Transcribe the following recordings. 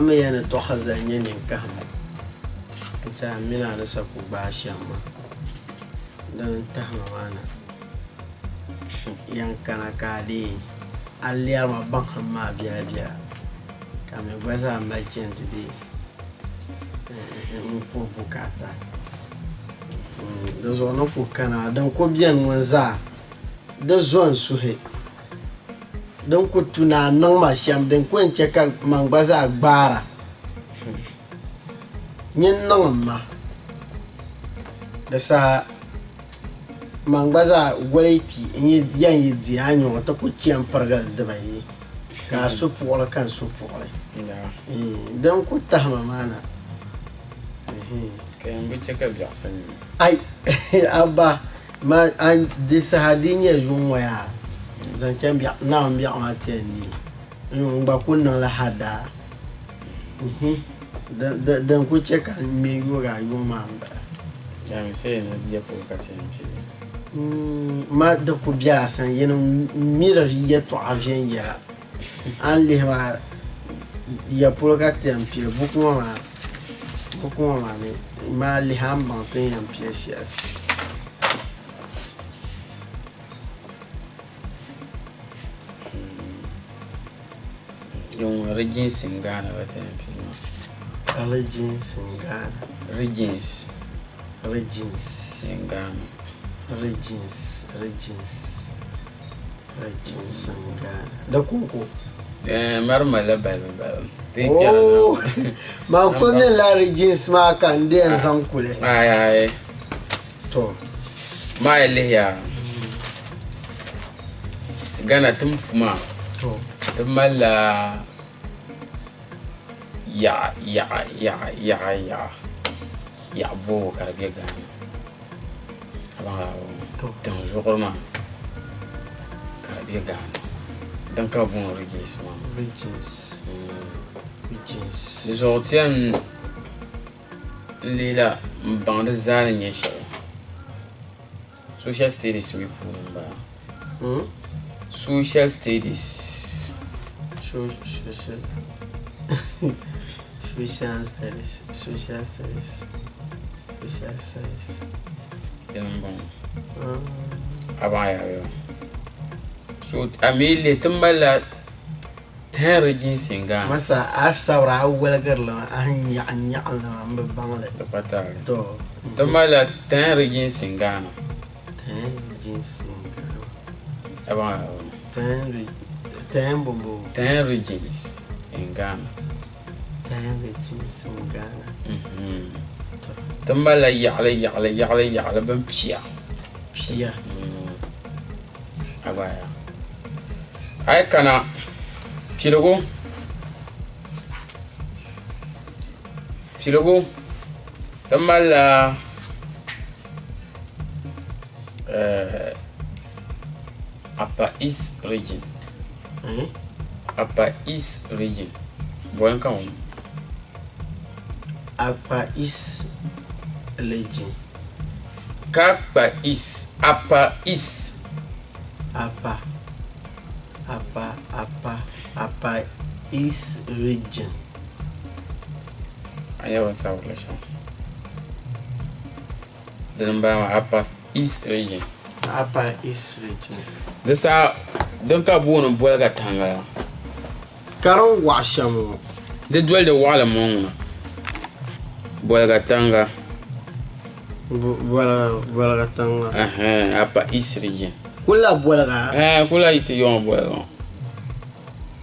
mi yɛn ni tɔɣisi zali nyɛ ninkahim n-ti a mini a ni sa ku gbaai shɛm maa, dini n-tahi ma maa na. Yɛn kana ka a deei a lɛri ma baŋsim maa biɛlabiɛla, ka mi gba zaa mali chani ti deei n-kuri bukaata. Dinzuɣu ni ku kana din ku beni ŋɔ zaa di zo n-suhi. Din ku tu ni a niŋ ma shɛm din ku yɛn chɛ ka man gba zaa gbaara, nyin niŋm ma. Di saha man gba zaa goli kpi n yɛn yi di a nyuɣu ti ku chɛ m pirigili dibayi ka a su puɣili ka n su puɣili. Din ku tahi ma maa na. Ka yɛn bi chɛ ka biɛɣu sa nyɛ. Ai a ba ma di saha di nyɛ yuŋ ŋɔ yaa zaŋ chaŋ biɛɣu Naawuni biɛɣu maa ti yɛn neei n gba ku niŋla hadaa din ku chɛ ka n ŋme n-yooi a yuŋ maa m-bala. Yaami sai ni ya polo ka ti yɛn pili. Ma di ku bela a sani yini m-mi di yɛtɔɣa viɛnyɛla. A ni lihi maa ya polo ka ti yɛn pili buku ŋɔ maa buku ŋɔ maa ni maa lihi a ni baŋ ti ni yɛn pili shɛli. Din Regions in Ghana ka ti yɛn pili maa. Regions in Ghana. Regions. Regions. In Ghana. Regions, regions, regions in Ghana. Di kuŋko. Eh, mari malila balibu balibu. Oh, man ko mi la regions maa ka n di yɛn zaŋ kuli. Ayi ayi. To. Maa yi lihiya Ghana tiŋ pu maa ti malila yaɣa yaɣa yaɣa yaɣa yaɣa yaɣa bobgu ka di bɛ Ghana tiŋ zuɣuri maa ka di bɛ Ghana din ka bi booni regions maa di zuɣu ti yɛn lihila n baŋ di zaa ni nyɛ shɛli Social studies mi puuni n bala social studies social studies social studies social studies dini n bɔŋɔ a baŋ yaa bɛ so a mi lihi ti malila 10 regions in Ghana masa a sabira a woligiri li a nyaɣa nyaɣa li maa n bi baŋ li di pa taali to ti malila 10 regions in Ghana 10 regions in Ghana a baŋ yaa bɛ 10 10 bombo 10 regions in Ghana 10 regions in Ghana ti malila yaɣali yaɣali yaɣali yaɣali bin pia pia a gba yaa a yi kana piligu piligu ti malila Upper East Region Upper East Region boli n ka ŋɔ Upper East Region ka kpa East Upper East Upper Upper Upper Upper East Region A nyɛ bin sabiri shɛm dini n bala maa Upper East Region Upper East Region di saha din ka booni Boliga Tiŋa la Ka din waɣa shɛm ŋɔ di doli di waɣalim ŋɔ ŋuna Boliga Tiŋa Boliga Tiŋa Upper East Region Kula Boliga kula yi ti yɔŋɔ Boliga ŋɔ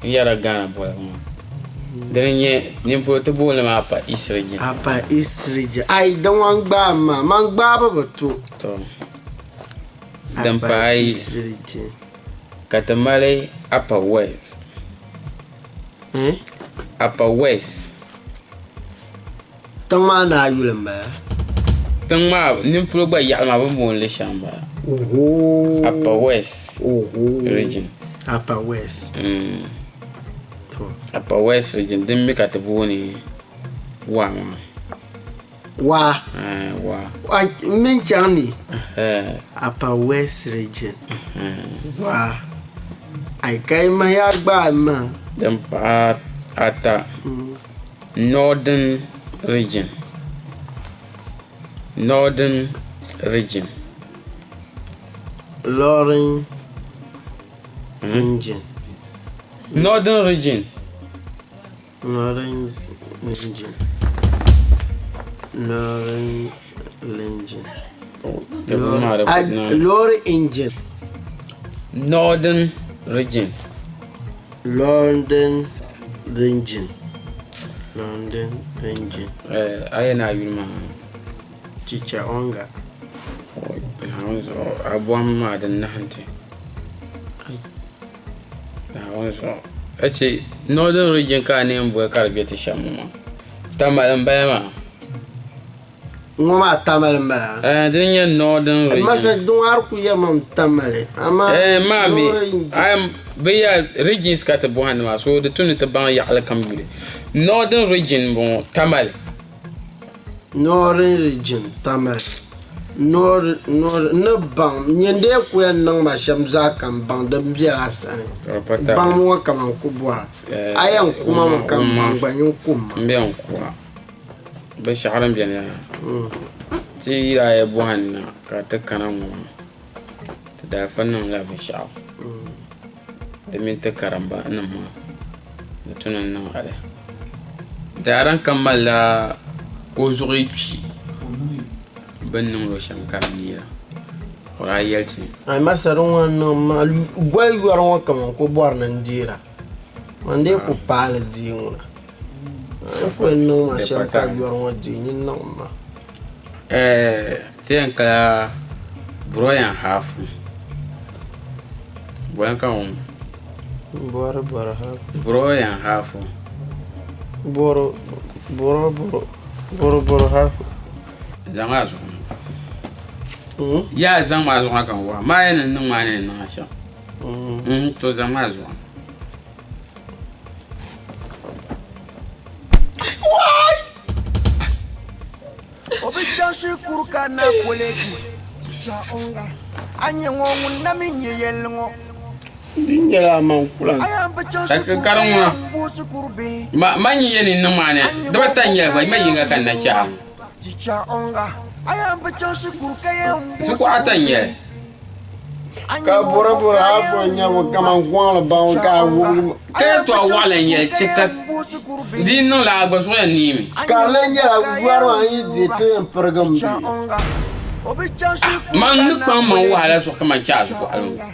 n yɛrila Ghana Boliga maa dini n nyɛ ninvuɣu ti booni maa Upper East Region Upper East Region ayi di ŋɔ n gbaai ma man gbaabu bi to to din pahi ka ti mali Upper West Upper West Tiŋ maa naa yuli n bala tiŋ maa ninpolo gba yaɣali maa bi ni booni li shɛm n bala Upper West Region Upper West Upper West Region din mi ka ti booni waa maa waa waa n mini chaŋ ni Upper West Region waa ai ka yi mahi a gbaai maa din pahi ata. Northern Region, Northern Region. Loring Engine. Northern Region. Northern Region. Northern Region. Lorry Engine. Northern Region. London Region. London Region. A yɛn a yuli maa. Chicha Onga. Naawuni zuɣu a bɔhimbu maa di nahim ti. Naawuni zuɣu ka che Northern Region ka a ni yɛn boli ka di bɛ ti shɛm ŋɔ maa. Tamale m-bala maa. Ŋɔ maa Tamale m-bala? Eh, din nyɛ Northern Region. Masa din ŋɔ a di kuli yɛrimi mi Tamale. Amaa Eh, maa mi, Northern bɛ ya regions ka ti bɔhindi maa so di tum ni ti baŋ yaɣili kam yuli. Northern Region m-bɔŋɔ, Tamale. Northern Region, Tamale. Northern, Northern, ni baŋ, nyin dee ku yɛn niŋ ma shɛm zaa ka n baŋ din bela a sani. Baŋ ŋɔ ka man ku bɔra. A yɛn kuma mi ka n baŋ gba nyin kum ma. M bɛn kuwa. Binshɛɣu din beni yaa. Ti yi daa yi bɔhim na ka ti kana ŋɔ maa, ti daa fa niŋla binshɛɣu di mini ti karimba nim maa ni ti ni niŋ ali. Daa din kam malila o zuɣu yi kpi bɛ ni niŋdi o shɛm ka di neera o daa yɛli ti. Ai masa din ŋɔ niŋ ma goli yɔri ŋɔ ka man ku bɔri ni n deera man dee ku paali deei ŋuna n ku yɛn niŋ ma shɛm ka yɔri ŋɔ deei nyin niŋ ma. Ti yɛn kala Buroyan haafu. Boli ka ŋun? Bɔri bɔri haafu. Buroyan haafu. Bɔri bɔri bɔri bɔri haafu. Zaŋ a zuɣu. Yaa zaŋ maa zuɣu na ka n waɣa. Maa yɛn ni niŋ maa ni yɛn niŋ a shɛm. To zaŋ maa zuɣu. O bi chaŋ shikuru ka na koleji Chaunga. A nyɛ ŋɔ ŋun na mi nyɛ yɛlli ŋɔ. Di nyɛla aman kulan. A yɛn bi chaŋ Ka shikuru ka ka di ŋuna. yɛn bo shikuru bihi. Ma ma nyi yɛn ni niŋ maa ni A nyɛ ŋɔ dibata bo n-nyɛli ka gba ma yɛn yinga ka n na wuhi chɛ a. Chaunga. A yɛn bi chaŋ shikuru ka yɛn bo Shikuru ata shikuru n-nyɛli. bihi. A Ka nyɛ ŋɔ bɔri bo bɔri ka haafu yɛn n-nyɛ wuhi kaman gɔŋli baŋ ka a Chaunga. wuhi A Ka yɛn yɛltɔɣa bi chaŋ waɣila n-nyɛli shikuru chɛ ka ka yɛn bo shikuru bihi. di niŋ la a gba zuɣu yɛn neemi. A Ka nyɛ di lan ŋɔ nyɛla bo ka yɔri yɛn maa yi wuhi deei ti yɛn pirigim bee? Chaunga. O bi chaŋ shikuru Man ka ni na kpaŋ maŋ koleji wahala zuɣu kaman chɛ a zuɣu waɣila ŋɔ. Chaunga.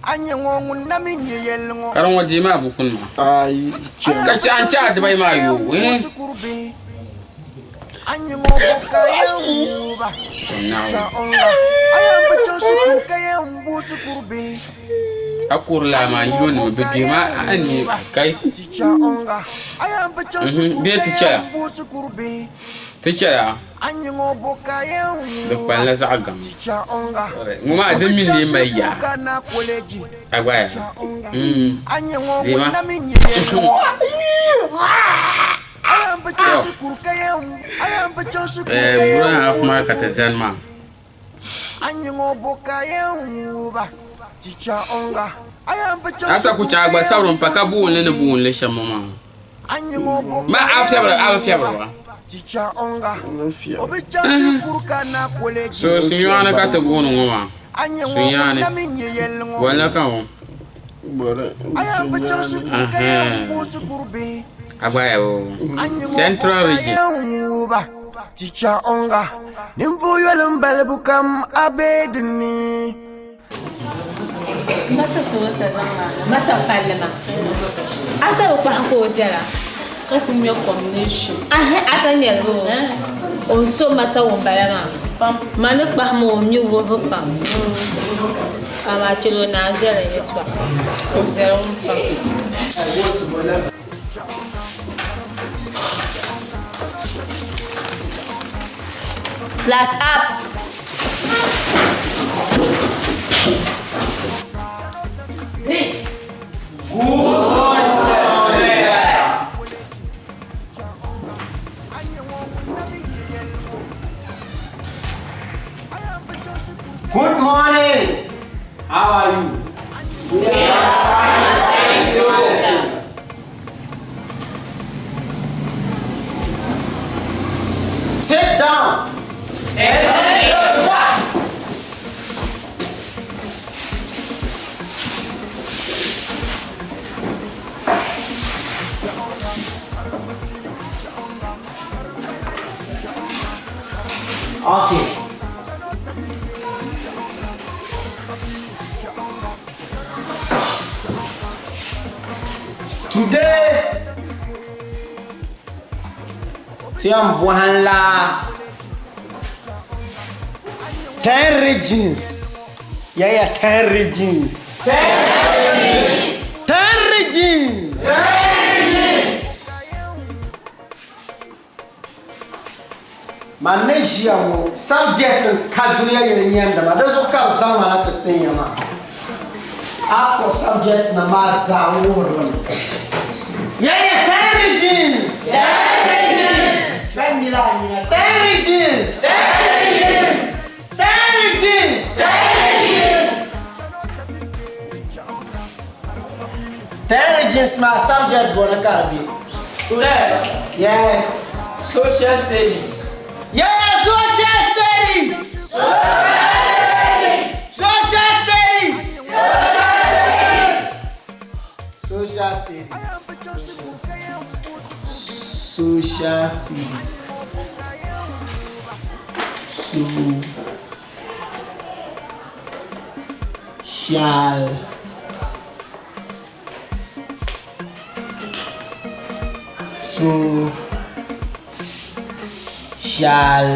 A nyɛ ŋɔ ŋun na mi nyɛ yɛlli ŋɔ. Ka di ŋɔ deei maa bukunima. Ayi, A chɛ. yɛn Ka bi chɛ a chaŋ ni chɛ a shikuru dibayi ka maa yɛn yoo, bo eh? shikuru bihi. A nyɛ ŋɔ bo ka yɛn wuhi ba. Zom Naawuni. Chaunga. A yɛn bi chaŋ shikuru ka yɛn bo shikuru bihi. A kuri laa A maa nyɛ ŋɔ yilonima bo bɛ ka bihi maa yɛn a ni wuhi ba. kai. Chaunga. A yɛn bi chaŋ shikuru Bee ka ti yɛn chɛla? bo shikuru bihi. Ti chɛla? A nyɛ ŋɔ bo ka yɛn Di wuhi ba. kpalinla zaɣ gaŋ. Chaunga. Ŋɔ maa O di bi mi chaŋ lee mali shikuru yaa. ka na koleji. A gba ya? Chaunga. Mm. A nyɛ ŋɔ ŋun Deema. na mi nyɛ yɛlli ŋɔ. A yɛn bi chaŋ Yo. shikuru ka yɛn a yɛn bi chaŋ shikuru Eh, ka yɛn buran bo hafu maa ka ti shikuru zani bihi. maa. A nyɛ ŋɔ bo ka yɛn wuhi ba. Chaunga. A yɛn bi chaŋ A sa ku shikuru chɛ a ka gba yɛn sabiri m-pa bo ka shikuru buɣinli ni bihi. buɣinli shɛm ŋɔ maa. A nyɛ ŋɔ bo Ma ka a yɛn fiɛbiri a bi wuhi fiɛbiri ba. ba. Chaunga. N O fiɛbi. bi chaŋ shikuru ka na koleji. So N sunyaani fiɛbi ka ti baŋ. booni ŋɔ maa. A nyɛ ŋɔ ŋun Sunyaani. na mi nyɛ yɛlli ŋɔ. Bolila ka ŋɔ. Bɔri A yɛn bi chaŋ sunyaani. shikuru ka yɛn Ahan. bo shikuru bihi. A gba ya o. A nyɛ ŋɔ bo Central ka Region. yɛn wuhi ba. Chaunga. Ninvuɣ yoli m-balibu kam a be di ni. Masa so o sa zaŋ maa na, masa palli maa. A sa bi kpahi ka o viɛla. Ka ku ŋmɛ kom ni shim. Ahi, a sa nyɛli o. O ni so masa ŋun bala maa. Pam. Ma ni kpahi ma o mi wuhibu pam. Amaa chɛli o naan viɛli yɛltɔɣa. O viɛli ŋun pam. Class up. Greet. A nyɛ ŋɔ ŋun na mi nyɛ yɛlli ŋɔ. A yɛn bi chaŋ shikuru ka Good morning. How are you? A nyɛ ŋɔ bo ka yɛn wuhi ba. down. Okay. Today, ti yɛn bɔhim la 10 regions. Yeah, yeah, 10 regions. 10 regions. Man ni ʒiya ŋɔ subject n ka dunia yili nyɛndima di zuɣu ka bɛ zaŋ ma na ti tin ya maa. A kpuɣi subject nim maa zaa n wuhiri li mi. Ya nyɛ 10 regions. Bɛn nyila a nyina 10 regions. 10 regions. 10 regions maa subject bɔni ka di be? Sir. Yes. Social studies. Yeah, social studies. Social studies. Social studies. Social studies. So shall so shall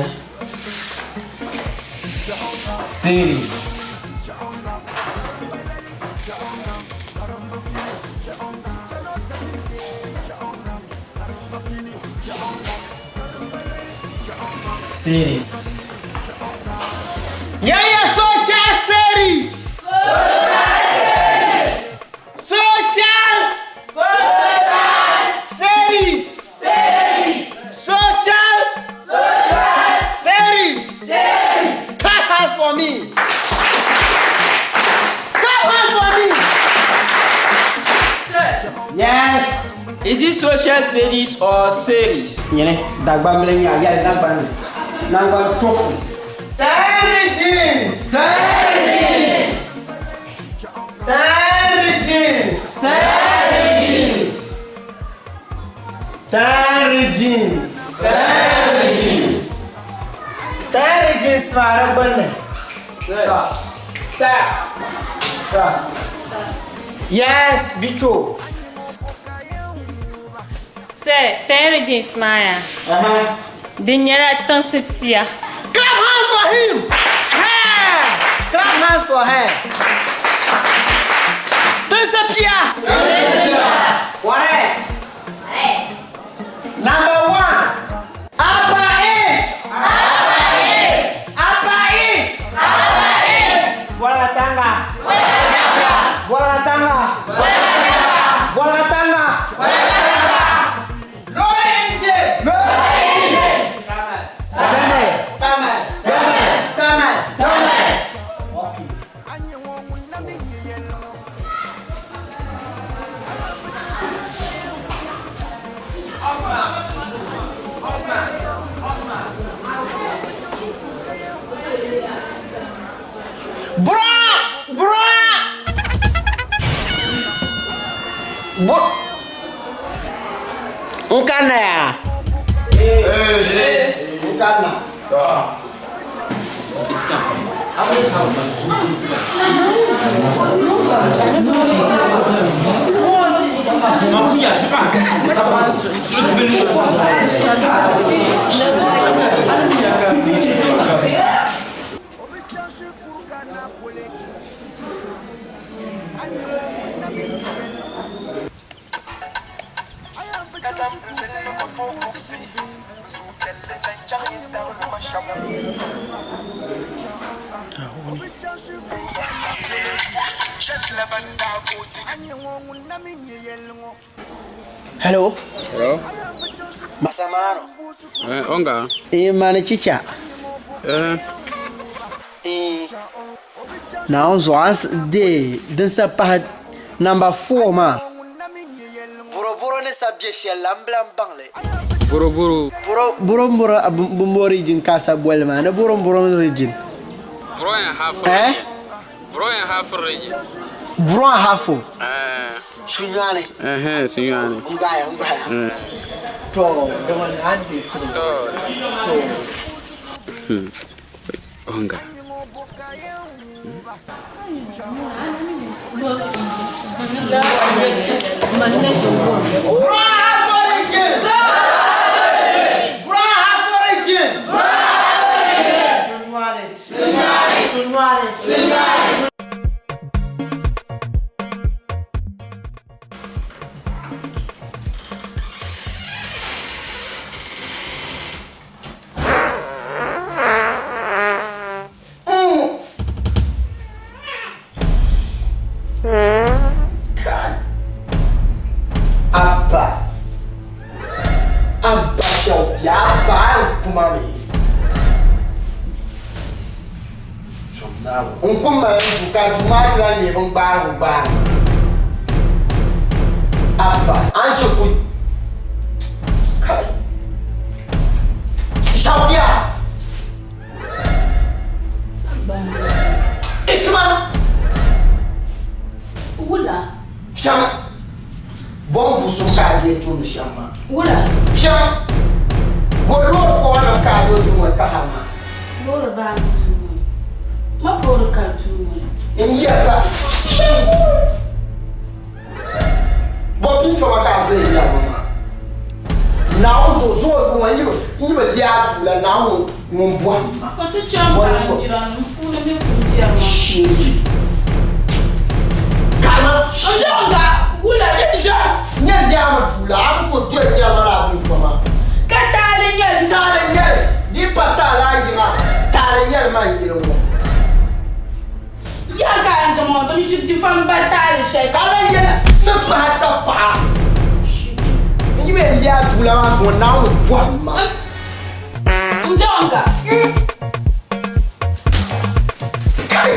series. Series. Yeah, yeah, social series. Social. Series. Social. Series. Clap hands for me. Clap hands for me. Yes. Is it social studies or series? Nyini Dagbambili n-nyɛ a yɛli Dagbani nangban chofu. 10 regions. 10 regions. 10 regions. 10 regions maa di gbunni. Sir. Sir. Yes, Bicho. Sir, 10 regions maa ya. Di nyɛla tiŋsi pia. Clap hands for him. Hey! Clap hands for her. Tiŋsi pia. Correct. Number 1. Upper East. Upper East. Bolgatanga. Bolgatanga. Bolgatanga. Lower engine. Tamal. Tamal. Tamal. Tamal. Okay. Bra! Bra! Bo. Nkana ya. Nkana. Hello. Hello. Masamano. Onga. Mani chicha. Naawuni zuɣu a ni deei din sa pahi number 4 maa. Bɔrɔbɔrɔ ni sa be shɛli la, m bi lan baŋ li. Boroboro. Boromboro Bumbo region ka a sa bolli maa ni Boromboro region. Brong Ahafo Eh? region. Brong Ahafo region. Brong Ahafo. Eh. Sunyani. Eh, Sunyani. N gbaaya n gbaaya. To dama ni a ni deei To. To. Onga. Brong Ahafo region. Brong Ahafo region. Sunyani. Sunyani. Sunyani. Sunyani. Abba. Abba shɛli abba a yɛn kuma mi. N ku mali n ka duu maa ti lahi leei bin gbaarigu gbaari. Abba, a ni chɛ ku kai. Shɛbia. Isma. Wula. Fiɛŋ. Bom busum ka a deei tuuni shɛm maa. Wula. Fiɛŋ. Bo loori koba nim ka a deei duu ŋɔ taha maa. Loori baa mi duu ŋɔ ni. Ma loori ka duu ŋɔ ni. N yɛli ka bo pinfama ka a deei nyɛri ma maa. Naawuni zuɣu zuɣu ŋɔ n yi bi leei a duu la Naawuni ŋun bɔhim ma. Ka ti chaŋ baanjira ni n puuni mi kuli biɛri maa. Sheegi. Kana. N zaŋ ga wula ni Fiɛŋ. Nyɛ leemi duu la a ni tooi doli nyɛri ma laa binfama. Ka taali nyɛli. Taali nyɛli. Di pa taali a yiŋa. Taali nyɛli man yili ŋɔ. Ya ka a yɛn ŋɔ din ʒi di fam ba taali shɛli. Ka lahi yɛli ni kpahi tabi paɣa. N yi bee leei a duu la maa zuŋɔ Naawuni bɔhim ma. N zaŋ ga. Kai!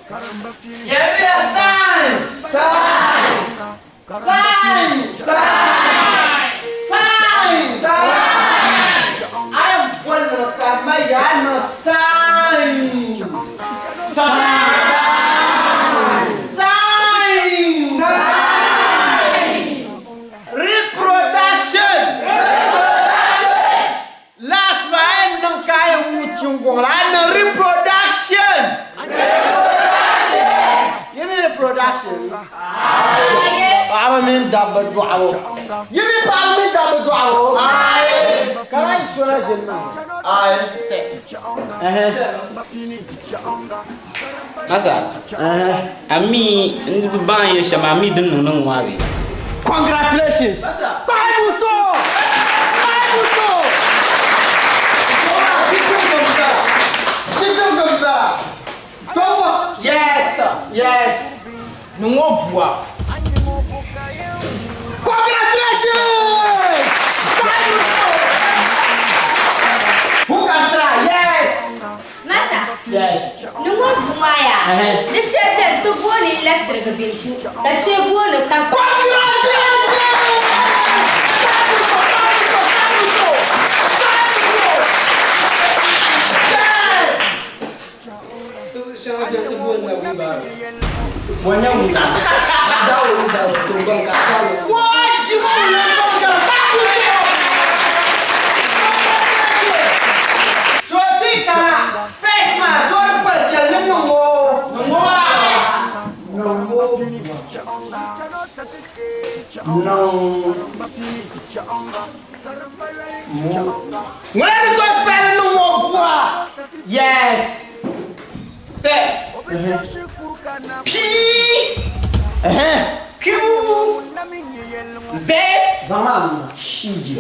Yɛlimiya science! Science! Science! Science! A yɛn boli ni ka ma yaa niŋ science! Science! Reproduction! Last maa a yɛn niŋ ka a yɛn wuhi chinguŋ la, a yɛn niŋ reproduction. Yi mi reproduction? Paɣaba mini dabba dɔɣibu. Yi mi paɣaba mini dabba dɔɣibu? Ka na yi so na ʒini niŋ. Masa, a mi n bi baŋ yɛli shɛm a mi din niŋ niŋ maa bee? Congratulations! Kpahi buto! Kpahi buto! Yes! Yes! Ni ŋɔ bua. Congratulations! Kpahi buto! Who can try? Yes! Masa. Yes. Ni ŋɔ bua maa yaa, di shɛli beni ti booni lafirigi bintu ka shɛli booni tankpaɣu. Congratulations! Kpahi buto! Kpahi buto! Kpahi buto! Kpahi buto! Yes! Why give me your So ti ka first man so di poli shɛli ni niŋ o. Niŋ o. Niŋ mo. Ŋuna ni tooi spell niŋ o bua. Yes. Sɛ. P. Q. Z. Zaman Shiji.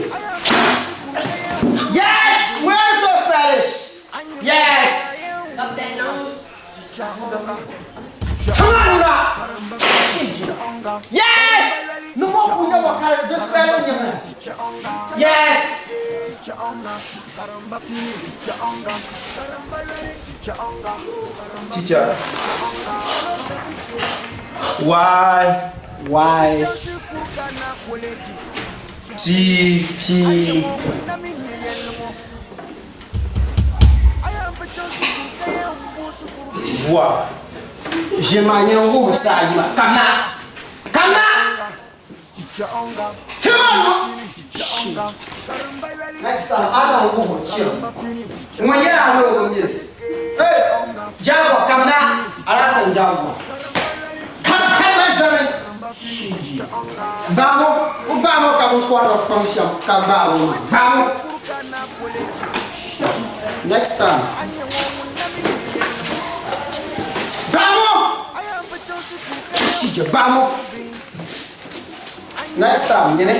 Yes! Ŋuna ni tooi spell it. Yes! Samanuna! Shiji. Yes! Niŋ o bua nyɛ wakari di spell nyɛ Yes! Teacher. Y Y T P Bua. Ʒe maa nyini wuhi saha yima kamina kamina tima no next time a na wuhi chirim ŋun yɛla a ni o bi mili hey jaagɔ kamina alasan jaagɔ kamina zani gbaamo o gbaamo ka bin kɔrigi kpaŋ shɛm ka gbaamo maa gbaamo next time gbaamo shije gbaamo next time nyini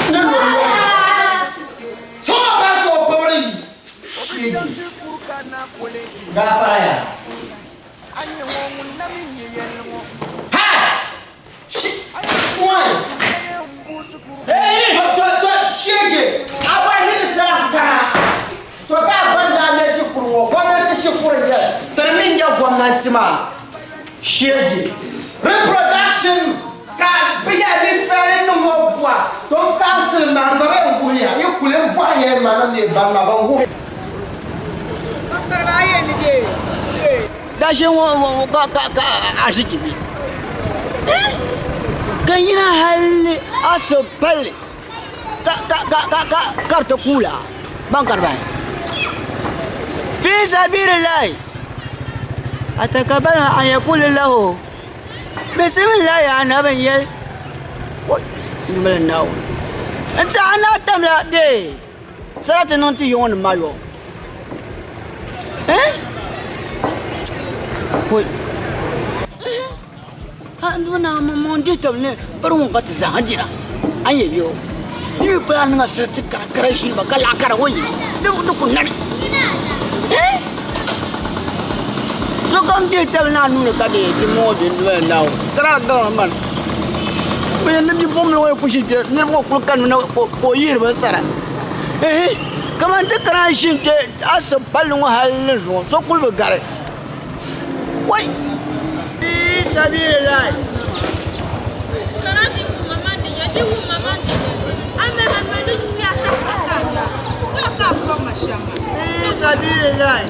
ni lo soma ba ka o pɔbiri yi shege gaafara ya ha shi one to to shege a ba yi ni sara kana to ka ban da ne shikuru ŋɔ gɔmnanti shikuru n-nyɛ li tiri mi n-nyɛ gɔmnanti maa shege reproduction ka bɛ yɛli ni spelling nim ŋɔ bua to n council maa n gba bɛ wuhiya yi kuli n bɔhi ya ma nim ni bani maa ban wuhi Gashi ŋɔ ka ka ka arziki bi ka yina hali asib palli ka ka ka ka ka ka di ti kuula ban ka di bahi fi sabilillahi atakabala an yakuli lahu bisimilahi anabi n yɛli nyumili naawuni n tiɛha ni a tamla dee sarati niŋ ti yiŋɔ ni mayɔ n du naa maŋmaŋ dihi tab ni bari ŋɔ ka ti zaaha dira a ni yɛ bɛ o di mi pala niŋa sarati kara kara ʒini ba ka laɣa kara o yina di ku nani sokam dihi tab ni a nuuni ka di ti maŋ o bɛ n doli Naawuni ka daa gaŋ man bɛ yɛn ni bipuɣimbila ŋɔ yi ku ʒi kpe niriba ŋɔ kuli kanimi na ka o yihiri ba sara kamani ti kana ʒi n-kpe asibi palli ŋɔ hali ni zuŋɔ so kuli bi gari wai sabiililahi. Sabiililahi.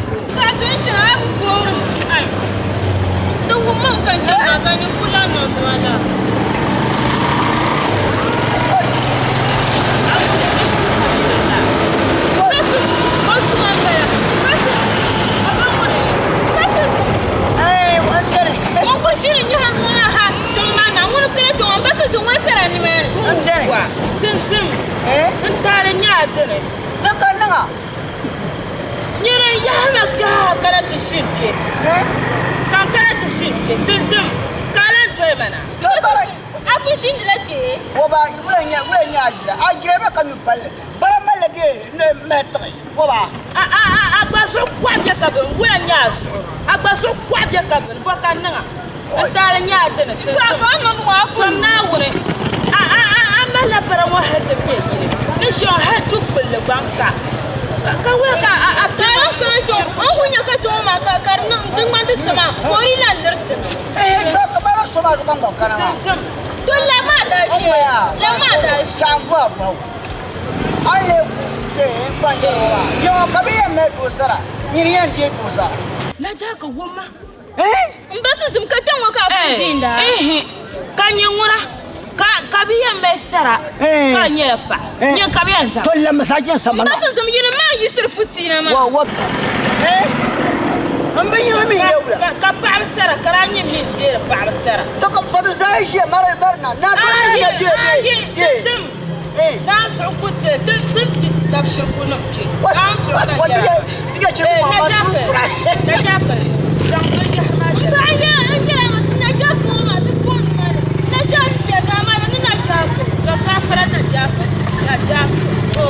Nyini yahima ka kana ti ʒini kpe ka n kana ti ʒini kpe sinzim ka a lan doli ma na. A pun ʒinila kpe? O ba wula nya wula nya ajira ajira bɛ ka nyu palli bara malli de ne mali tiɣi o ba. A a a a gba so kɔɣa bɛ ka bini wula nya a zuɣu a gba so kɔɣa bɛ ka bini bɔ ka niŋa n taali nya a dini sinzim som Naawuni a a a a malila bara ŋɔ hali ti bɛ yili ni shɛŋa hali du kpulli gba n ka. Ka wula ka a Ka a kana kpɛ o ku nya ka kpɛ ŋɔ maa ka ka di niŋ di ŋmani di so maa ka o di lan liri ti. Eh to ka bara so maa zuɣu gba kana maa. Simsim. To la maa daa shee la maa daa shee. Ka n gba gba a lee ku te n gba yɛli ŋɔ maa yaŋɔ ka bɛ yɛn mali doo sara nyini yɛn deei doo sara. La daa ka wumma. M ba Susim ka kpɛ ŋɔ ka a pun ʒiinda? Ihi, ka nyɛ ŋuna ka ka bɛ yɛn mali sara ka di nyɛla paɣa, nyini ka bɛ yɛn zaŋ. M ba Susim yinim maa yiɣisiri futiina maa. Ka paɣaba sara ka daa nyɛ mi n-deeri paɣaba sara. Ayi, Susim, naanzuɣu ku ti ti ti tab shirikunim kpe, naanzuɣu ka yɛra. Najakili, zaŋ binyahari maa zali. Paɣa yaa n yɛla mi Najakili ŋɔ maa di bɔŋ ni maani Najakili yɛ ka a maani ni Najakili. To kaafara Najakili, Najakili, to.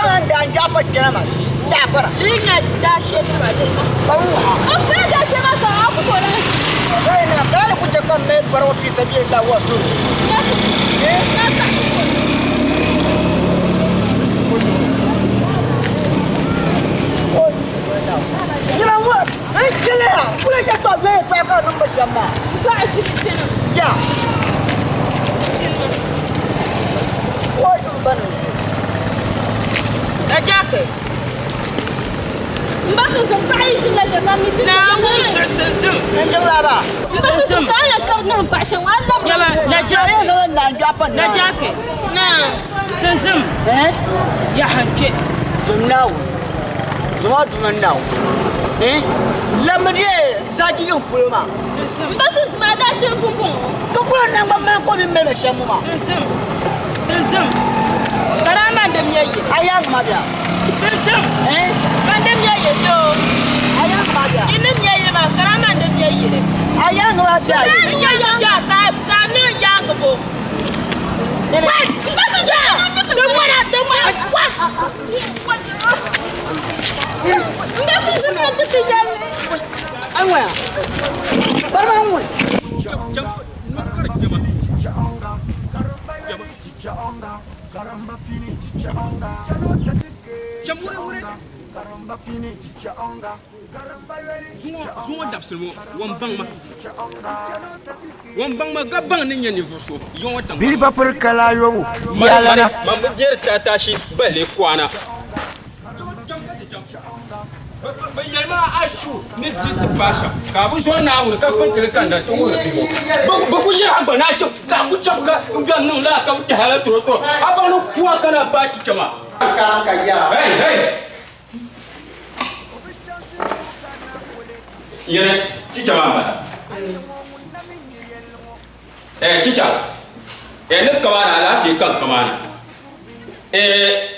zaŋla n daa n-dɔɣi pa kpɛna maa shee. Yaɣa Di yi nya daashee nima di niŋ. Ka n wuhi a. O kpɛla daashee maa ka a ku tooi lahi. Bɛyi na, ka a ni ku chɛ ka m mali bari ŋɔ fi sabilillah wa suri. Nira ŋɔ n chɛli ya kuli yɛtɔɣa bee yɛtɔɣa ka di niŋ ba shɛm maa. Ya. O n ba ni ʒi. Na Jackie. M ba sunsuŋ paɣa yi ʒinila kpe ka m mi ʒi Naawuni suhu sunsuŋ. N jiŋla ba. M ba sunsuŋ ka a na kabi nahim paɣa shɛm a labiri Nyama na Jackie. Ya zaŋ n naan dɔɣi pa Na Jackie. Naam. Sunsuŋ. Eh? Yaha n kpe. Zom Naawuni. Zom a Duuma Naawuni. Eh? Lammi di zaaji yiŋ polo maa. M ba sunsuŋ a daa shiri pumpɔŋɔ. Ka kula naŋgban mali ka o mini mali ma shɛm ŋɔ maa. Sunsuŋ. Sunsuŋ. Ka daa man dim ya yili. A yaŋ ma bia. Sunsuŋ. Eh? Man dim ya yili too. A yaŋ ma bia. Yi nim ya yili maa ka daa man dim ya yili. A yaŋ ma bia. N nya ya ka ka niŋ yaangi bo. Wait! M ba sunsuŋ a niŋ Di ŋmana di ŋmana. What? M ba sunsuŋ a ti ti yɛli. A ŋɔya. Bari ma ŋun. Zuŋɔ dabisili ŋɔ, ŋun baŋ ma ka baŋ ni nyɛ ninvuɣ so ya ŋɔ tiŋgbani Bia ba piri kali ayobu yɛlana. Man bi deri taatashi balle kwana. Bɛ yɛli ma a shu ni di ti paai shɛm, ka a bi zɔri Naawuni ka kpini ti li kanda ti wuhiri bihi ŋɔ. Bɛ ku yɛri a gba ni a chɛ ka a ku chaŋ ka bɛn niŋ lala ka bɛ tɛhi a la torotoro. A baŋ ni kuwa kana paai chicha maa. Hey! Hey! Yɛli chicha maa m-bala. Eh, chicha. Eh, ni kamaana alaafee ka n kamaana. Eh,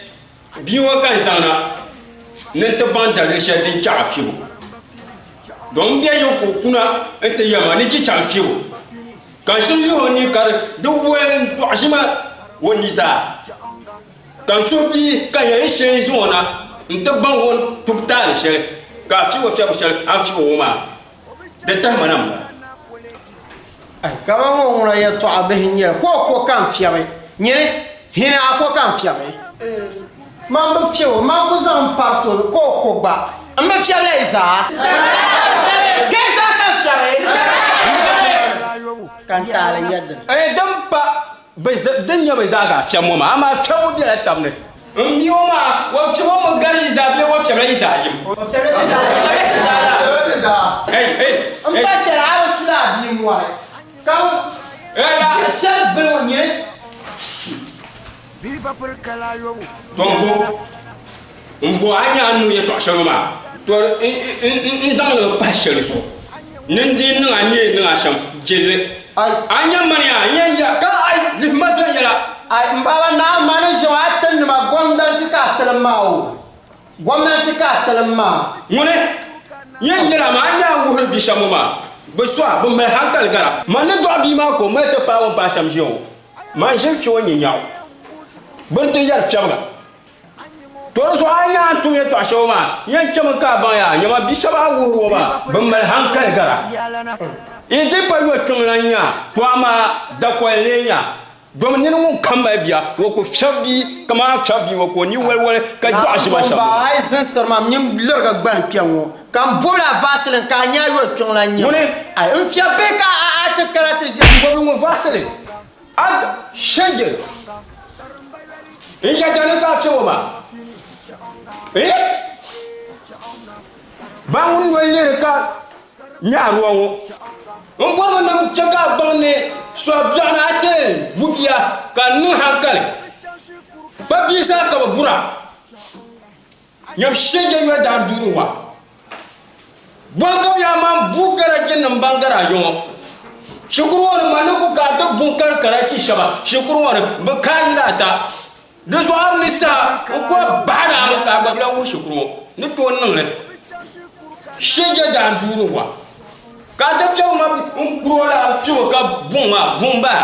Bia ŋɔ ka n zaŋna ni n ti baŋ daliri shɛli din chaɣi fibu. Dɔn m bia yi ka o kuna n ti yɛli ma ni chi chaŋ fibu, ka n shiri yihi o ni ka di woli n dɔɣi ʒi ma o ni zaa. Ka n suhi bia ka n yɛn shee n zaŋ o na n ti baŋ o ni tum taali shɛli ka a fibu fiɛbu shɛli a ni fibi o maa di tahi ma na m-bala. Ai, kaman ŋɔ ŋuna yɛtɔɣa bihi n-nyɛ li, ka o ko ka n fiɛbi nyini, hini a ko ka n fiɛbi. Man bi fiɛb o, man ku zaŋ m pari so ka o ko gba. M bi fiɛbila yi zaa? Ka yi zaa ka n fiɛbi? Ka n taali n-nyɛ dini? Ɛɛ, din pa bɛ din nyɛ bɛ zaa ka a fiɛbi ŋɔ maa, amaa fiɛbu bela tab ni. M bia ŋɔ maa, o fiɛbi o mi gari yi zaa bee o fiɛbila yi zaa yim? Hey, hey, M pa shɛli a bi suli a bia mɔri, ka bi fiɛbi bini ŋɔ nyini. To m-bo, m-bo a nya a ni niŋ yɛtɔɣ shɛli ŋɔ maa, to n zaŋ li pahi shɛli zuɣu ni n di niŋ a ni yɛn niŋ a shɛm jilli. A nya mani yaa, n yɛn ya ka a lihi ma viɛnyɛla. Ai, m baba naa, mani ʒe ŋɔ a tiŋnima gomdanti ka a tilim maa o, gomnanti ka a tilim maa. Ŋuni n-yɛn yɛl a maa, a nya a ni wuhiri bia shɛm ŋɔ maa, bɛ so a, bɛ mali hankali gara. Man ni dɔɣi bia maa ka o mali ti paai o ni paai shɛm ʒiya ŋɔ, man ʒi n-fi o nyinyaɣu bini ti yɛri fiɛbiga. To di zuɣu a ni nya a ni tum yɛtɔɣ shɛŋa maa, yɛn chɛmi ka a baŋ yaa, nyama bi shɛba a wuhiri ŋɔ maa, bɛ mali haŋkali gara. Yi di pa yo kpiŋ lan nya, to amaa dakoli n-lee nya. Domi nini ŋun kam mali bia, o ku fiɛbi bia kaman a ni fiɛbi bia ŋɔ ka o ni waliwali ka dɔɣi ʒiba Naawuni shɛm. Baŋ a yi ziŋsiri ma m-mini lirigi gbani kpe ŋɔ, ka m bobila vaseline ka a nya a yo kpiŋ lan nya. Ŋuni? Ai, n fiɛbi bee ka a ti kana ti ʒe. M bobili ŋɔ vaseline, a shɛnjɛ. N yɛda ni ka a fiɛbo maa eh ba ŋun noli lihiri ka nyaari o ŋɔ n bɔrimi ni n chɛ ka a baŋ ni sɔbiɛɣuni a see bu bia ka n niŋ hankali pa bia zaa ka bi bura nyam shɛja yoli daa duuri wa Bɔŋ ka bɛ yaa man bu garajinim ban gari a yɔŋɔ. Shikuru ŋɔ ni man ni ku ka a ti bu kari karachi shɛba shikuru ŋɔ ni bɛ kaai yila ata. Di zuɣu a ni saha n kuli bahi ni a mi ka a gba bi lahi wuhi shikuru ŋɔ ni tooi niŋ li. Shɛja daa duuri wa ka a ti fiɛbi ma n kuri o la a fiɛbi ka buŋ maa buŋ baa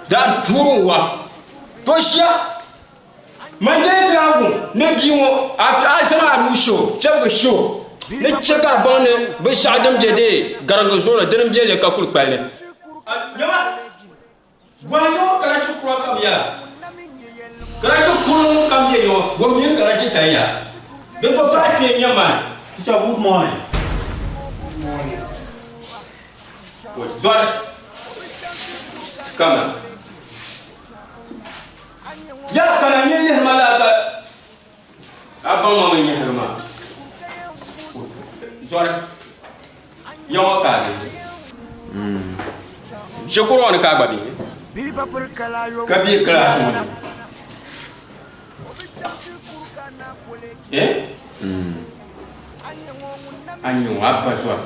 daa duuri wa to ʒiya. Man deei Dragon ni bia ŋɔ, a zaŋ a nuu shihi o, fiɛbigu shihi o ni chɛ ka a baŋ ni binshɛɣu din be deei gariŋgi zuɣu ni dini m-be li ka kul kpali ni. Nyama, bɔhi ya ŋɔ karachi kura kam yɛla. Karachi kuri ŋɔ kam be ya ŋɔ, bɔ m-mi karachi tali ya? Di so paai kpee n-nyɛ mani. Teacher, good morning. Zɔri, kamina. Yaa kana nyɛ yihi ma laa ka a baŋ ma mi yihiri ma zɔri ya ŋɔ ka a be shikuru ŋɔ ni ka a gba be ka be class ŋɔ ni eh a nyɛ ŋɔ a ba zɔri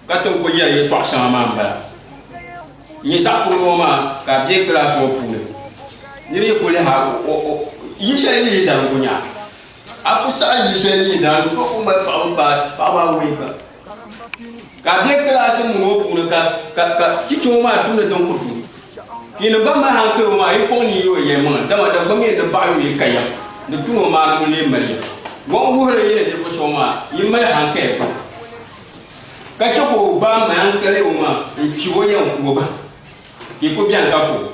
Ka ti ni kul yɛri yɛtɔɣ shɛŋa maa m-bala. N-nyɛ zaɣ kurili ŋɔ maa ka a be kilaasi ŋɔ puuni. Nir yi kul lihi a, yi shɛli yi yi dana n-ku nya a. A ku saɣi yi shɛli yi dana n-tooi ku mali paɣiba paai paɣiba awɔi gba. Ka a be kilaasi ŋɔ puuni ka chicha ŋɔ maa tumdi din ku tuui. Ka yi ni gba mali hankali ŋɔ maa, yi kɔŋ ni yi o yɛlimaŋli, dama Dagbaŋ yɛli ni baɣa yo yi ka yɛm, ni tumo maa ni ŋun lee mali yɛm. O ni wuhiri yi ni ninvuɣ shɛba maa, yi mali hankali pam, ka chɛ ka o gbaai mali hankali o maa n-fiɛb o yɛm ku o bahi, ka yi ku beni ka fo o.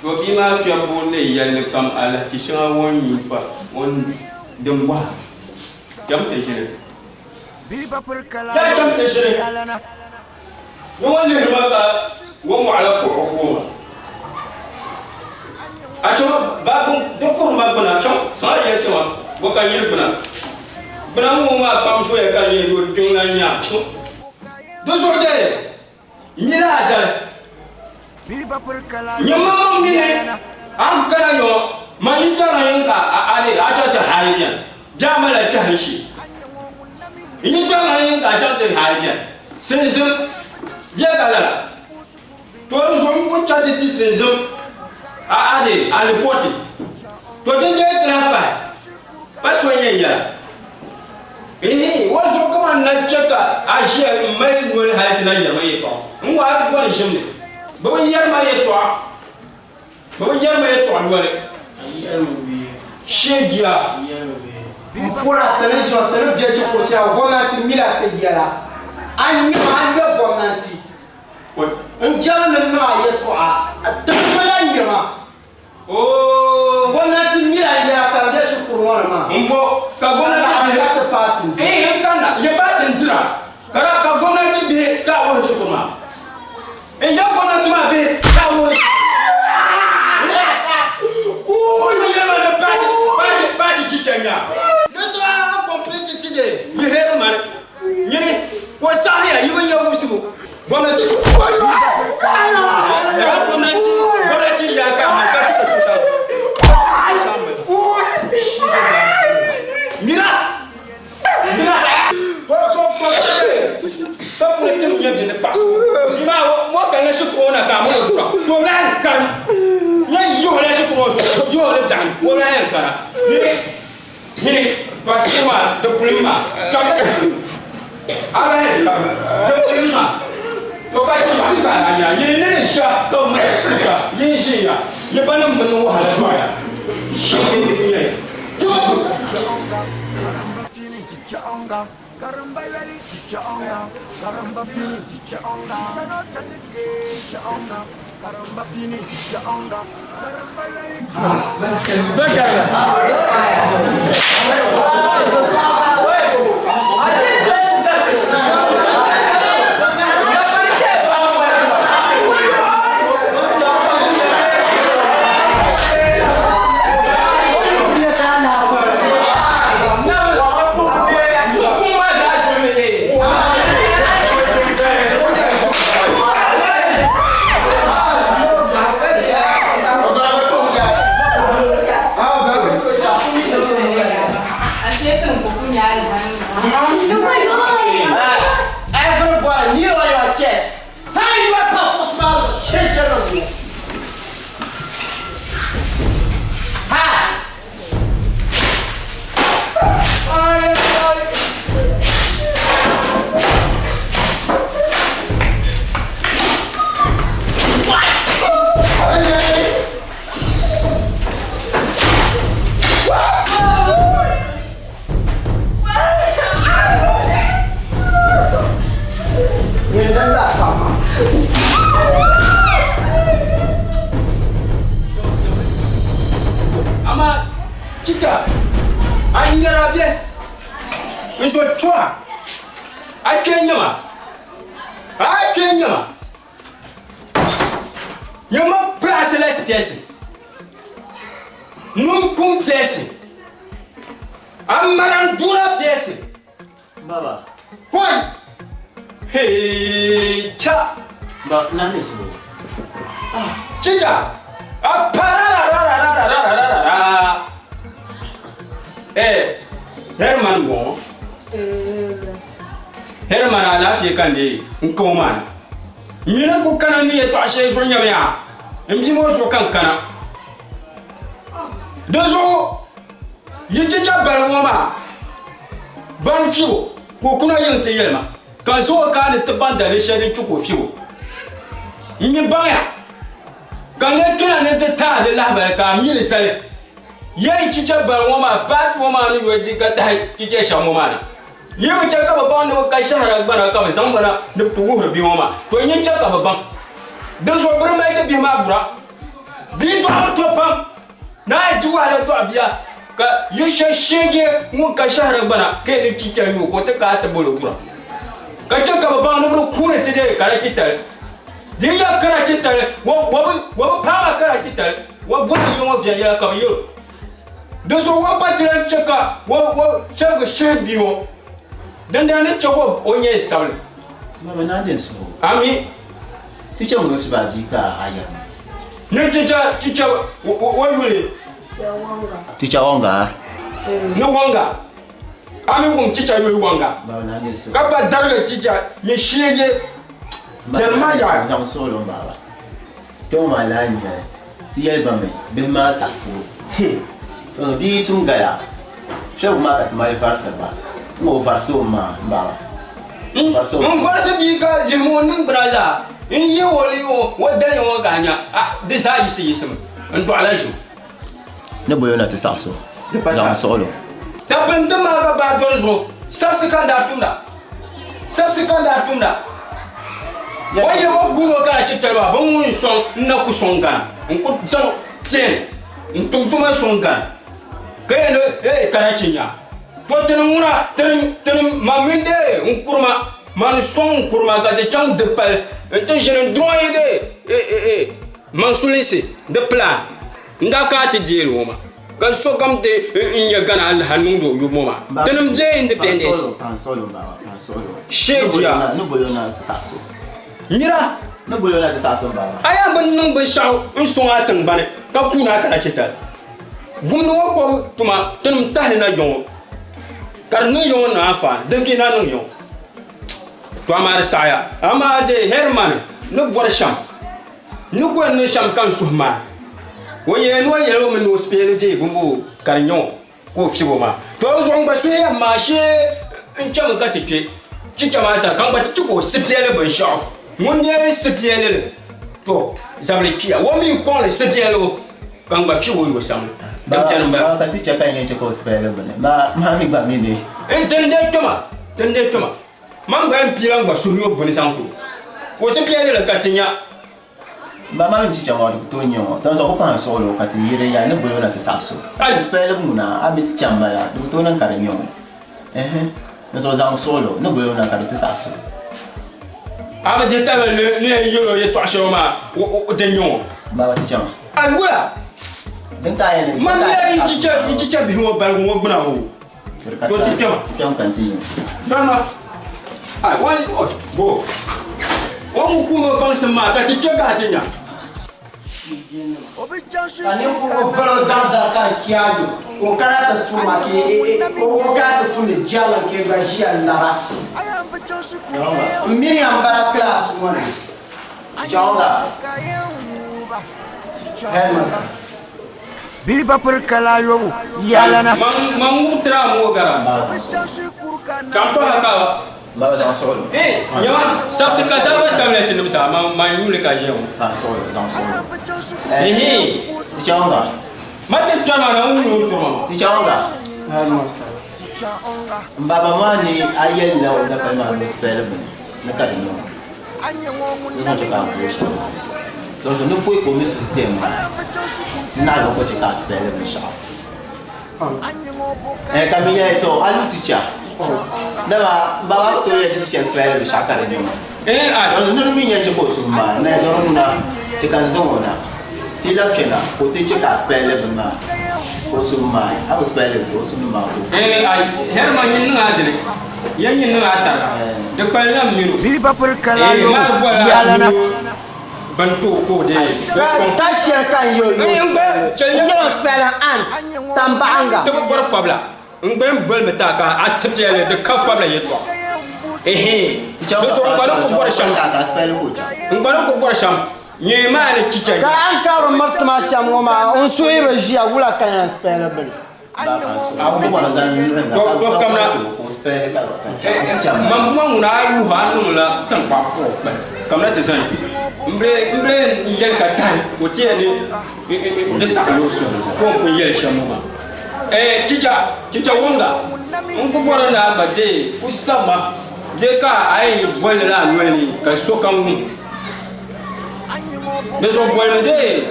To bia maa fiɛbbu ni yɛlli kam alahichi shɛŋa o ni nyu pa o ni din bɔha, cham ti ʒini. Yaa cham ti ʒini. Ni ŋɔ lihiri ma ka ŋɔ mɔɣila kuɣu fuuma. A chaŋ ba di fuhiri ma gbuna chaŋ saɣa yɛli chaŋ bɔ ka yili gbuna. Gbuna ŋɔ maa kpam zoya ka di nyɛ yo kpiŋ lan nya chaŋ. Di zuɣu dee n-nyɛ laa zali. Nyɛ maŋmaŋ mi ni a ni kana yɔ man yi darila yin ka a lee a chaŋ ti haai bɛni bee a malila tɛhi n-she. N yi darila yin ka a chaŋ ti haai bɛni sinzim bee ka lala. To di zuɣu m pun chaŋ ti ti sinzim a a lee a lipɔti. To din dee ti lahi pahi pa so n-yɛn yɛla. Ehe, o zuɣu kaman na chɛ ka a ʒiya m-mali noli hal ti na yɛri ma yɛtɔɣa. N waari dɔni ʒim ni. Bɛ bi yɛri ma yɛtɔɣa. Bɛ bi yɛri ma yɛtɔɣa noli. Shee jia. M pɔra ti ni ʒiya ti ni be shikuru shɛli gomnanti mila ti yɛla. A nyama a nya gomnanti n jɛli ni niŋ a yɛtɔɣa ti bi mali a nyama. Oo. Gomnanti mila yɛla ka di be shikuru ŋɔ ni maa. M bo ka gomnanti bihi. Ka ti paati n-dira. Ee n kanna n yɛ paati n-dira ka daa ka gomnanti bihi ka a wuhi shikuru maa. N yɛ gomnanti maa bihi ka a wuhi Kuui n yɛ ma ni paati paati paati chicha nya. Di zuɣu a complete ti de yiheri mani nyini ka o saɣiya yi bi nya wumsibu. Gomnanti gomnanti gomnanti ya ka ma ka tuka tusa mira mira ko ko ko ka kuli tim nyɛ bi ni kpaɣisi ma mo ka na shikuru na ka mo dura to na karim ya yohla shikuru so yohla dan ko na yan kara ni ni pa shikuru ma de puli ma ka ala yan karim de puli ma to ka ti ma ka na nya ni ni sha ka mo ka yin shi ya ye ba nan mun wahala ba ya shi ne ne zo chɔha a kpee nyɛma a kpee nyɛma nyɛma pilaasi la sipɛsi nun kum piɛsi a maran duuna piɛsi Baba. Hoi! Hey, cha! Ba, na ne so. Ah, chicha! A pararararararararara! Eh, Herman mo. Herman alaafee ka n deei n ka o maa ni. N mi ni ku kana ni yɛtɔɣa shɛli zuɣu nyɛmi yaa, n bia ŋɔ zuɣu ka n kana. Di zuɣu yi chicha baligu ŋɔ maa ban fibu ka o kuna yiŋ ti yɛli ma ka n zaŋ o kaai ni ti baŋ daliri shɛli din chɛ ka o fibu. N mi baŋya ka n lee kpɛna ni ti taai di lahibali ka a mi li zali. Yɛli chicha baligu ŋɔ maa paati ŋɔ maa ni yoli di ka tahi chicha shɛm ŋɔ maa na. Yi bi chɛ ka bɛ baŋ ni bɛ ka shɛhira gbana ka bɛ zaŋ ba na ni bɛ ti wuhiri bia ŋɔ maa, to nyin chɛ ka bɛ baŋ. Dinzuɣu bɛ di mali ti bihi maa bura. Bia dɔɣibu to pam, naa yi di wahala dɔɣi bia, ka yi shɛ sheegi ŋun ka shɛhira gbana ka yi ni chicha yo ka o ti ka a ti bol o bura. Ka chɛ ka bɛ baŋ ni bɛ di kuuni ti deei karachitali. Di yi nyɛ karachitali, o bi paai ma karachitali, o bɔri yi ŋɔ viɛnyɛla ka bɛ yɛl o. Di zuɣu o pa ti lan chɛ ka o chɛrigi shihi bia ŋɔ, dindina ni chɛ ka o nya sabili. Baba naa din suhu. Ami. Ti chɛ ŋun fi ba bia ka a yɛri ma. Ni chicha chicha o yuli. Chicha Wonga. Ni Wonga. A mi wum chicha yuli Wonga. Baba naa din suhu. Ka pa darigi chicha ni sheegi chani ma yaɣi. Zaŋ suɣulo m baba. Kpɛŋɔ maa lahi nyɛli ti yɛli ba mi bihi maa saɣisibu. Bia yi tum gala, fiɛbigu maa ka ti mali varisiri ba. N o varisi o maa m baba. N varisi bia ka lihim o niŋgbuna zaa n yi o o daliya ŋɔ ka a nya a di zaa yiɣisi yiɣisimi n dɔɣila ʒim. Ni boli o na ti saɣisi o zaŋ suɣil o. Dabiɛm din maa ka baai doli zuɣu, sabisi ka n daa tumda. Sabisi ka n daa tumda. O yi o guun o karachi tali maa, bɛ ŋun sɔŋ n na ku sɔŋ Ghana. N ku zaŋ ten n tum tuma sɔŋ Ghana ka yɛn ni eh karachi nya. To tini ŋuna tini tini ma mini dee n kurima ma ni sɔŋ n kurima ka ti chaŋ di pali n ti ʒini n drawing dee eh eh eh maŋsulinsi di plan. N daa kana ti deeri ŋɔ maa ka sokam ti n-nya Ghana alaha niŋdi o yubu ŋɔ maa. Tinim deei independence. Sheegia. Mira. A yaa bi niŋ binshɛɣu n-sɔŋ a tiŋgbani ka kuuni a karachi tali. Gumdi ŋɔ kɔbu tuma tinim tahili na ya ŋɔ ka di niŋ ya ŋɔ ni anfaani din ka yi na niŋ ya ŋɔ. To amaa di saɣiya. Amaa dee Herman ni bɔri shɛm. N ni ku yɛn niŋ shɛm ka n suhu maai. O yɛli ni o yɛli o mi ni o sipeeli deei bimbo ka di nyɛ o ka o fiɛbi o maa. To o zuɣu n gba suhu yɛn maai shee n chami ka ti kpe chicha maa sani ka n gba ti chɛ ka o sipeeli binshɛɣu. Ŋun deei sipeeli li to zabili kpiya o mi kɔŋ li sipeelibu ka n gba fiɛbi o yo samli. Din beni m-bala. Ka ti chɛ ka n yɛn chɛ ka o sipeeli bini maa mi gba mi ni. Din dee kpɛma, din dee kpɛma. Man gba yɛn piila n gba suhuyo buni zaŋ ti o, ka o ti piɛli li ka ti nya. M ba maa mini chicha ŋɔ di ku tooi nya ŋɔ, dinzuɣu ku pahi n suɣili o ka ti yiri ya ni boli o na ti saɣisi o. A ni spɛli ŋuna a mi ti chaŋ bala, di ku tooi niŋ ka di nya ŋɔ. Ɛhɛ, dinzuɣu zaŋ suɣili o ni boli o na ka di ti saɣisi o. A bi dihi tabili ni ni yɛn yɛl o yɛtɔɣ shɛli maa din nyɛ ŋɔ. M ba ti chaŋ. A wula? Din ka a yɛn ni. Man mi yi chicha bihi ŋɔ baligu ŋɔ gbuna o. To ti kpɛma. Kpɛm ka n ti nya. Kpɛma. Ai, wani, o, bo. O mu kuuni o baŋsim maa ka ti kpe ka a ti nya. Ka ninkurugu vali o daridari ka di kpe a yo, ka o kana ti tum ma ka o kana ti tumdi jɛrilim ka yi gba ʒiya n-lara. M mini ya m-bala kilaasi ŋɔ ni. Headmaster. Bihi ba piri kala ayobu yalana. Man ŋub tira ŋɔ gara. Ka n tɔha ka Eh, nyama sabisi ka zaa ba tablet nim zaa man man yuli ka ʒiya ŋɔ. Ehe. Ma ti kpɛma na n wum o tuma. M baba maa ni a yɛlila o napali maa ni o spɛli bini ni ka di niŋ. Di zaŋ chɛ ka a ku o shɛm maa. Dinzuɣu ni pɔi ka o mi suhu ti yɛn bahi, n naɣila o gba chɛ ka a spɛli binshɛɣu. Eh, ka mi yɛli, to a lu ticha. Dama baba ku tooi yɛli ti chɛ spɛli binshɛɣu ka di nyɛ ŋɔ. Niri mi yɛn chɛ ka o suhu maa na dɔri ŋuna ti ka n zaŋ o na ti labi kpɛna ka o ti chɛ ka a spɛli bini maa ka o suhu maai a ku spɛli ka o suhu maa ka o Hɛrima nyin niŋ a dini yɛn nyin niŋ a tariga di kpalila m mini o. Bia ba piri ka lahi yo yalana. Ban tooi ka o deei Ta shɛli ka n yɛ o yo n yɛl o spɛli ant tambaɣiŋga. Ti bi bɔri fabila. N gba yɛn bolimi ti a ka a piɛli di ka fabila yɛltɔɣa. Ehe, di zuɣu n gba ni ku bɔri shɛm, n gba ni ku bɔri shɛm nyee maa ni chicha Ka a ni kabiri miriti ma shɛm ŋɔ maa, n suhu yi bi ʒiya, wula ka yɛn spɛli bini? To kamina, man puma ŋuna a yuhi a niŋla tankpaɣu ka o kpali, kamina ti zani kpe. M bili n yɛli ka tahi ka o ti yɛli ni di saɣim o suhu ka o ni pun yɛli shɛm ŋɔ maa. Eh, chicha, chicha wonga, n ku bɔri ni a gba deei ku sab ma bee ka a yɛn yi bolli la a noli ni ka sokam wum. Di zuɣu bolimi deei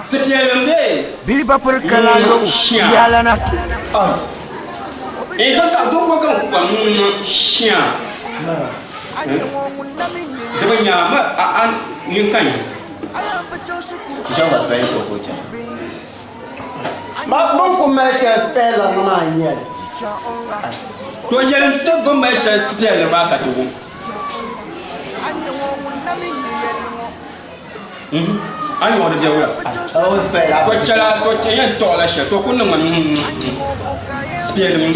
sipiɛllim deei Bia ba piri ka lahi yo shia. yalana. Eh, do ka do ko ka ku shia. Di bi nya ma a a yin ka yin. Ma bɛ ku mali shɛli spɛliri ni maa n-nyɛ li. To yɛlim ti bɛ mali shɛli spɛliri maa ka ti wum. A nyɔɣu di bɛ wula? To chɛla to chɛ yɛn tɔɣila shɛli to ku niŋmi spɛli ŋ.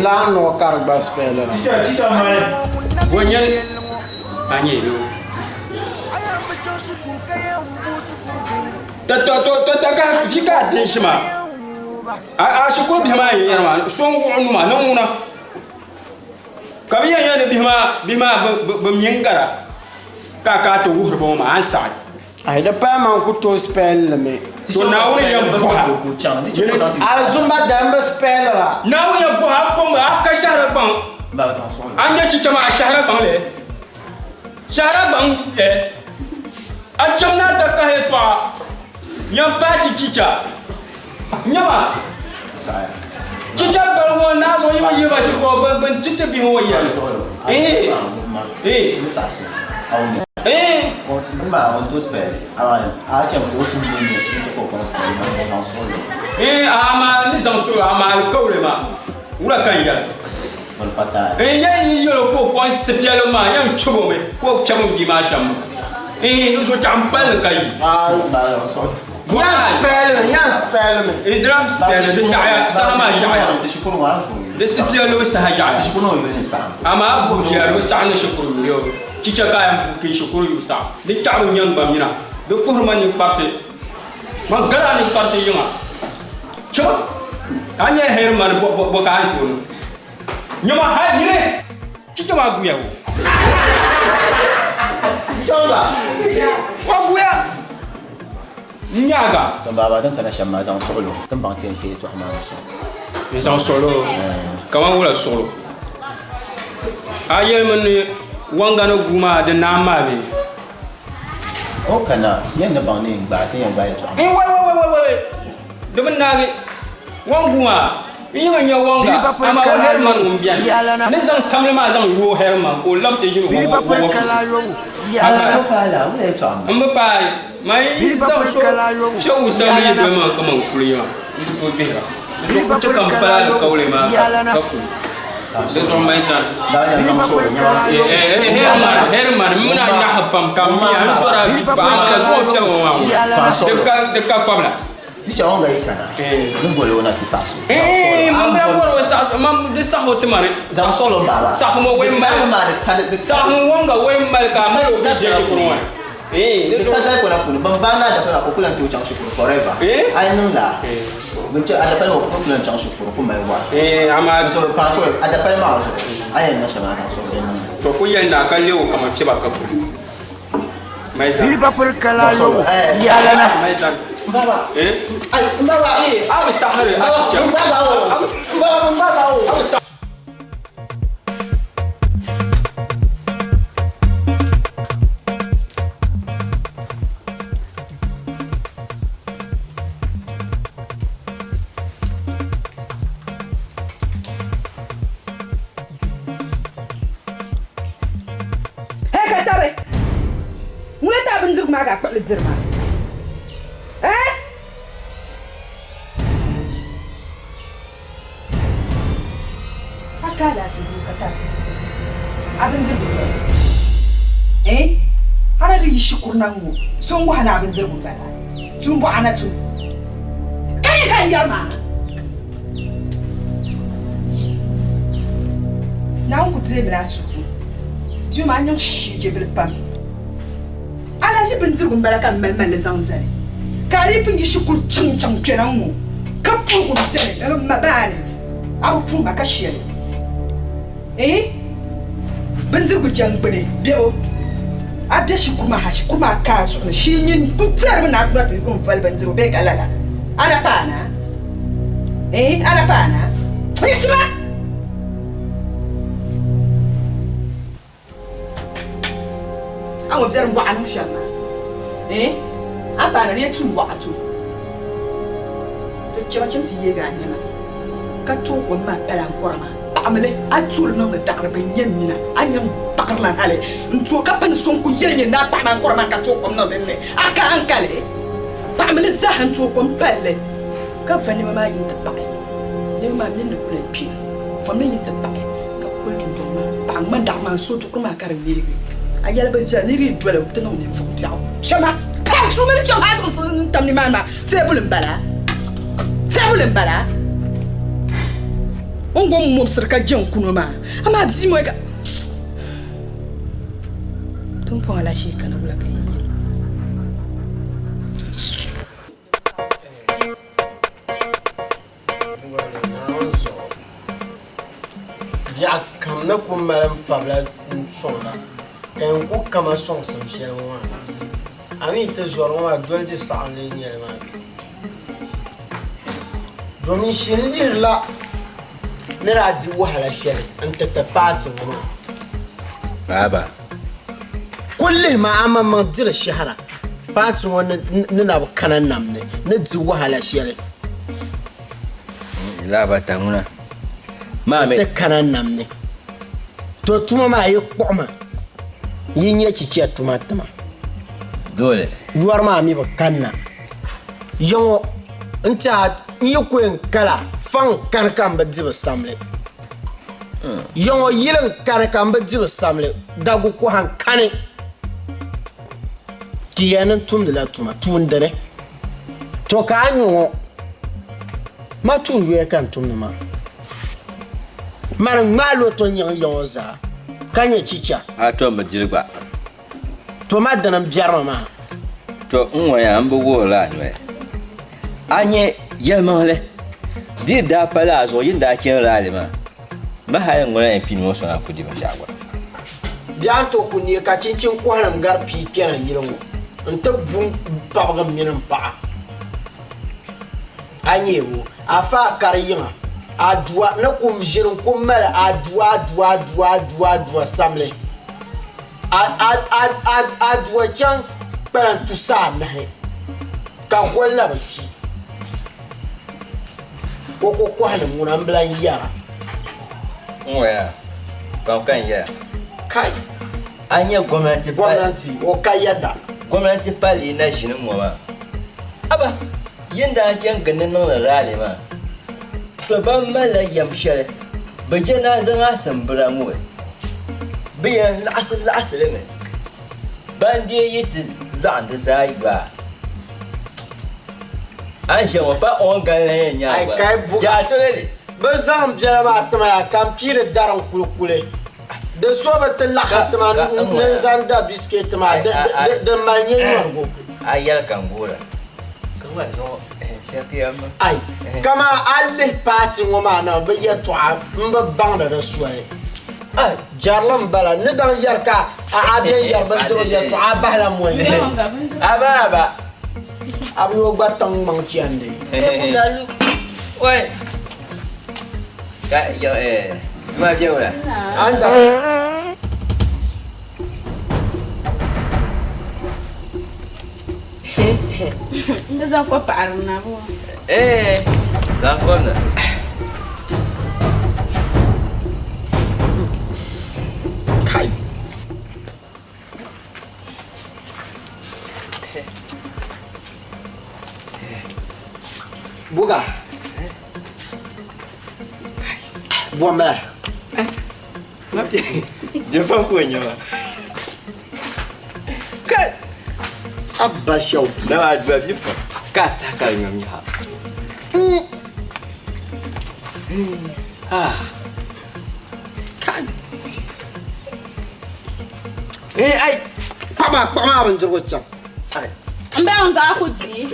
Laa noo ka di gba spɛliri. Bo nyɛli a nyɛ yo. To vi ka a tin shima a shikuru bihi maa n yɛri maa so n wuɣi numa ni ŋuna ka bi yɛn yɛli ni bihi maa bihi maa bi mi n gara ka a ka ti wuhiri ba ŋɔ maa a ni saɣi. Ayi di paya man ku tooi spɛlli mi. To Naawuni yɛn bɔha. Alizumba dali bi spɛllira. Naawuni yɛn bɔha a kom a ka shɛhira gbaŋ a nyɛ chicha maa a shɛhira gbaŋ li. Shɛhira gbaŋ ɛ a chaŋ ni a takahi yɛtɔɣa yɛn paai ti chicha nyama chicha bali ŋɔ naa zuɣu yi bi yihi ba shikɔɔ bin bin ti ti bihi ŋɔ yɛli ee ee ee ee amaa ni zaŋ suɣulo amaa alikauli maa wula ka n yɛli N yɛn yi yɛl o ka o kɔŋ sipiɛlim maa, n yɛn fiɛb o mi ka o fiɛb m bia maa shɛm maa. N zuɣu chaɣ m palli ka yi. N spɛli di yaɣaya, saha maa yaɣaya. Di sipiɛllibu saha yaɣaya. Amaa a gubi bia di bi saɣim ni shikuru yuli o. Chicha ka a yɛn puhi shikuru yuli saɣim. Di chaɣimi nyaŋ gba mina. Di fuhiri ma ninkpariti. Man gala a ninkpariti yiŋa. Chɛ a nyɛ hɛri mani bɔ ka a ni tooi niŋ. Nyama hali nyini chicha maa guya o. O guya n nyaaga. Tɔn baaba din kana shɛm maa zaŋ suɣulo ti ni baŋ ti yɛn kpee yɛtɔɣa maa ni shɛm. N zaŋ suɣulo kaman wula suɣulo? A yɛlimi ni waŋga ni guu maa di naam maa bee? O kana yɛn ni baŋ ni yɛn gbaai ti yɛn gbaai yɛtɔɣa maa. N wai wai wai wai di bi naagi waŋ guu maa. N yi bi nya waŋga, amaa o Hɛriman ŋun beni ni zaŋ samli maa zaŋ yo Hɛriman ka o lab ti ʒini o wɔfisi. M bi paai, man yi zaŋ so fiɛbu samli yi doli ma kaman kuli yi maa, n ku tooi gbihira. Di zuɣu ku chɛ ka m pali alikauli maa ka kuli. Di zuɣu mali sani. Hɛriman, m mini a nyaɣisi pam ka m mi a ni zɔri a vi pam, amaa ka zuɣu fiɛbu maa ŋuna, di ka fabila. Teacher ŋɔ yi kana ni boli o na ti saɣisi o. Ee, man bila boli o saɣisi man di saɣisi o ti ma ni. Zaŋ sɔɣili o baaba. Saɣisi ŋɔ wei mali. Saɣisi ŋɔ wei mali ka a mali o bɛ shikuru ŋɔ ni. Ee, di ka zali kona puuni bin baa ni adapali maa ka o ku lan tooi chaŋ shikuru forever. A yi niŋ laa bin chɛ adapali maa o ku lan chaŋ shikuru ku mali wara. Ee, amaa so paai sɔɣi adapali maa zuɣu a yɛn niŋ shɛm a zaŋ sɔɣili din niŋ. To ku yɛli ni a ka leei o kaman fiɛba ka kuli. Bia ba piri ka lahi yo yalana. Ŋuna ti a bindirigu maa ka a kpuɣi li diri maa? Eh? A ka alaafee doo ka tari a bindirigu n-bala? Eh? A na di yi shikuru na ŋ-ŋɔ, so n-wuhi a ni a bindirigu m-bala? Tuumbuɣa na tum. Ka yi ka n yɛri maa? Naawuni ku deemila a suhu. Bia maa, a niŋ shishiijɛbili pam. Alahichi bindirigu m-bala ka m mali mali li zaŋ zali, ka a dii pun yi shikuru chaŋ chaŋ kpɛna ŋ-ŋɔ, ka puhigu beni m ma baa ni, a bi puhi ma ka shɛli. Iin, bindirigu jɛŋgbuni bebo, a be shikuru maa ha, shikuru maa ka a zuɣu ni shee nyin kul tɛrimi ni a kuna ti vali bindirigu bee ka lala, a na paai na? Iin, a na paai na? Yiɣisima! A ŋɔ biɛri m-bɔɣa niŋ shɛm maa, eeh, a paai na di yɛn tuui wɔɣa to. To chɛma cham ti yeegi a nɛma ka tooi kom maa pali ankɔra maa. Paɣimi li, a tooi li niŋdi daɣiri bɛ nyɛ mina, a nyam daɣiri lan hali n-tooi ka pini so n-ku yɛli nyɛ ni a paɣimi ankɔra maa ka tooi kom niŋ din ni, a ka hankali. Paɣimi li zaaha n-tooi kom pali li ka va nɛma maa yi nti paɣi. Nɛma maa mini di ku lan kpe, vom li yi nti paɣi. Ka bɛ kuli dundɔŋ maa paɣa ŋmani daɣu maa n-so duɣuri maa ka di neegi. A yɛli bɛ viɛla ni di yi doli o ti niŋ ninvuɣ biɛɣu. Chama! Ka a tuumi ni chaŋ a zaŋ so n-tam nimaani maa, teebuli m-bala. Teebuli m-bala. O ni gom mɔbisiri ka je n-kuno maa, amaa bia ŋɔ ka. Pumpɔŋɔ alaashee kana wula ka yi yɛli? Biɛɣu kam ni ku mali n fabila n sɔŋda ka yɛn ku kama sɔŋsim shɛli ŋɔ maa a mi ti zɔri ŋɔ maa doli di saɣinli n nyɛli maa domin shini lihirila ni daa di wahala shɛli n ti ti paati ŋɔ maa Baaba. Kuli lihi ma a maŋmaŋ diri shɛhira paati ŋɔ ni na bi kana nam ni ni di wahala shɛli. Laabata ŋuna maa mi. Ti kana nam ni. To tuma maa yi kpuɣi ma yi nya chicha tuma tima. Dole. Yɔri maa mi bi kanna. Yiŋɔ n tiɛha n yi ku yɛn kala faŋ kani ka m bi di bi samli. Yiŋɔ yili n kani ka m bi di bi samli. Dagu kɔha n kani. Ti yɛn ni tumdila tuma tuun dini. To ka a nya ŋɔ ma tuun yoya ka n tumdi maa. Mani ŋmaai loto nyiŋ yiŋɔ zaa ka nyɛ chicha. A tom bi diri gba. To ma dini m biɛrimi maa. To n ŋɔ yaa m bi wuhirila a noli. A nya yɛlimaŋli di daa pala a zuɣu yi ni daa chani raali maa. Ma hali ŋuna yɛn pini o sɔna ku di binshɛɣu gba. Biɛɣu n-tooi ku neei ka chinchin kɔhilim gari pii kpɛna yili ŋɔ nti bu m-pabigi m mini m paɣa. A nyɛ o, afa a kari yiŋa, adua ni ku ʒini n-ku mali adua adua adua adua adua samli. Adua chaŋ kpalan tusa anahi ka goli na bi kpi. O ko kɔhi ni ŋuna m-bi lan yɛra. N ŋɔ yaa, pam ka n yɛra. Kai! A nya gomnanti pali. Gomnanti, o ka yɛda. Gomnanti pali na ʒini ŋɔ maa. Aba, yin daa chani gindi niŋdi raali maa, to ban malila yɛm shɛli bɛ je ni a zaŋ a simbira ŋɔ, bɛ yɛn laɣisi laɣisi li mi. Ban dee yi ti laɣim di zaa yo a. A ni ʒiya ŋɔ pa o ni gali la yɛn nyɛ a gba. Yaa toli li. Bɛ zaŋ biɛla maa ti ma yaa ka m piiri dari n-kuli kuli. Di so bi ti laɣim ti ma ni n zaŋ da bisiketi maa di mali nyɛnyɔrigu. A yɛli ka n guura. Ka gba zuɣu shɛli Ai, kaman a lihi paati ŋɔ maa na bɛ yɛtɔɣa m bi baŋdi di soli. Jɛrili m-bala. N ni daŋ yɛri ka a bɛn yɛri bindirigu yɛtɔɣa a bahila moli. Aba aba. A bi o gba tiŋ ŋmaŋ chandi. Oi. Ka ya eh tuma bɛ wula. Anda. N zaŋ ko paɣiri na bo. Eh, zaŋ kom na. Kai. Buga. Buɣim bala. Jefam ka o nyɛ maa. Kai! Abba shɛw bia. Nama adua bi fam ka a saha ka di nyom yaha. Ah. Kai! Eh, ai! Kpaɣima kpaɣima bindirigu chaŋ. N bɛ ŋun ka ku di.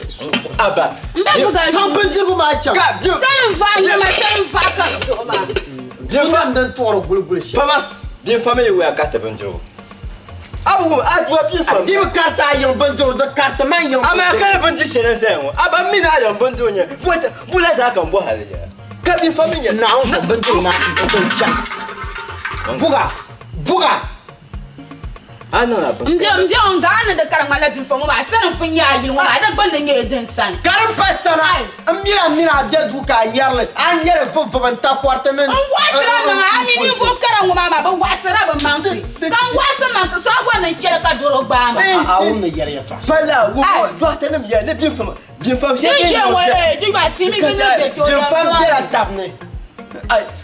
Abba. N bɛ buga. Zaŋ bindirigu maa chaŋ. Salim vaɣa nyɛma salim vaɣa ka zuɣu maa. Biɛfam din tuɣiri guliguli shɛm. Fama, biɛfam yi wuya ka ti bindirigu. A bi wum, a dua biɛfam. Di bi kariti a yiŋ bindirigu, di kariti man yiŋ bindirigu. Amaa ka di bindiri shɛli n-zaya ŋɔ, a ba mi ni a yiŋ bindirigu nyɛ, bula zaa ka m bɔhi a li yɛla. Ka biɛfam mi nyɛ. Naawuni zuɣu bindirigu maa n-chaŋ. Buga, buga. A niŋla bin. N bɛ n bɛ ŋun gaa ni di kari ŋmanila binfa ŋɔ maa sani n pun nyɛ a yili ŋɔ maa di gbunni nyɛla din sani. Ka din pa sana n mini a mini a bɛ duu ka a nyari li a ni nyɛli vibvibi n takɔriti ni. N waɣisira maŋa a mi ninvuɣ kara ŋɔ maa maa bɛ waɣisira bɛ maŋsi ka n waɣisi maŋ ka so a bɔri ni n chɛli ka doro gbaai ma. A wum ni yɛri yɛtɔɣa shɛli. Pala wum dɔɣitɛnim yɛli ni binfa binfam shɛli Din ʒe ŋɔ ee di gba simi di ni bɛ to Binfam bela tab ni.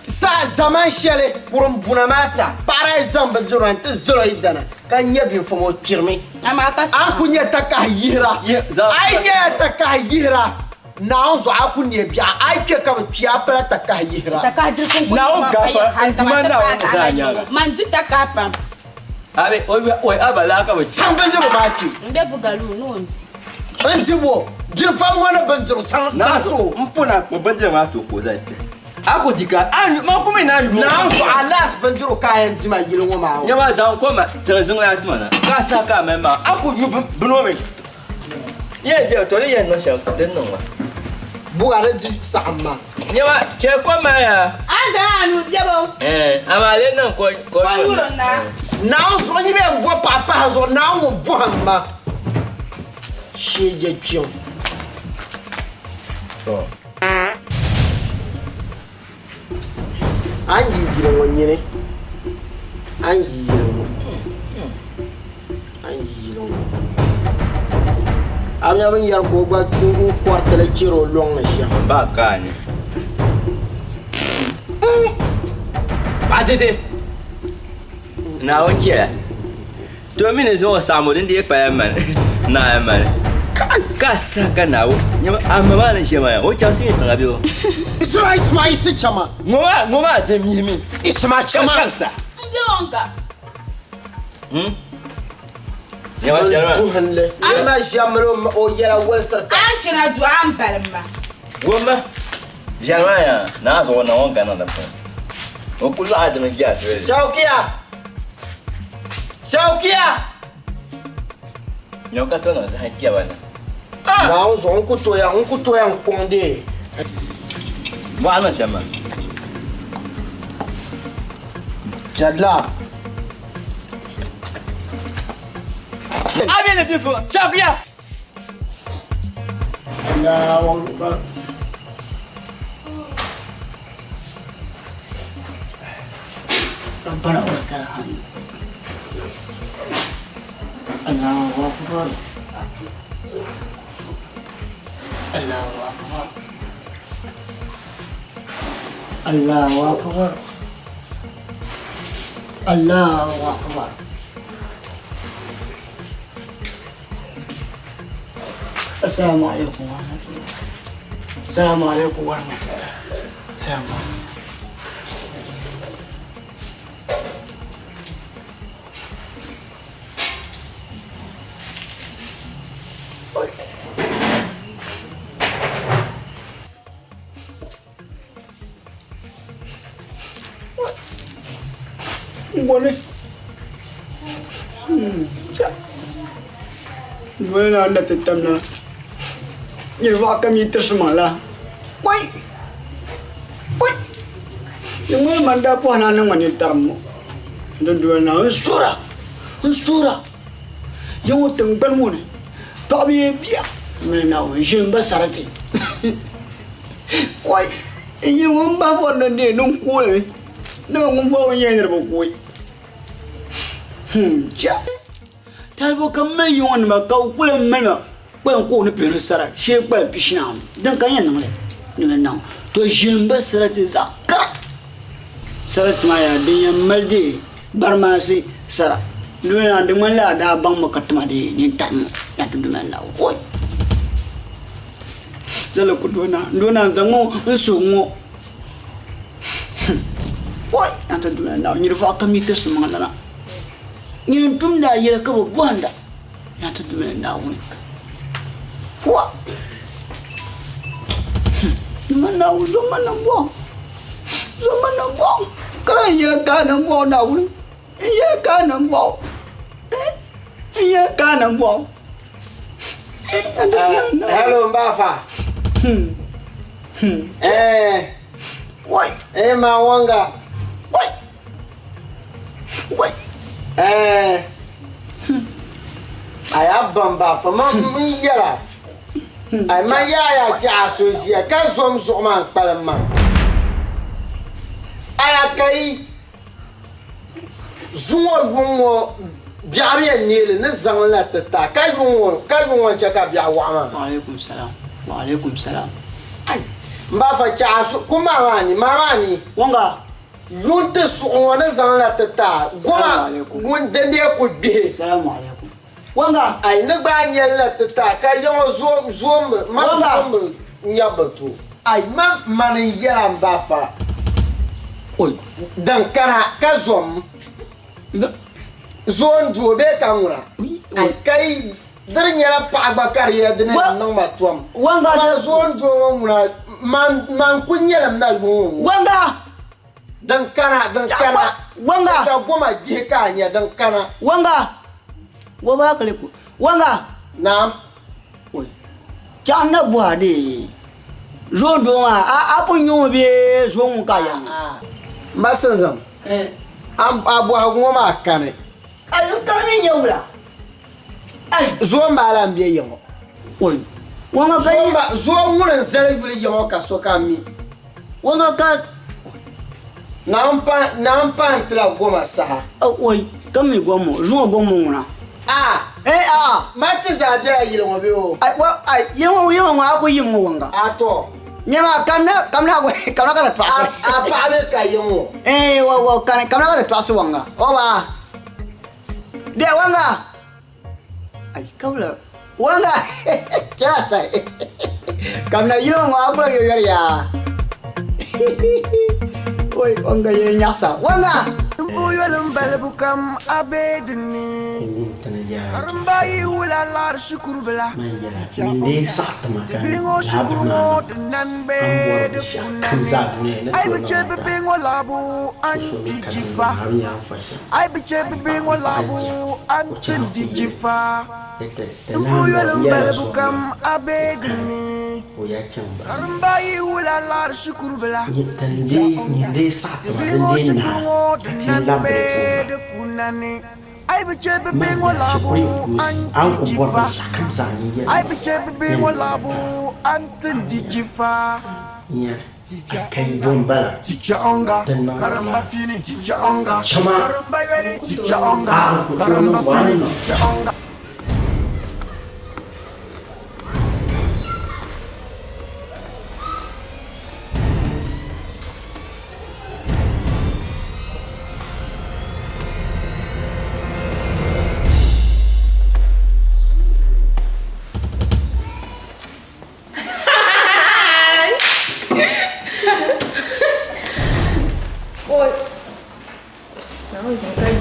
Saha zaman shɛli kurim buna maa sa, paɣa daa yi zaŋ bindirigu na nti zal o yidana ka nya binfam o kpirimi. A ni ku nya takahi yihira, a yi nyala takahi yihira, Naawuni zuɣu a ku neei biɛɣu, a yi kpe ka bɛ kpi a pala takahi yihira. Naawuni gaafara, n Duuma Naawuni zaa nyaaŋa. Zaŋ bindirigu maa kpe. N di bo, binfam ŋɔ ni bindirigu zaŋ ti o. M pun a kpuɣi bindirigu maa ti o ka o zaŋ kpe. A ku di ka a nyu, man ku mi ni a nyu. Naawuni zuɣu a laasi bindirigu ka a yɛn di ma yili ŋɔ maa o. Nyama zaŋ kom tiŋ jiŋli a ti ma na, ka a saha ka a mali maa, a ku nyu bini ŋɔ mi. Yɛn diɛm to di yɛn niŋ shɛm din niŋ maa. Buɣa di di saɣim ma. Nyama chɛ kom maa yaa. A ni zaŋ a nuu diɛbo. Amaa lee niŋ ko ko nyuri na. Naawuni zuɣu yi bɛn bo paɣa pahi zuɣu Naawuni ŋun bɔhim ma shee je kpiɔŋ. A ni yi yili ŋɔ nyini, a ni yi yili ŋɔ, a ni yi yili ŋɔ. A nya bɛ ni yɛri ka o gba kɔriti li chɛri o lɔŋ ni shɛm. Ba ka a ni. Paɣa titi, Naawuni chɛya. To mi ni zaŋ o saɣim o din dii paya mali naai mali ka saha ka Naawuni nyama a ma maa ni ʒiya maa ya o chaŋ simii tiŋa bee o. Isma Isma isi chama. Ŋɔ maa ŋɔ maa din mihimi. Isma chama. Ka sa. N be o ka. Hmm. Nyama shɛli maa. Duhinli. Nira na ʒiya mali o yɛla wolisiri ka. A ni chana du a ni balim ma. Gomma. Ʒiɛri maa ya naa zuɣu na ŋɔ gana di puuni. O kuli laɣa dimi jɛra doli. Shaukiya. Shaukiya. Nyɔ ka to niŋ zahi kpɛba na. Naawuni zuɣu n ku toya n ku toya n kɔŋ dee. Bɔɣa niŋ shɛm maa. Jadla. A bɛ ni bi fo Shaukiya. Allahu Akbar. ربنا ولك الحمد الله أكبر الله أكبر الله أكبر الله أكبر السلام عليكم ورحمة الله السلام عليكم ورحمة الله السلام عليكم Ngoli. Ngoli na na ti tam na. Niriba kam yi tirisi ma la. Wai! Wai! Ni ŋuni man daa pɔhi na niŋ ma nintarim ŋɔ. Din doli na n suhira, n suhira. Ya ŋɔ tiŋgbani ŋɔ ni paɣaba yi bia mini Naawuni ʒi m ba sarati. Wai! N yi ŋun bahi bɔri ni n neei ni n kuui li ni ka ŋun bɔri o ni yɛli niriba kuui. Hmm, chɛ. Talibo ka mali yiŋɔ nima ka bɛ kuli mali ma kpalim ka o ni pihiri sara shee kpalim pishinaanu din ka n yɛn niŋ li ni di niŋ to ʒini ba sarati zaɣ kara sarati maa nyɛla din yɛn mali dee gbaramaansi sara di ŋmanila a daa baŋ mi ka tima dee nintahi ŋɔ yaa ti duuma Naawuni oi zali ku doo naa n doo naa n zaŋ ŋɔ n suhi ŋɔ oi yaa ti duuma Naawuni nyini vɔɣu ka mi tirisi maŋ lana Nyini n tumdi a yɛla ka bi bɔhinda, yaa ti Duuma Naawuni. Hua! Duuma Naawuni, zom ma nambɔɣu, zom ma nambɔɣu, ka lahi yɛli ka a nambɔɣu Naawuni, n yɛli ka a nambɔɣu, n yɛli ka a nambɔɣu. Hello, Mbafa. Eh. Wai. Eh, ma wanga. Wai. Wai. Eh. A yaa ban ba fa ma n yɛla. Ai ma yaa ya chɛ a so ʒiya ka zom zuɣu maa n kpalim ma. A yaa ka yi zuŋɔ yuŋ ŋɔ biɛɣu yɛn neeli ni zaŋ la ti ta ka yuŋ ŋɔ ka yuŋ ŋɔ n chɛ ka biɛɣu waɣa maa. Wa alaikum salam. Wa alaikum salam. Ai n ba fa chɛ a so ku maa maa ni maa maa ni. Wanga. Yuŋ ti suɣu ŋɔ ni zaŋ la ti ta goma ŋun din dee ku gbihi. Salamu alaikum. Wanga. Ai ni gba nyɛli la ti ta ka yiŋɔ zoombi man zoombi nyabbi to. Ai man mani n yɛla n ba fa. Oi. Din kana ka zom zoon doo bee ka ŋuna. Ai ka yi Di di nyɛla paɣa gba ka di yɛli di ni niŋ ma tom. Amaa zoon doo ŋɔ ŋuna man ku nyɛlim na yuŋ ŋɔ. Wanga! Din kana, din kana. Wanga! Chɛ ka goma gbihi ka a nya din kana. Wanga! Wa ba kali ku. Wanga! Naam. Oi. Chaɣ n na bɔhi a dee. Zoon doo maa, a pun nya o mi bee zoon ŋun ka a yɛli ŋɔ? M ba Sinzam, a bɔhigu ŋɔ maa kani. A kani mi nyɛ wula? Zoon baa la m-be ya ŋɔ. Zoon ŋuni n-zali yuli ya ŋɔ ka sokam mi. Naawuni paai n-ti la goma saha. Ka mi gom ŋɔ, zuŋɔ gom ŋɔ ŋuna. Mali ti zaa bela yili ŋɔ bee o? Yili ŋɔ a ku yim ŋɔ waŋga. A tɔ. Nyama kamina kamina kamina ka ti tɔɣisi. A paɣa be ka yiŋ ŋɔ. Kamina ka ti tɔɣisi waŋga. O ba. Dɛ wanga ai kabla wanga kya sai kamna yino ŋɔ a kula yɔyɔri ya oi wanga ye nyasa wanga Yoli balibu kam a be dinni Karimba yi wula lari shikuru bila Bihi ŋɔ shikuru ŋɔ di nani bee di kunani Ai bi che bi bihi ŋɔ labu an ti jifa A yi bi chɛ bi bihi ŋɔ laɣibu, a ni ti di jifa. M puhi yoli m balibu kam, a be di ni. Karimba yi wula lari shikuru bila. Di bihi ŋɔ shikuru ŋɔ di nani bee di ku nani. A yi bi chɛ bi bihi ŋɔ laɣibu, a ni ti jifa. A yi bi chɛ bi bihi ŋɔ laɣibu, a ni ti di jifa. Akai bo m-bala din niŋ lala chama a n ku tooi niŋ bɔ a ni niŋ. Oi. 然后以前可以。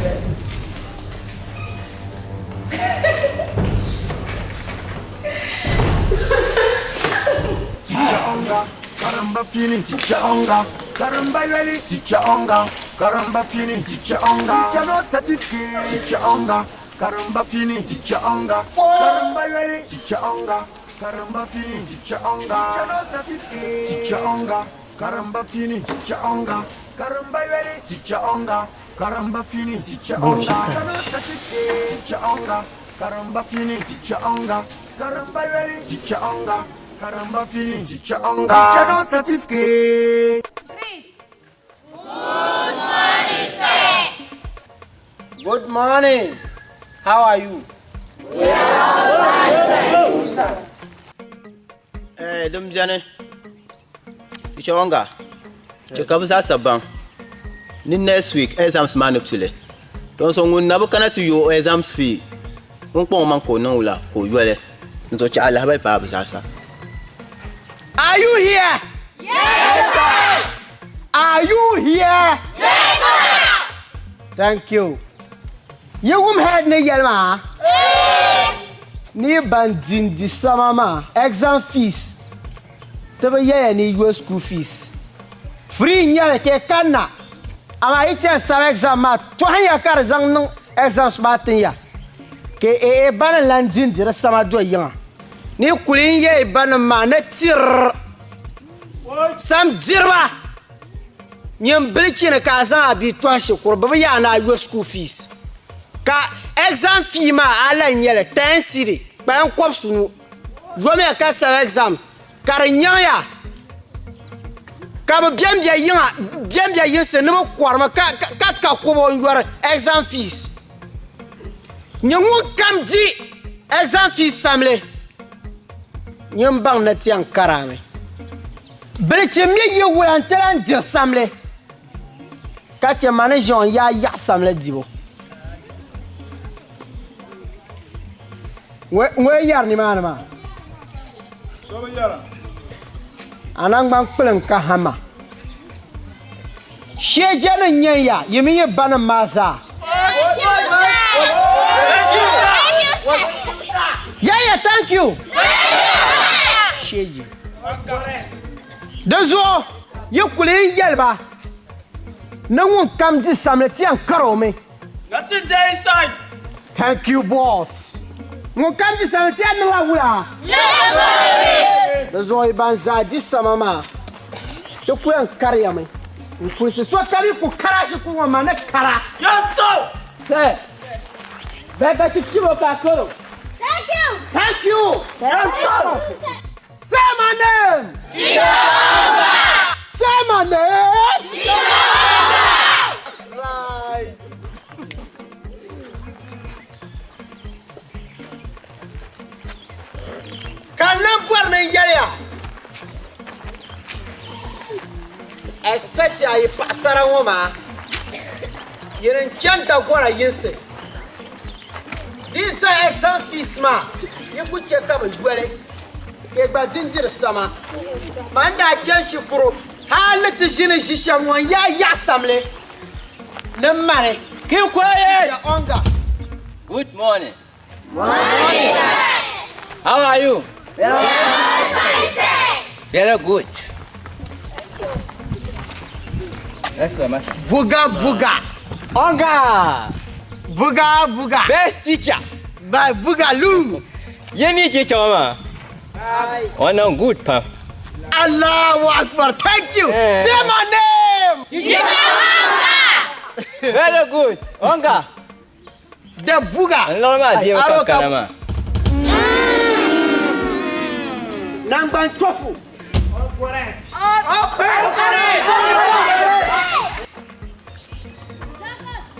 Karimba fini teacher onga Karimba yoli teacher onga Karimba fini teacher onga Teacher no certificate teacher onga Karimba fini teacher onga Karimba yoli teacher onga Karimba fini teacher onga Teacher no certificate teacher onga Karimba fini teacher onga Karimba yoli teacher onga Karimba fini teacher onga Teacher no certificate teacher onga Karimba fini teacher onga Karimba yoli teacher onga Karimba fini teacher onga Teacher no certificate Good morning, sir. Good morning. How are you? We are all fine, sir. Sir. Eh, din beni Teacher Wanga, chɛ ka bɛ zaa sa baŋ ni next week exams maa ni pili. Dinzuɣu ŋun na bi kana ti yooi o exams fee, o ni kpaŋ o maŋ ka o niŋ wula ka o yoli. Dinzuɣu chɛ a lahibali paai bɛ zaa sa. Are you here? Yes, sir. Are you here? Yes, sir. Thank you. Yi wum head ni yɛli maa? Ni yi ban di n-di sama maa exam fees ti bi yɛya ni yi yo school fees. Free n-nyɛli ka yi kanna amaa yi ti yɛn sabi exam maa tɔhinya ka di zaŋ niŋ exams maa tin ya ka yi ba ni lan di n-di di sama do yiŋa. Ni yi kuli n-yɛ yi banim maa ni tiri sam diriba. Nyin bilichini ka a zaŋ a bia tɔhi shikuru, bɛ bi yaai ni a yo school fees. Ka exam fee maa a lan nyɛli 10 cedi, kpalan kɔbisinu. Yomiya ka sabi exam ka di nyaŋ ya ka bɛ bɛn be yiŋa, bɛn be yinsi ni bɛ kɔrimi ka ka ka kobo n-yɔri exam fees. Nyin ŋun kam di exam fees samli, nyin baŋ ni ti yɛn karaami. Bilichi mi yi wula nti lan diri samli, ka chɛ ma ni ʒiɛŋ yaa yaɣi samli dibu. Ŋɔ yɛri nimaani maa? A naŋgban kpiliŋ ka hama. Shɛjɛni n-nyɛ ya, yi mini yi banim maa zaa. Yeah, yeah, thank you. Shɛjɛ. Di zuɣu yi kuli yi yɛli ba ni ŋun kam di samli ti yɛn kari o mi. Thank you boss. Ŋun kam di samli ti yɛn niŋla wula? Di zuɣu yi ban zaa di sama maa ti ku yɛn kariya mi n kulisi so ka mi ku kara shikuru ŋɔ maa ni kara. Yes sir. Sir, bɛka ti chibo ka karo. Thank you. Thank you. Yes sir. Say my name. Jehovah. Say my name. Jehovah. That's right. Ka n lan bɔri ni n yɛli ya, especially yi paɣasara ŋɔ maa, yi ni chani dagɔra yinsi, di yi zaŋ exam fees maa, yi ku chɛ ka bɛ yoli ka yi gba dindiri sama. Man daa chani shikuru hali ti ʒini ʒi shɛm ŋɔ n yaa yaɣi samli ni mani. Keep quiet! Onga. Good morning. Morning, sir. How are you? Very fine, sir. Very good. That's my master. Buga buga. Onga. Buga buga. Best teacher. By Bugaloo. Yemi teacher mama. Ona good pa. Allahu Akbar. Thank you. Yeah. Say my name. Teacher Very good. Onga. The buga. N liɣiri maa deebu ka kana maa. Nangban chofu.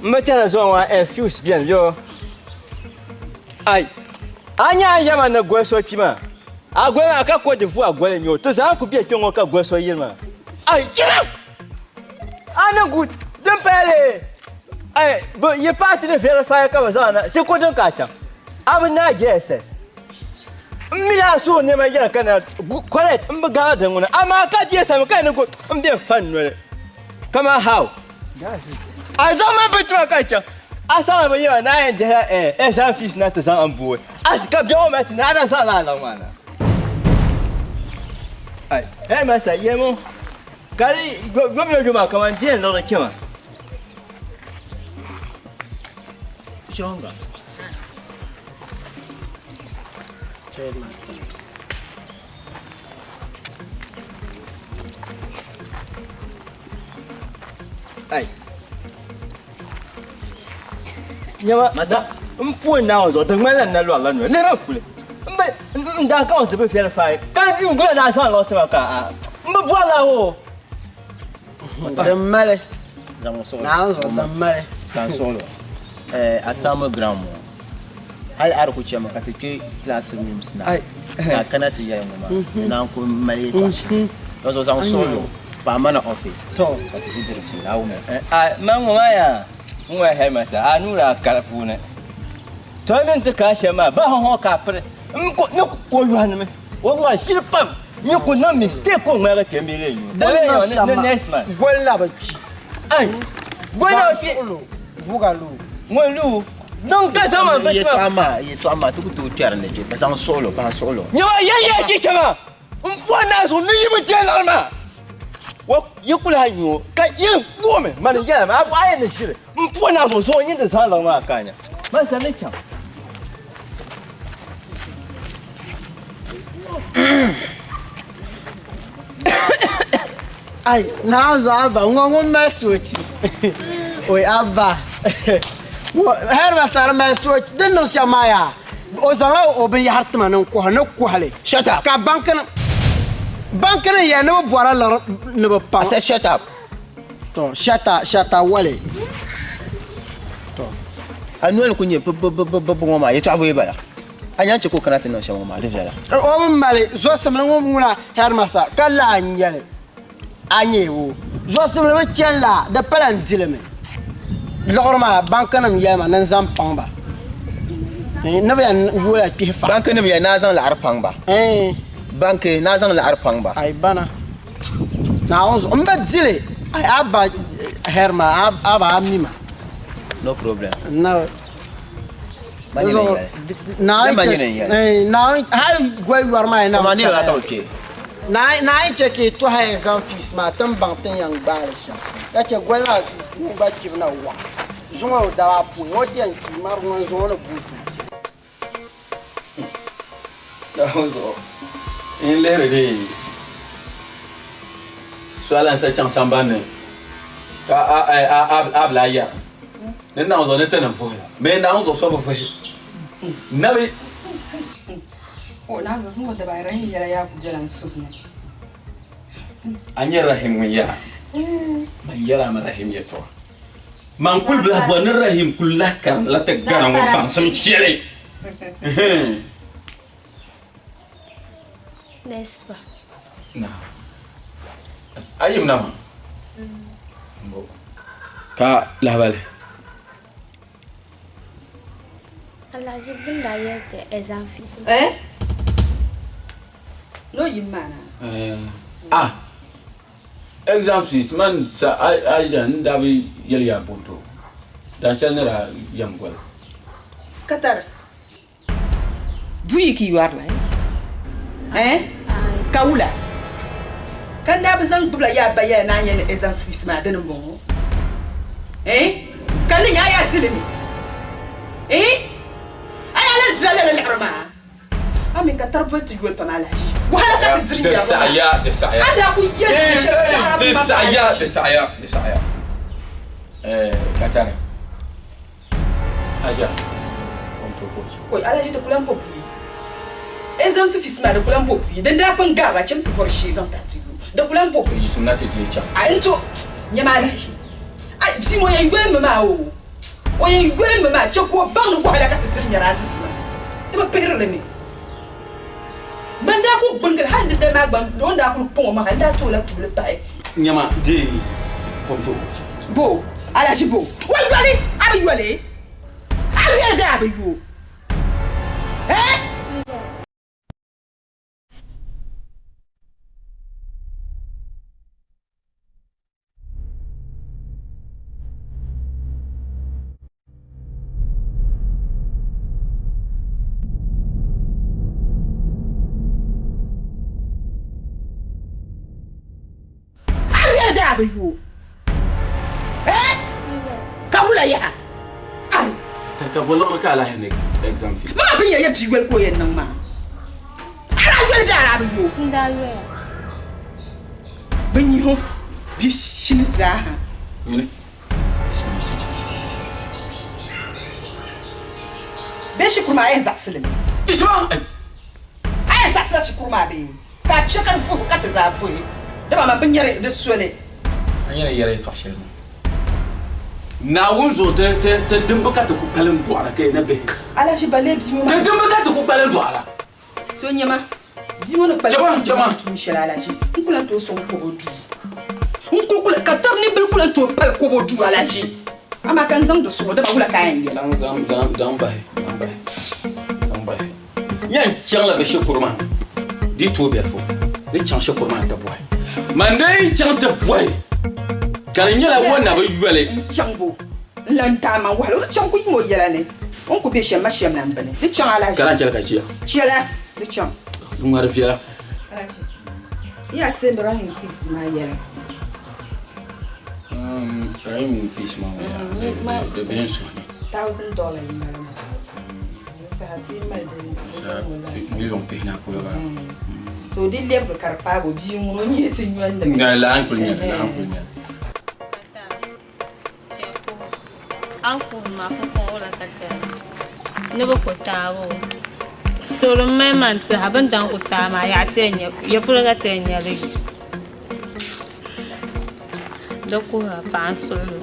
M bi chana zuɣu ŋɔ excuse beni yo. Ai, a nya a yɛma ni goli so kpi maa. A goli maa ka Cote d'Ivoire goli n-nyɛ o. Ti zaa ku be kpe ŋɔ ka goli so yiri maa. Ai, chira! A niŋ good din paya lee ai bɛ yi paati ni verify ka bɛ zaŋ na shikuru din ka a chaŋ a bi naai JSS n mi a suhu nɛma yɛli ka na correct n bi gari din ŋuna amaa ka JSM ka ni go n bɛ fan noli kama how a zaŋ ma bi tima ka chaŋ a saŋa bi yɛma na yɛn dihila eh exam fees na ti zaŋ n booi a ka biɛɣu mali ti na a na zaŋ lala maa na ai headmaster yɛmo Ka di yomyom yom maa kaman di yɛn liɣiri kpɛma. Shonga. Headmaster. Ai. Nyama, Masa. n puhi Naawuni zuɣu di ŋmanila n na lɔrila noli. Lihimi puli. M bi n daa ka ti bi verify ka n gula ni a zaŋ liɣi ti ma ka a m bi bɔri la o. Din mali. Zaŋ suɣulo. Naawuni zuɣu din mali. Zaŋ suɣulo. Eh, Asamo ground mo. Hali a di ku chɛmi ka ti kpe class rooms na ka a kana ti yɛli ŋɔ maa di naan ku mali yɛltɔɣa shɛli. Di zuɣu zaŋ suɣilo paai ma na office ka ti ti diri fiila a wumya. A ma ŋɔ maa yaa n ŋɔ headmaster a nuu daa kali puuni. To mini ti kana shɛm maa bahi ŋɔ ka a piri n ku ni ku o yɔhinimi o ŋmari shili pam yi ku niŋ mistake ka o ŋmaligi kpe m-bee lee nyu. Din niŋ shɛm maa goli na bi kpi. Ai goli na bi kpi. Suɣilo bugaloo. Ŋun lu niŋ ka zaŋ ma n-ti ma. Yɛltɔɣa maa yɛltɔɣa maa ti ku tooi kpɛri ni kpe zaŋ suɣilo pahi suɣilo. Nyama ya ya chicha maa n bɔri naa zuɣu ni yi bi je liɣiri maa yi ku lahi nyu o ka yɛn kuomi mani yɛla maa a yɛn ni ʒiri n bɔri naa zuɣu zuɣu nyin ti zaŋ liɣiri maa ka a nya man sa ni chaŋ. Ai naanzu abba ŋɔ ŋun mali soochi oi abba headmaster mali soochi din niŋ shɛm maa yaa o zaŋla o binyahari tima ni n kohi ni kohali Shut up. ka banki nim banki nim yɛli ni bi bɔra liɣiri ni bi paŋ I said shut up. To shut up shut up wali to A noli ku nyɛ bibibibib ŋɔ maa yɛltɔɣa bɔyi bala. A nya n-chɛ ka o kana ti niŋ shɛm ŋɔ maa, di viɛla. O bi mali zɔsimli ŋun ŋuna headmaster ka laa n-nyɛ li. A nya o zɔsimli bi chani la, di pala n-di li mi. Liɣiri maa bankinim yɛli ma ni n zaŋ paŋ ba. Ni bɛ yɛn yoola kpihi faɣa. Bankinim yɛli ni a zaŋ laɣiri paŋ ba. Banki ni a zaŋ laɣiri paŋ ba. Ai bana. Naawuni zuɣu m bi di li. Ai a ba headmaster, a ba a mi ma. No problem. Na. Hali goli yɔri maa naa yi chɛ ka yi tɔha exam fees maa ti ni baŋ ti ni yɛn gbaai li shɛm ka chɛ goli maa ŋun gba kpibu na waɣa zuŋɔ daba apɔin o ti yɛn kpi mari ŋun zuŋɔ ni booi Naawuni zuɣu n lihiri di so alansa chaŋ sambani ni ka a bi lahi yɛra ni Naawuni zuɣu ni ti ni vuhi bee Naawuni zuɣu so bi vuhi nabi. O Naawuni zuɣu zuŋɔ daba ayi Rahim yɛla yaa ku bela n suhu ni. A nyɛ Rahim ŋun yɛra? Man yɛra mi Rahim yɛtɔɣa. Man kul bi lahi bɔri ni Rahim kul lahi karimla ti gana ŋɔ baŋsim shɛli. Nesba. Na. A yim na maa? Mbo. Ka lahabali? Alahiʒi bɛ ni daa yɛli ti exam fees. Eh? Ni o yim maa na? Eh. Ah. Exam fees man sa a yi n daa bi yɛli ya bonto dan shɛli ni daa yɛm goli. Ka tari buyi ka yɔri la eh? Ka wula ka n daa bi zaŋ gbubila yaa ba yɛla naan yɛli ni exam fees maa dini m-bɔŋɔ eh? Ka n ni nya a yaa dili mi eh? A yaa lan dila lala liɣiri maa? A mi ka tari boli ti yoli pam alahiʒi. Wahala ka ti diri Di yɛriba maa. saɣiya, di saɣiya. A daa kuli yɛli ni shɛli biɛɣu a bi Di maŋ saɣiya, alahiʒi. di saɣiya, di saɣiya. Eh, ka tari. Aja, kom to ko chi. Oi, alahiʒi di kuli lahi bo buyi. Exams fees maa di kuli lahi bo buyi. Din daa pun garila chim ti bɔri shee zaŋ tari ti yu. Di kuli lahi bo buyi. Yiɣisim na ti dii chaŋ. A n to nyam alahiʒi. A bia ŋɔ yɛn yoli mi maa oo. O yɛn yoli mi maa, chɛ ka o baŋ ni wahala ka ti diri nyɛri azichi maa. Ti bi pihiri li mi. Man daa kul gbingili hal di dali maa gba, o ni daa kul kpaŋ o maŋ hal n daa ti o la tuuli pahi. Nyama deei kom tooi o chɛ. Bo, alahichi bo. O yoli, a bi yoli? A yoli bee a bi yo? Eh? A yɛli bee a bi yo? Eh? Ka wula yaha? Ai! Ka bɔ liɣiri ka a lahi ni exam fee? Mama pun yɛli ya bia yoli ka o yɛn niŋ maa. A daa yoli bee a daa bi yo? N daa yoya. Bɛ nyihi o bɛ shini zaa ha. Nyini, ismi siti. Bee shikuru maa a yɛn zaɣisi li mi? Isma! A yɛn zaɣisila shikuru maa bee? Ka a chɛ ka di vuhi ka ti zaa vuhi, dama man bi nyari di soli. A nyɛla yɛla yɛtɔɣ shɛli maa. Naawuni zuɣu ti dimbi ka ti ku kpalim dɔɣira ka yi na bihi. Alaji ba lee bia ŋɔ maa. Ti dimba ka ti ku kpalim dɔɣi la. To nyama, bia ŋɔ ni kpalim duu maa tuun shɛli alaji, n ku lan tooi sɔŋ kobo duu. N ku kuli ka tari nimbil ku lan tooi pali kobo duu alaji. Amaa ka n zaŋ di suɣu dama wula ka a yɛn yɛli? Zaŋ, zaŋ, zaŋ, zaŋ bahi, zaŋ bahi, zaŋ bahi. N yɛn chaŋla bɛ shikuru maa ni, di yi tooi bɛrifo, di chaŋ shikuru maa ni ti bɔhi. Man dee yi chaŋ ti bɔhi ka di nyɛla o na bi yoli. N chaŋ bo n lan taai man wahala o di chaŋ ku yim o yɛla ni o ni ku be shɛm ma shɛm la m-bini. Di chaŋ alahichi. Ka naan chɛli ka chɛ ya. Chɛla, di chaŋ. Di ŋmari viɛla. Alahichi, n yaa ti Rahim fees maa yɛla. Rahim fees maa ŋɔ yaa, di be n suhu ni. $1000 m-bala maa. Di saha ti mali di Miliɔn pihinahi polo bala. So di lɛbigi ka di paagi o bia ŋun o nyɛ ti nyɔndi mi. Lala n kuli nyɛli, lala n kuli nyɛli. A ni kuhiri maa pumpɔŋɔ wula ka ti ni bi ku taagi o. To din mali ma n-tiɛha bɛ ni daŋ ku taai maa yaɣa ti yɛn nya, ya polo ka ti yɛn nya li. Di kuhira paɣa n-suɣili o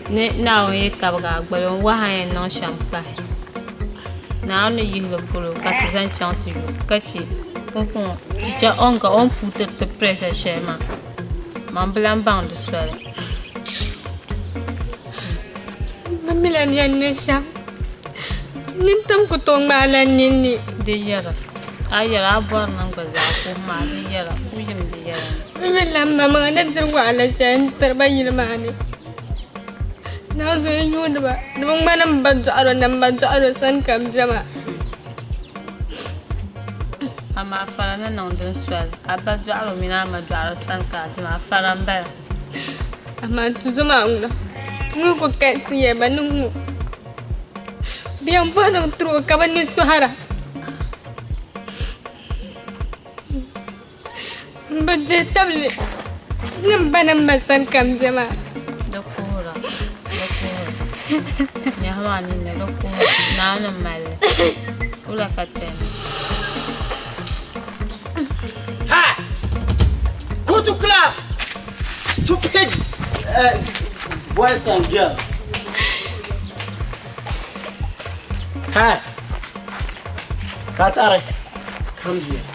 ni Naawuni yi kabigi a gbali o ni wahi a ni yɛn niŋ shɛm kpahi. Naawuni ni yihi li polo ka ti zaŋ chaŋ ti yo ka che pumpɔŋɔ chicha o ni puui tiriti pressure shɛli maa. Man bi lan baŋ di soli. M mi la ni yɛn niŋ shɛm. Nintam ku tooi ŋmaai la n ninni. Di yɛra, a yɛra a bɔri niŋ gba zaa kuhi maa, di yɛra, ku yim di yɛla ni. M mi la m maŋmaŋa ni diri wahala shɛli n-tiri ba yili maa ni. Naanzuhi n-yuuni ba, di bi ŋmani m ba dɔɣiro ni m ma dɔɣiro sani ka m be maa. Amaa fara ni niŋ din soli, a ba dɔɣiro mini a ma dɔɣiro sani ka a dima, fara m-bala. Amaa tuzo maa ŋuna, ŋun ku kali ti yɛli ba ni ŋ-ŋɔ. Bɛ yɛn bɔrimi tiri o ka bɛ ni sɔhira. M bi dihi tabili ni m ba ni m ma sani ka m be maa. Di kuhira, di kuhira. Nyahi maa ninni, di kuhira. Naawuni m-mali li. Wula ka ti yɛn niŋ? Ha! Go to class! Stupid boys and girls. Hi! Katare, come here.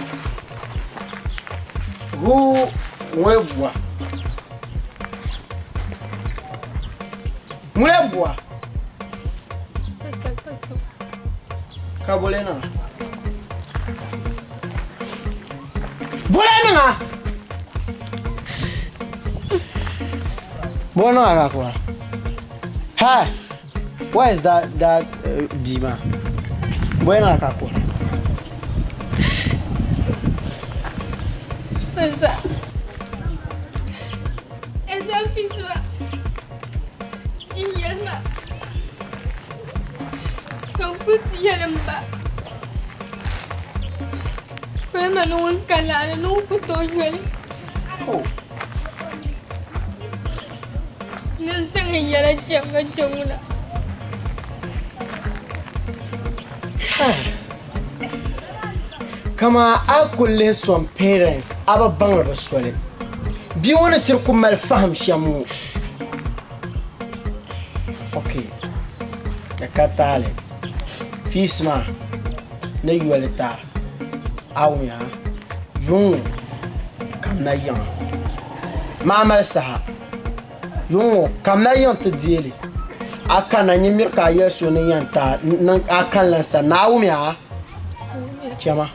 Who ŋun bua? Ŋun bua? Ka bole niŋa? Bole niŋa? Bole niŋa ka kora? Hi, where is that that bia maa? Bole niŋa ka kora? Eza. Eza fisma. N yɛli ma. Ka n kuli ti yɛli m ba. Ka o yɛli ma ni ŋun ka laɣiri ni ŋun ku tooi yoli. Ni n zaŋ n yɛla chɛ ma kpe ŋuna. Kaman a ku lihi some parents a bi baŋdi bi soli. Bia ŋɔ ni shiri ku mali fahim shɛm ŋɔ. Ok, di ka taali. Fees maa ni yoli ti a, a wumya yuŋ ŋɔ kamina yiŋa. Maa mali saha. Yuŋ ŋɔ kamina yiŋ ti deei li. A kanna nyin miri ka a yɛli so ni yɛn ti a niŋ a kanla n sani ni a wumya a? Chama.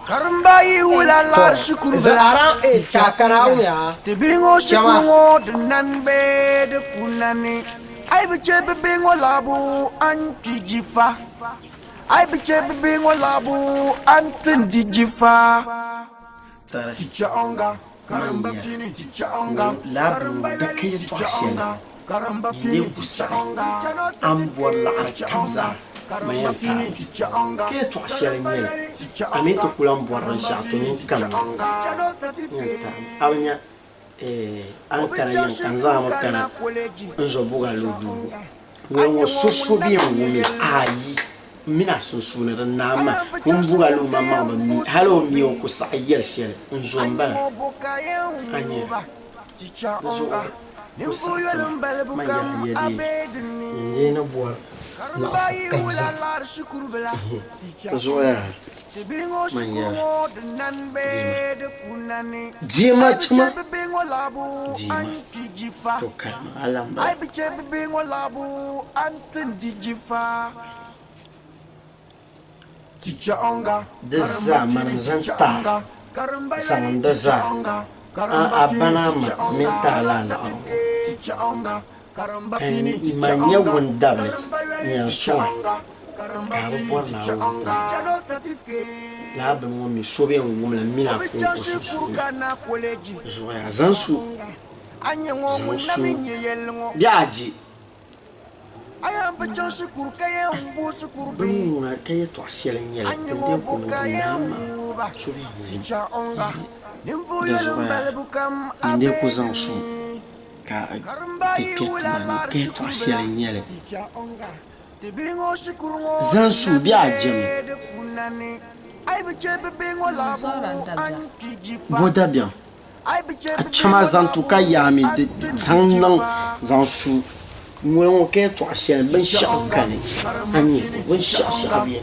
Karimba yi wula lari shikuru Is it around 8 ka a kana a wumya a? Ti bihi ŋɔ Chama. shikuru ŋɔ di nani bee di ku nani A yi bi chɛ bi bihi ŋɔ laɣibu a ni ti jifa A yi bi chɛ bi bihi ŋɔ laɣibu a ni ti di jifa Tari. Man nya laa bini ŋɔ di ka yɛltɔɣa shɛli n lee ku saɣi a ni bɔri laɣiri kam zaa man yɛn taai li. Ka yɛltɔɣa shɛli n-nyɛ li a mi ti ku lan bɔri binshɛɣu to nini kamina n yɛn taai mi. A bi nya a ni kana yiŋ ka n zaŋ a mi kana n zo Bugaloo duu ŋɔ. Ŋɔ ŋɔ so so bɛ yɛn wum li ayi m mini a sunsuuni din naai maa ŋun Bugaloo maŋmaŋ bi mi hali o mi o ku saɣi yɛli shɛli n zo m-bala a nya di zuɣu o saɣi ti ma man yɛli ya dee n lee ni bɔri. Laɣafu ka n zaŋ Di zuɣu yaa man yaa diima diima chima diima to kalima a lan bala. Di zaa mani n zaŋ taai zaŋ n di zaa a a ba naa ma mini taai laa laɣiri ŋɔ ka man nyɛ ŋun dabili n yɛn sɔŋ a ka a bi bɔri Naawuni tuma. Lala bini ŋɔ mi so bɛ yɛn wum li m mini a kɔŋko sunsuuni. Di zuɣu yaa zaŋ su zaŋ su bɛ a je. Bɛ ni ŋuna ka yɛtɔɣ shɛli n-nyɛ li, din bee ku niŋ n naa maa so bɛ wum. Di zuɣu yaa nyin dee ku zaŋ su ka ti kpe tuma ni ka yɛtɔɣ shɛli n-nyɛ li. Zaŋ su bɛ a jɛmi. Bo dabiɛm? A chama zaŋ tu ka yaami di zaŋ niŋ zaŋ su ŋoli ŋɔ ka yɛltɔɣa shɛli binshaɣu kani a ni nyɛ binshaɣu shɛɣu beni.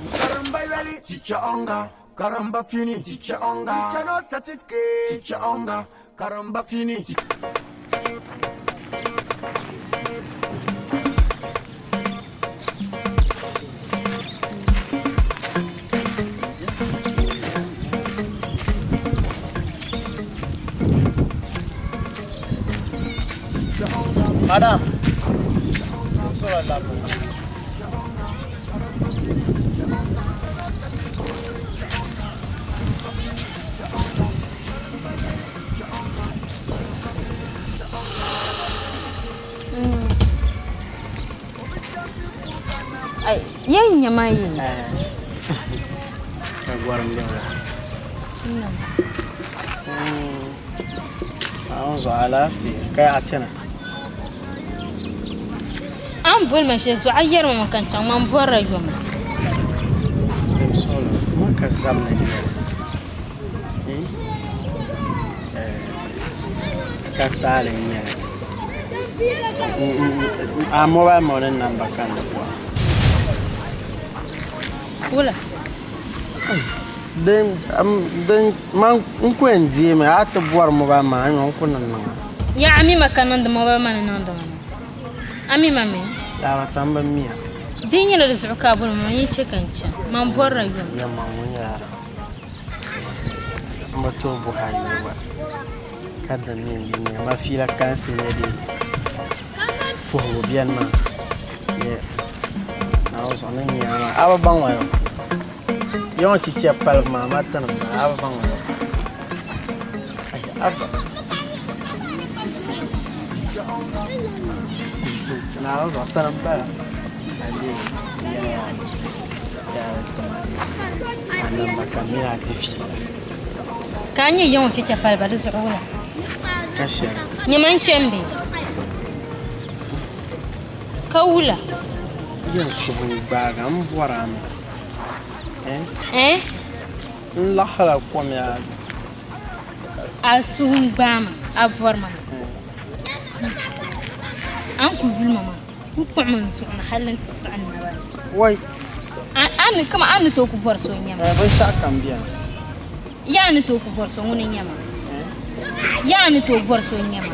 Madam, sɔrɔ labbu. Yɛn nyɛ ma yi. Ka gɔrim bɛ la. An zuɣu alaafee ka yaɣa chana. A ni boli ma shɛli zuɣu a yɛri ma mi ka n chaŋ man bɔrila yoma. Sɔɣili ma ka zabili n-nyɛ li ka taali n-nyɛ li a mobile money number ka n ni bɔra. Wula? Din man n ku yɛn deemi a ti bɔri mobile money a ni n ku ni niŋ a. Yaa a mi ma ka niŋdi mobile money niŋdi ma maa? A mi ma mi? Laabata m bi mi a. Di yi nyɛla di zuɣu ka a boli ma, man yi chɛ ka n chaŋ. Man bɔrila yom. Yɛlimaŋli ŋɔ nyɛla m bi tooi bɔhi a yuli gba ka di mi n-di nyɛ ma fiila kalinsi nyɛ di puhibu beni maa yɛ Naawuni zuɣu ni nya maa a bi baŋ ma yo ya ŋɔ chicha palibu maa ma tini m-bala a bi baŋ ma yo abba Naawuni zuɣu tini m-bala a leei yɛli yaa Ka a nyɛ ya ŋɔ chicha paliba di zuɣu wula? Ka shɛli. Nyama n-chani bee? Ka wula? Yɛn suhu n-gbaagi a, m bɔri a mi. Eh? N laɣisila kom yaa. A suhu n-gbaai ma, a bɔri ma mi. A ni kuli yuli ma maa. Ku kpuɣimi n zuɣu ni hali nti siɣi n naba ni. Wai. A ni kama a ni tooi ku bɔri so n-nyɛ ma. Binshɛɣu kam beni. Ya a ni tooi ku bɔri so ŋuni n-nyɛ ma. Ya a ni tooi bɔri so n-nyɛ ma.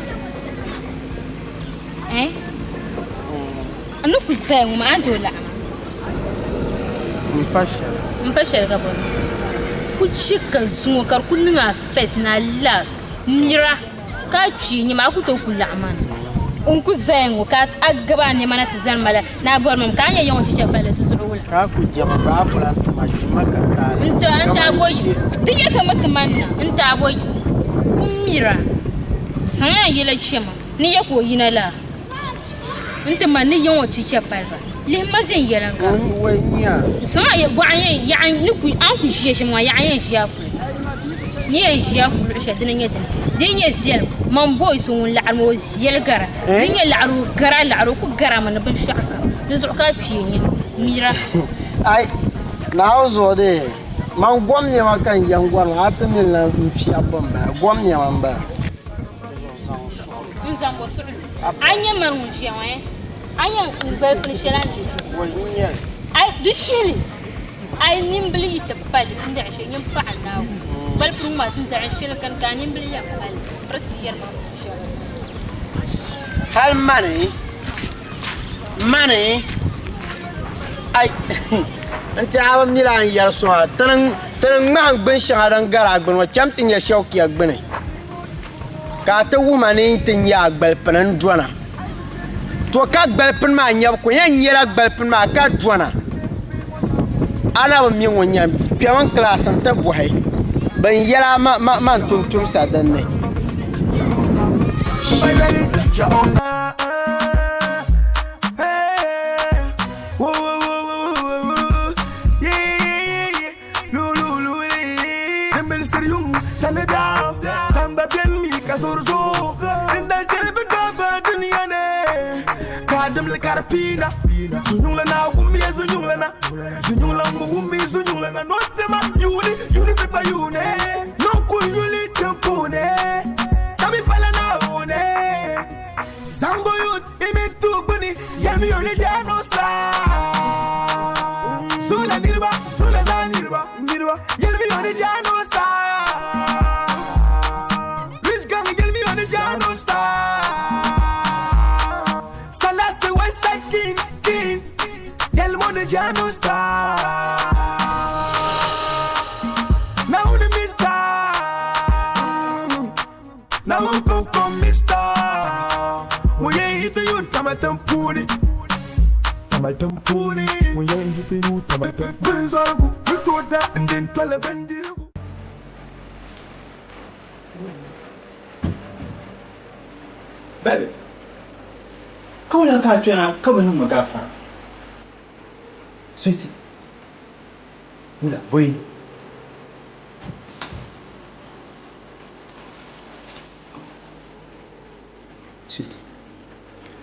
Eh? A ni ku zaya ŋɔ maa a ni tooi laɣim ma. M pa shɛli. M pa shɛli ka bɔ ni. Ku chɛ ka zuŋɔ ka di ku niŋ a first ni a last mira. Ka a kpi nyɛ ma a ku tooi ku laɣim ma na. N ku zaya ŋɔ ka a gabi a nɛma na ti zani ma la ni a bɔri ma mi ka a nya ya ŋɔ chicha palli di zuɣu wula. Ka a ku jɛma gba a ku lahi ti ma ʒim ma ka taali. N ti n ti a bo yi di yɛli ka mi ti ma na n ti a bo yi ku mira zaŋ a yɛla chɛ ma ni ya ka o yina laa n ti ma ni ya ŋɔ chicha pali ba lihi ma viɛnyɛliŋga zaŋ a bɔɣu yɛn yaɣa ni ku a ni ku ʒiya shɛm maa yaɣa yɛn ʒiya kuli. N ni yɛn ʒiya kuli luɣu shɛli dini n nyɛ dini di yi nyɛ viɛlim man boi so ŋun laɣari maa o viɛli gara di yi nyɛ laɣari o gara laɣari o ku garami ni binshaɣu kam di zuɣu ka kpee nyɛ mira. Ai Naawuni zuɣu dee man gom nɛma ka n yɛn gɔri maa a ti mi la n fiɛbi bin bala gom nɛma n bala. N zaŋ bo suɣuli a nyɛ mani ŋun ʒiya ŋɔ eh? A ni yɛn n gbali pini shɛli a ni Ai di shihili a yi nimbili yi ti pali n daɣi shɛli nyin paɣa Naawuni gbali pini ŋɔ maa n daɣi shɛli kani ka a nimbili yɛn pali biri ti yɛri ma shɛli. Hali mani mani ai n tiɛha bi mila n yɛri so maa ti ni ŋmaham gbuni shɛŋa din gari a gbuni ŋɔ chɛm ti nyɛ shɛukiya gbuni ka a ti wuhima ni n ti nyɛ a gbali pini n dona to ka gbali pini maa nyɛbu ku yɛn nyɛla gbali pini maa ka dona a na bi mi ŋun nyɛ kpɛmi n kilaas n ti bɔhi bin yɛla man tumtumsa dinni Baby, ka wula ka a kpɛna ka bi niŋ ma gaafara? Sweetie, wula bɔyi ni? Sweetie.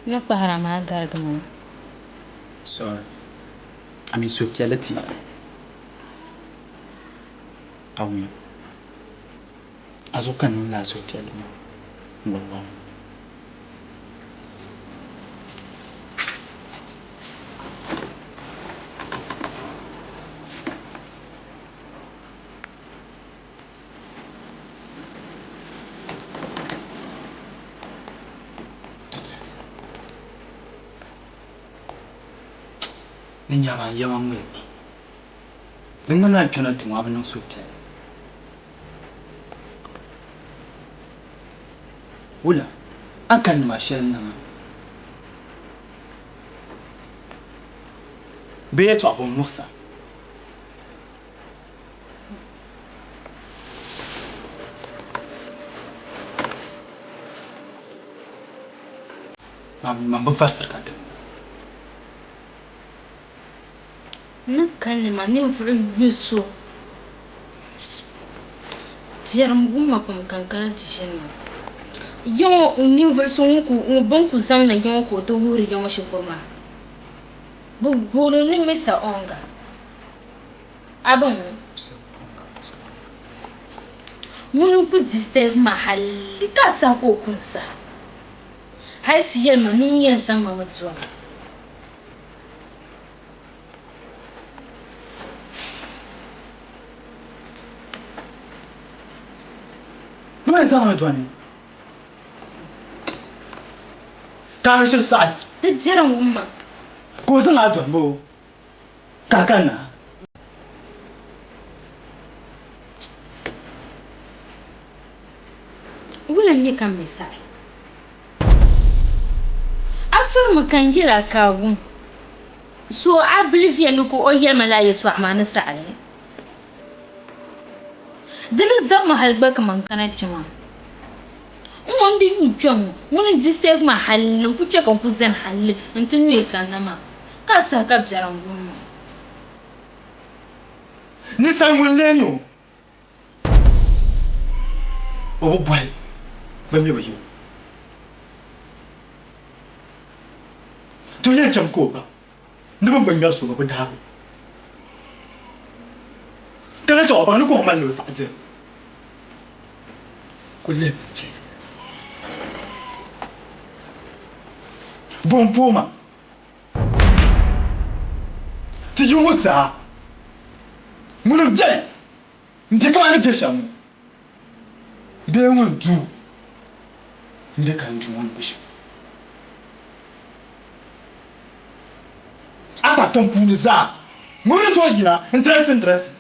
N ni kpahira maa garigimi. Sorry. I mean suhupiɛlli ti a wuya. A zuɣu ka n niŋ lala suhupiɛlli maa n-wari waa ŋɔ. Ni nyama n yɛma ŋmɛya pam. Di ŋmanila a kpɛna kpe ŋɔ a bi niŋ suhupiɛlli. Wula a ni kani nima shɛli niŋ a bee yɛtɔɣa bɔ n-muɣis a? Man bi varisiri ka dimda. N ni kalinli maa ninvuɣ yo so biɛrim wumma pam ka n kana ti ʒini ŋɔ. Ya ŋɔ ninvuɣ so bɛ ni ku zaŋ na ya ŋɔ ka o ti wuhiri ya ŋɔ shikuru maa, bɛ booni o ni Mister Onga. A ba ŋɔ ŋuni n-ku disturb ma hali ka a saha ka o ku n saha hali ti yɛli ma ni o yɛn zaŋ ma mi dɔni. Ni o yɛn zaŋ ma dɔni ka a shiri saɣi. Di biɛrim wumma. Ka o zaŋ a dɔni boo? Ka a kanna. Wula n-nyɛ ka m mi saɣi? A firimi ka n yɛl a ka a wum. So a biliviya ni ka o yɛli ma lala yɛtɔɣa maa ni saɣi li. Di ni zabimi hal gba kaman kana kpe maa. N ŋɔ n-di yuui kpe ŋɔ, ŋuni n-disturb ma hal n-ku che ka n ku zani hal nti nyuui kanna maa. Ka a saha ka biɛrim wum ma. Ninsal ŋun lee nyɛ o, o bi bɔhi ba mi bi yi o. Ti yɛn cham ka o ba ni bɛ ni bi ŋmɛri so bɛ bi daag o. Ka lahi chaŋ o baŋ ni kom malila o zaɣ diri. Ku lihi che. Bo m-pooi ma. Ti yi ŋɔ zaa, ŋuni m-beni m-be kaman ni be shɛm ŋɔ bee ŋun du m-be ka n du ŋɔ ni be shɛm? A kpa tiŋ puuni zaa, ŋuni ni tooi yina n-dirɛsi n-dirɛsi?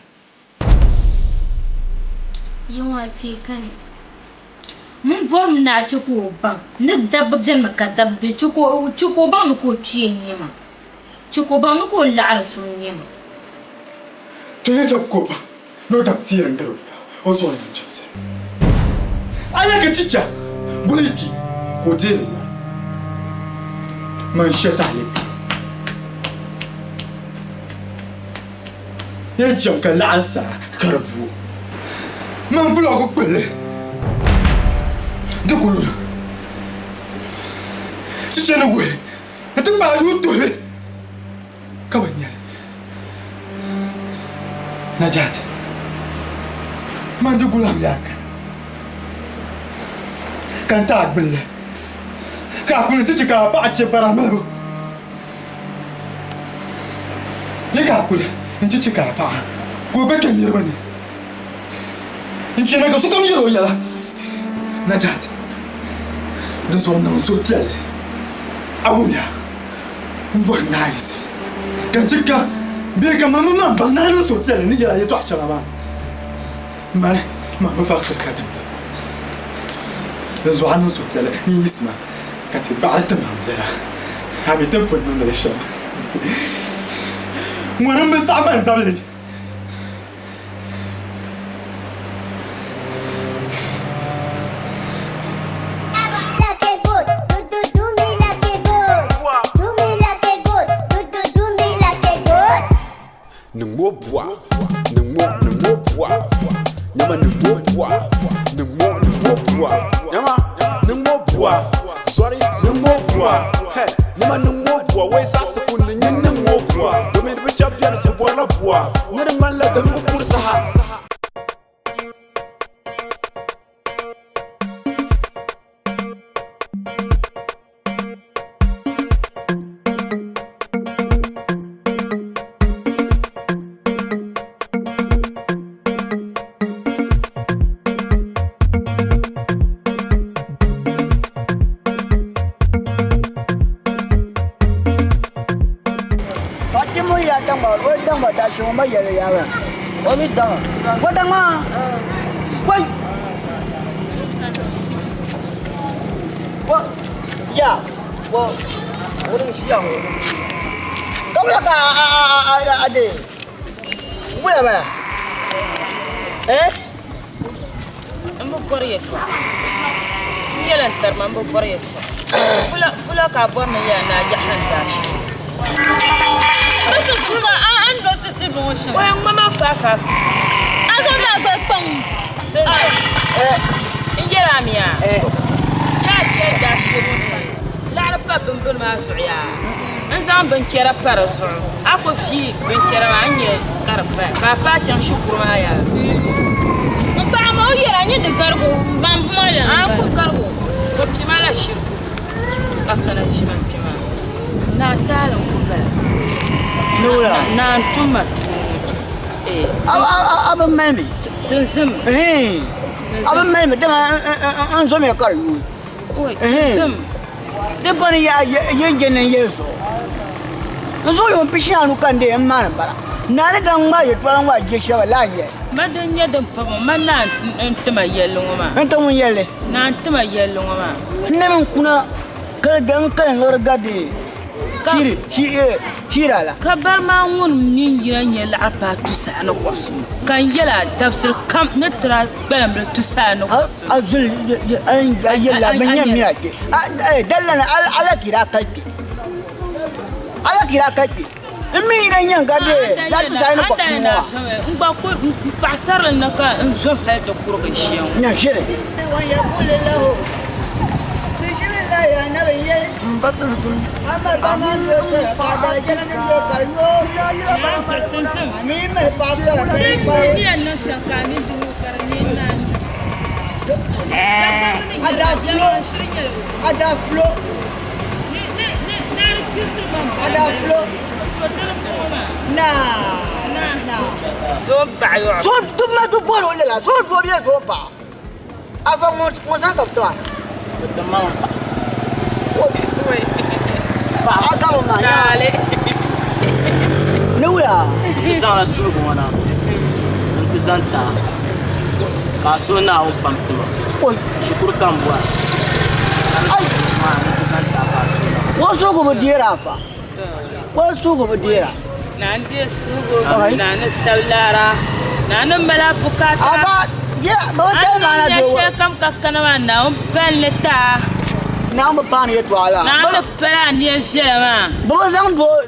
Yiŋa kpee kani. M bɔrimi ni a chɛ ka o baŋ ni dabba benimi ka dabba be chɛ ka o baŋ ni ka o kpee n-nyɛ ma. Chɛ ka o baŋ ni ka o laɣiri so n-nyɛ ma. Ti yi chɛ ka o baŋ ni o dab teeri n-gari o yaa, o zuɣu ni yɛn chɛbisi. A nya ka chicha guli yi kpi ka o deei li yɔri, man shɛ tahi yi kpi. Yɛn chɛmi ka laɣim saa ka di booi. Man bulɔgu kpulli di ku luna. Chicha ni wuhi nti paai yuun tuhili ka bi nya li. Najat, man di gulam yaa kani ka n ti a gbulli ka a kuli nti chɛ ka a paɣa chɛ bara malibu. Yi ka a kuli nti chɛ ka a paɣa ka o be kpe niriba ni n-chɛ ka sokam yɛl o yɛla, Najat, di zuɣu niŋ suhupiɛlli, a wumya m-bɔri Naayisi ka n chɛ ka bee ka man mini baŋ ni a niŋ suhupiɛlli ni yɛl a yɛtɔɣ shɛŋa maa. Mali, man bi vaɣisiri ka dimba. Di zuɣu a niŋ suhupiɛlli n-yiɣisima ka ti baɣili ti maŋ biɛla, a mi ti ni pun niŋdi li shɛm. Ŋuni m-bi saɣi man zabili. Niŋ o bua, niŋ o, niŋ o bua. Nyama niŋ o bua, niŋ o, niŋ o bua. Nyama niŋ o bua, sorry, niŋ o bua. Hey, nyama niŋ o bua, wai zaɣisi kundi nyin niŋ o bua. Domin bi shɛba beni bi bɔrila bua, ni di ŋmanila din bi kuri saha. Ya, wo wurin shiya wo. Kawla ka a a a a a de. Wuya ba. Eh? N bi bɔri yɛltɔɣa. N nyɛla n tarima n bi bɔri yɛltɔɣa. Pula pula ka a bɔri ni yaa ni a yaha n daashee. O yɛn ŋma ma faafaafa. A zaŋ a gba kpaŋ. N yɛli a mi yaa, yaa chɛ daashee ŋɔ ni laɣiri pa bimbini maa zuɣu yaa n zaŋ binchɛra pa di zuɣu a ku fii binchɛra maa a ni nya ka di paya ka a paai chaŋ shikuru maa yaa. M paɣa maa o yɛra a nya di garigu ban buma la. A ku garigu o pima la shiri ka kana ʒima kpɛ maa naa taali n ku bala naa n tum ma tuuni. A bi mali mi. Sinzim. A bi mali mi dama n zomiya ka di yuui. Sinzim. Di bɔni yin je ni yɛli zuɣu. N zuɣu yuun pishi anu ka n deei n maani bara. Naa ni daa ŋmaai yɛtɔɣa ŋɔ a je shɛba laa n-nyɛ li. Ma din nyɛ din pa ŋɔ, ma naa n-ti ma yɛlli ŋɔ maa. N-ti ŋun yɛlli? Naa n-ti ma yɛlli ŋɔ maa. N ni mi kuna ka di n kali liɣiri gari di shira la. Ka bari maa ŋun mi yina nyɛ laɣiri paai tusahi ni kɔbisinu, ka n yɛl a dabisili kam ni tiri a kpalimbili tusahi ni kɔbisinu. A zuli a yɛl a bɛ nya mi a kpe. Dalilana ala ka i daa kali kpe. Ala ka i daa kali kpe. N mi yina nya n gari di laɣiri tusahi ni kɔbisinu ŋɔ maa. N gba ku m paɣisarili ni ka n zo hal ti kurigi shia ŋɔ. Nya shiri. Zoon paɣa yɔɣu. Zoon dub ma du bɔri o lala zoon doo bee zoon paɣa. Afa ŋɔ ŋɔ zaŋ ka bi tima. Bi tim ma mi paɣa sa. Paɣa a gabi maa nya. Ni wula. N zaŋla suhigu ŋɔ na n-ti zaŋ ti a ka a suhi Naawuni pam ti ma. Shikuru ka m bɔra ka di zaŋ suhigu maa n-ti zaŋ ti a ka a suhi Naawuni. O suhigu bi deeri afa. O suhigu bi deera. Naa n-deei suhigu, naa ni sabi laara, naa ni mali a bukaata. Afa, bɛ bi tali maa na A ni niŋ doo. shɛlikam ka kana maa, Naawuni pali ni ti a. Naawuni bi paani yɛtɔɣa la. Naawuni ni pali a nia viɛla maa. Bɛ bi zaŋ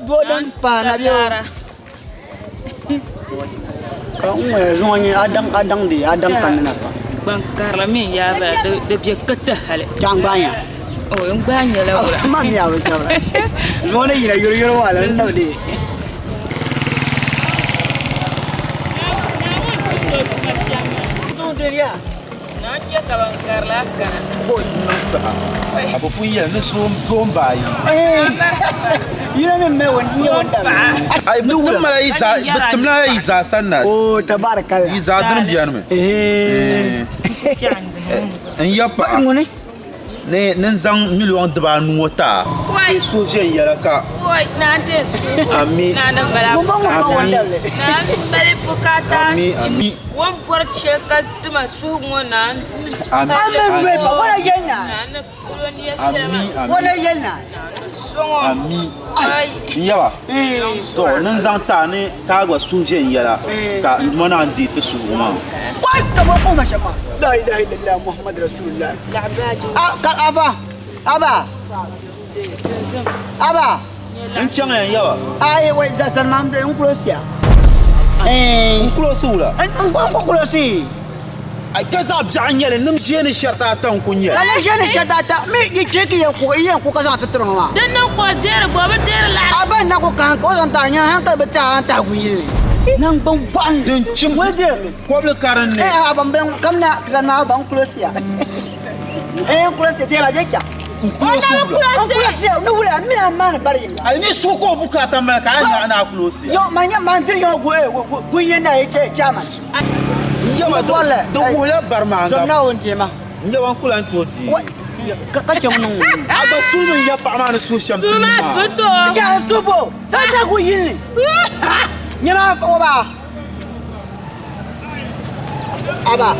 doo din paai na bɛ o. Ka n ŋɔya zuŋɔ nyɛ a daŋ a daŋ bee a daŋ kanni na pam. Gban karili mi n yaa bala di bɛ kati hali. Chaŋ gbaai nya. O n gbaai nyɛla wula. Ma mi a bi sabira. Zuŋɔ ni yina yoro yoro maa la n dabi dee. Naa chɛ ka ban karila kana. Ko niŋ saha ka bɛ pun yɛli ni zoomba ayi. Yino mi mali wani nyɛ wani dabi. Ai bɛ timla yi zaa bɛ timla yi zaa sanna. O tabarakalla. Yi zaa dini bɛni mi. N ya paɣa. Ni ni n zaŋ miliɔn dibaanu ŋɔ ti a. Di so viɛnyɛla ka. Ami. Ami. Ami. Ami. Ami. N yaba. To ni n zaŋ ti a ni ka a gba suhu viɛnyɛla ka n Duuma naan deei ti suhigu maa. Wai ka bɔ kɔŋ ma shɛm maa. La ilaha illallah Muhammad Rasulullah. Ka aba aba aba. N chaŋ ya n yaba. Ayi wai sani maa n kulosi ya. N kulosi wula? N ku kulosi. Ai ka zaɣ biɛɣu n nyɛli nim ʒiɛ ni shɛriti ata n ku nyɛli. Ka nim ʒiɛ ni shɛriti ata mi yi chɛ ka yɛn ku yɛn ku ka zaŋ ti tiri ŋɔ maa. Din niŋ ka o deeri gba o bi deeri laɣiri. A ba na ku kahi ka o zaŋ ti a nya hankali bi ti a tahi gunyili ni. Naŋgban bɔɣili. Din chim Ŋuni deeri li. kɔbili ka din ni. Eh, a ban bilan kam na sani maa ba n kulosi ya. Eh, n kulosi ti yɛla je chaŋ. N kulosi wula. N kulosi ya ni wula n mini a maani bari yinga. Ai ni suhu ka o bukaata mali ka a nyaɣi ni a kulosi ya. Yo, man nyɛ man diri yo gu eh gu yin na ye che chairman. N yɛma di wuhila bari maa Zom Naawuni deema. N yɛma n ku lan tooi di. Ka chɛ ŋun niŋ ŋun. A gba suhu mi n ya paɣa maa ni suhu shɛm Suhu maa suhu to. Ya suhu bo. Sa ta gu yin ni. Nyɛma o ba. Aba.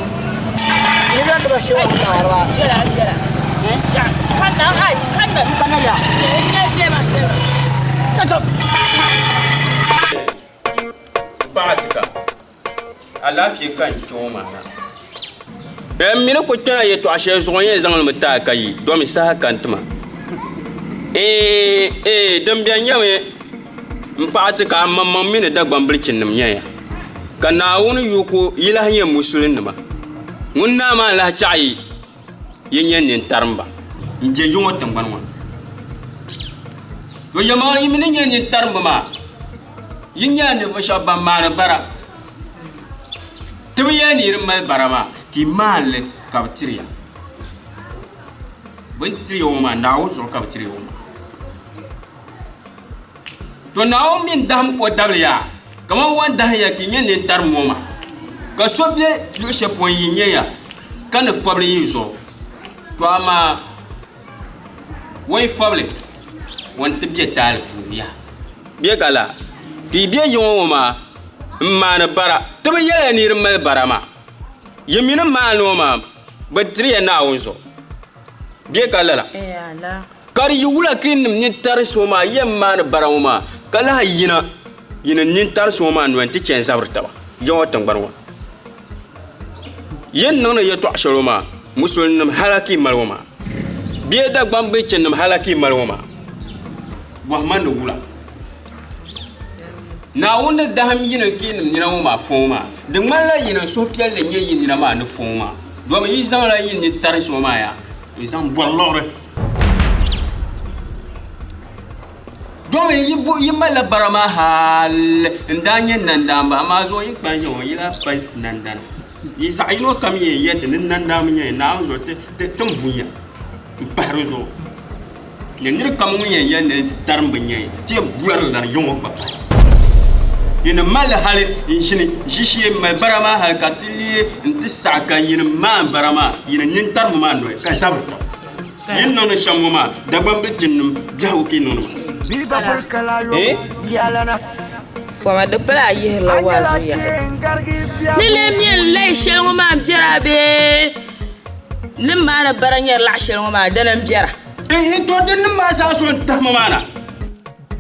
Ni lan ti ba shewa ta warba. Jɛla jɛla. Ya kanna ai kanna. Kanna ya. Nyɛ dema dema. Ta to. Paɣa ti ka alaafee ka n kpɛ ŋɔ maa na. N mi ni ku kpɛna yɛtɔɣa shɛli zuɣu n yɛn zaŋ li mi ti a ka yi domi saha kani ti ma. Ee, ee, din beni nyɛmi m paɣa ti ka a maŋmaŋ mi ni Dagbaŋ bilichinnima nyɛ ya, ka Naawuni yu ku yi lahi nyɛ Musulinnima. Ŋun naa maa n-lahi chaɣi yi yi nyɛ nintarimba. N je yi ŋɔ tiŋgbani ŋɔ ni. To yɛlimaŋli yi mi ni nyɛ nintarimba maa, yi nyɛla ninvuɣ shɛba ban maani bara. Ti bi yɛli ni yi di mali bara maa, ti maani li ka bɛ tiri ya. Bɛ ni tiri ya ŋɔ maa, Naawuni zuɣu ka bɛ tiri ya ŋɔ maa. To Naawuni mi n-dahim o dabili ya kaman o ni dahim ya ka yi nyɛ nintarim ŋɔ maa. Ka so be luɣ shɛli polo n-yi nya ya ka ni fabili yi zuɣu, to amaa o yi fabili, o ni ti be taali puuni yaha. Bɛ ka la, ka yi be yiŋa ŋɔ maa m-maani bara. Ti bi yɛliya ni yi di mali bara maa. Yi mi ni maani o maa, bɛ tiri ya Naawuni zuɣu. Bɛ ka lala. Ka di yi wula ka yinim nintarisi ŋɔ maa yɛn maani bara ŋɔ maa, ka lahi yina yinim nintarisi ŋɔ maa noli nti chɛ n-zabiri taba ya ŋɔ tiŋgbani ŋɔ ni. Yi ni niŋdi yɛtɔɣ shɛli ŋɔ maa, Musulinnim halaki mali ŋɔ maa bee Dagbaŋ bilichinnim halaki mali ŋɔ maa, bɔhima ni wula? Naawuni ni dahim yinim ka yinim nina ŋɔ maa fo ŋɔ maa, di ŋmanila yinim suhupiɛlli n-nyɛ yi nina maa ni fo ŋɔ maa, domi yi zaŋla yi nintarisi ŋɔ maa yaa n-zaŋ bɔri liɣiri. Domi yi malila bara maa hal n-daa nyɛ nandaamba, amaa zuɣu yi kpalim ʒiya ŋɔ, yi lahi pa nandana. Yi zaɣ yino kam yɛn yɛli ti ni nandaamba nyɛ ya, Naawuni zuɣu ti ni bun ya m-pahi di zuɣu. Ni nir kam ŋun yɛn yɛli ni tarim bi nya ti yɛn bɔrila ni yiŋɔ gba pahi. Yi ni mali hali n-ʒini ʒishee m-mali bara maa hali ka ti leei nti saɣi ka yinim maan bara maa, yi ni nini tarimbu maa noli ka zabiri taba. Yi ni niŋdi shɛm ŋɔ maa, Dagbamb tiŋnim biɛhigu ka yi niŋdi maa. Eh? Foma di pala a yihirila waazu yaha. Ni lee mi n-lahi shɛli ŋɔ maa m-biɛra bee ni maani bara nyɛri laɣ shɛli ŋɔ maa dini m-biɛra? N to di nim maa zaa so n-tahima maa na.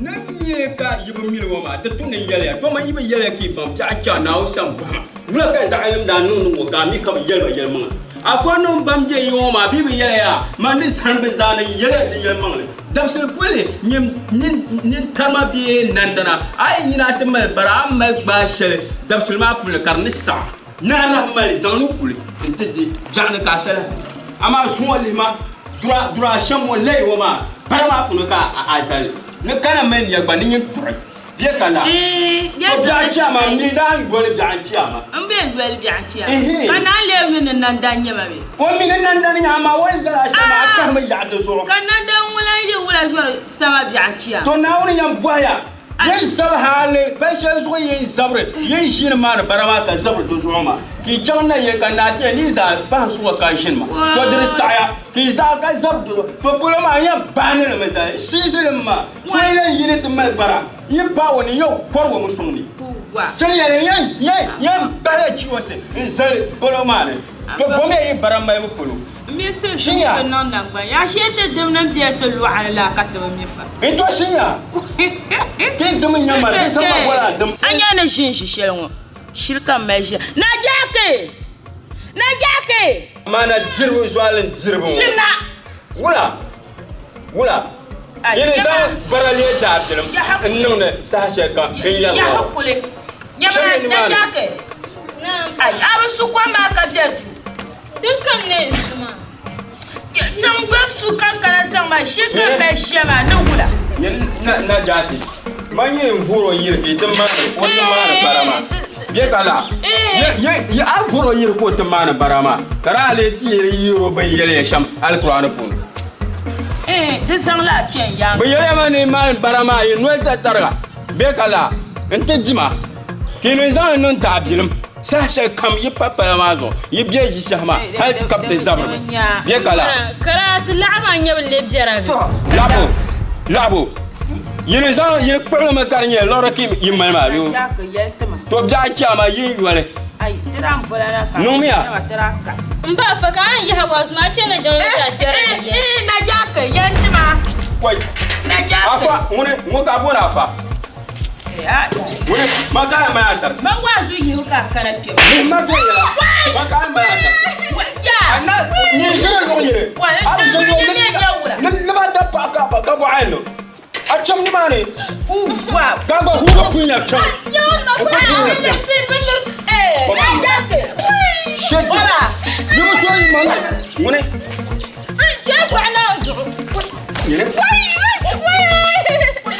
Ni mi ka yi bi mili ŋɔ maa, di tu ni n yɛli ya, dama yi bi yɛli ya ka yi baŋ biɛɣu chɛ a Naawuni sani bɔhima. Wula ka zaɣilim daa niŋdi ŋɔ ka a mi ka bi yɛli ba yɛlimaŋli? Afanim ban be yi ŋɔ maa bɛ bi yɛli ya, Man ni zani bɛ zaa ni n-yɛli ya di yɛlimaŋli. Dabisili puli nyim nintarima bee nandana, a yi yina a ti mali bara, a ni mali gbaai shɛli dabisili maa puuni ka di ni saɣim ni a lahi mali zaŋ li kuli nti di biɛɣuni ka a sa lahi di. Amaa zuŋɔ lihi ma dura shɛm ŋɔ layi ŋɔ maa bara maa puuni ka a zali ni kana mali nia gba ni nyin tuɣi bɛ ka la. To biɛɣu chiama m mi daa n yoli biɛɣu n-chiama. M be n yoli biɛɣu n-chiama. Ka naan lee mi ni nandan nyɛ ma bɛ? O mi ni nandan nyɛ amaa o ni zali a shɛm maa a kahimi yaɣi di zuɣu. Ka nandan ŋun lan yi wula yɔri sama biɛɣu n-chiama. To Naawuni yɛn bɔhiya, Yin zabi hali pali shɛli zuɣu yin zabiri yin ʒiini maani bara maa ka zabiri di zuɣu maa ka yi chaŋ na yɛli ka naa tiya ni zaa pahim suɣa ka ʒini ma to di di saɣaya ka yi zaa ka zabi di zuɣu to polo maa yɛn baani li mi zaa siizi li maa so yɛn yi ni ti mali bara yi paai o ni yɛn kɔri o mi suŋ ni chɛli yɛn yɛn yɛn yɛn bahila chiwasi n zali polo maa ni to bomiya yi bara malibu polo. M mi sunsuuni bi niŋ naŋgban yaa shee ti dimnim bela ti lɔɣa ni la ka ti bi mi fa. N to shinya ka yi dim n-nya ma di zaŋ ma boli a dim. A nya ni ʒi n-ʒi shɛli ŋɔ, shiri ka m mali ʒiya. Najaaki! Najaaki! Maana diribu zualin diribu ŋɔ. Yina! Wula? Wula? Yi ni zaŋ bara leei daabilim n-niŋdi saha shɛli kam n yɛri ŋɔ. Yaha kuli. Nyama Najaaki! Ai, a bi su kom maa ka bɛ du. Din kam ne n su maa. Niŋ gbabi su ka kana zaŋ ma ʒi ka mali shia maa ni wula. Na na jaati ma nyɛ n voro yiri ka ti maani o ti maani bara maa bɛ ka la ye ye a voro yiri ka o ti maani bara maa ka di a lee ti yiri yiro bin yɛli ya shɛm alikuraani puuni. Di zaŋ la a kpɛ n yaaŋa. Bi yɛliya ma ni maani bara maa yi noli tatariga bɛ ka la n ti dima. Ka yi ni zaŋ li niŋ daabilim saha shɛli kam yi pa pala maa zuɣu, yi be ʒi shɛhi maa hal ka bɛ ti zabiri mi. Bɛ ka laa. Karaati laɣa maa nyɛ bɛ leei biɛra bɛ. Laɣibu, laɣibu. Yi ni zaŋ yi kpuɣili mi ka di nyɛ liɣiri ka yi mali maa bee? To biɛɣu chiama yi yoli. Niŋmiya. M ba afa ka a ni yahi waazu maa a chani jiŋli ka a kpɛri di yɛli. Kɔi. Afa ŋuni ŋun ka a booni afa. Ŋuni ma ka a mali asari. Ma waazu yihibu ka a kana kpɛ. Lihi ma viɛnyɛla. Ma ka a mali asari. A na nyɛ ʒiri luɣ yini. A bi ʒiri luɣ ni ni ba da paɣa ka ka bɔɣa yɛn niŋ. A chaŋ nimaani. Ka gba huugi pun ya fiɛŋ. O gba pun ya fiɛŋ. Shɛji. Yi bi so yi maŋ. Ŋuni. Chɛ bɔɣa naa zuɣu. Nyini.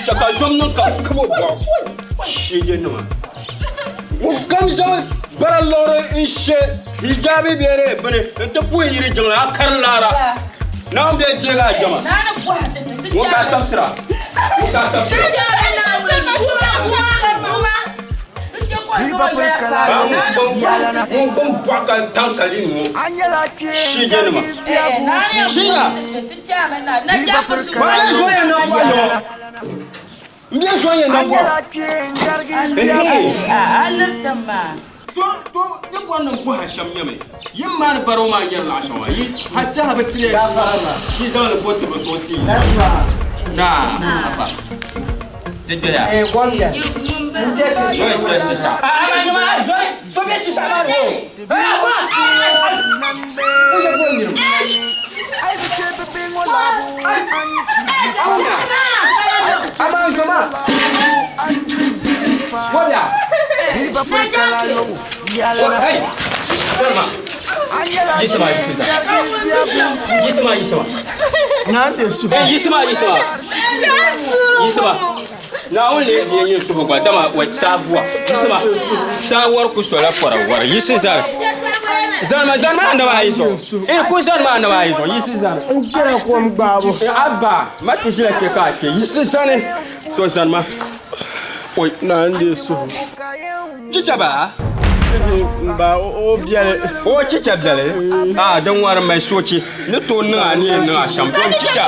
Chɛ ka zom niŋ ka kabo bɔɣu. Shɛji nima. Ŋun kam zaŋ bara liɣiri n-she hijaabi bee di bini nti puhi yiri jiŋli a kari laara. Naawuni bee deegi a jɛma. Ŋun ka sabisira. Ŋun ka sabisira. Ŋun gbuni bɔɣu ka tankali ŋɔ. Shɛji nima. Shinya. Ma bɛ zoya na bɔɣu yɔ. N bɛ zoya na bɔɣu. To to ni bɔri ni bɔha shɛm nyɛmi yi maani bari o maa nyɛri laɣ shɛŋa yi ha tɛha bi tili yi zaŋ li bo tibi zuɣu ti naa afa ti doya zoya kpɛ shisha so bɛ shisha maa ni Naawuni lee di yɛn suhu gba dama wa saa bua yisima saa wari ku sola fɔra wari yisi zari. Zanima zanima a naba ayi zuɣu. Eh ku zanima a naba ayi zuɣu. Yiɣisi zani. N kpɛla kom gbaabu. Abba, ma ti ʒila kpe ka a kpe. Yiɣisi zani. To zanima. Oi. Naa n deei suhu. Chicha ba? Ba o biɛli. O chicha biɛli? Ah, din ŋɔri mali soochi. Ni tooi niŋ a ni yɛn niŋ a shɛm. Dom chicha.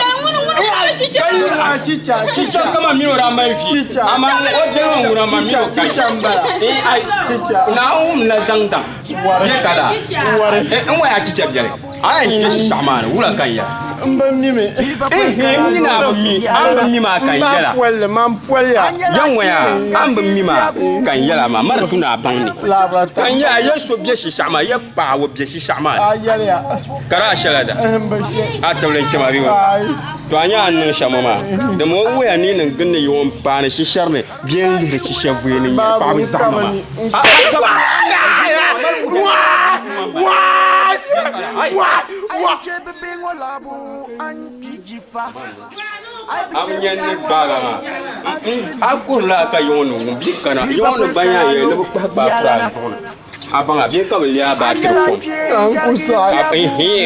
Chicha. Chicha kama mini o daa mali vi. Amaa o biɛli ŋɔ ŋuna ma mini o ka. Chicha n bala. Eh, ai. Chicha. Naawuni wumla daŋ daŋ. Wari. Bɛ ka la. Wari. Eh, n waya chicha biɛli. A yɛn kpe shishaɣu maa ni, wula ka n yɛla? N bi mi mi. Eh, n mi na bi mi. A ni bi mi maa ka n N yɛla. ba polli, man poliya. Yan waya, a ni bi mi maa ka n yɛla maa, mari tu ni a baŋ ni. Laabira Ka n yɛla, ya so be shishaɣu maa, ya paɣa o be shishaɣu maa ni. A yɛliya. Ka di a shɛla da. N bi she. A tibili n kpɛma bee? Ayi. To a nya a ni niŋ shɛm ŋɔ maa, dama o wuhiya ni yi niŋ gindi yi ŋɔ m-paani shishɛri ni bee n-lihiri shisha vuya ni nyari paɣaba zahima maa. A bi nya n ni gbaag a maa, a kurila ka yi ŋɔ ni wum bia kana, yi ŋɔ ni gba nya yɛli ni bɛ kpahi kpaai fura a zuɣu ni. A baŋ a bee ka bɛ leei a baa tiri kom.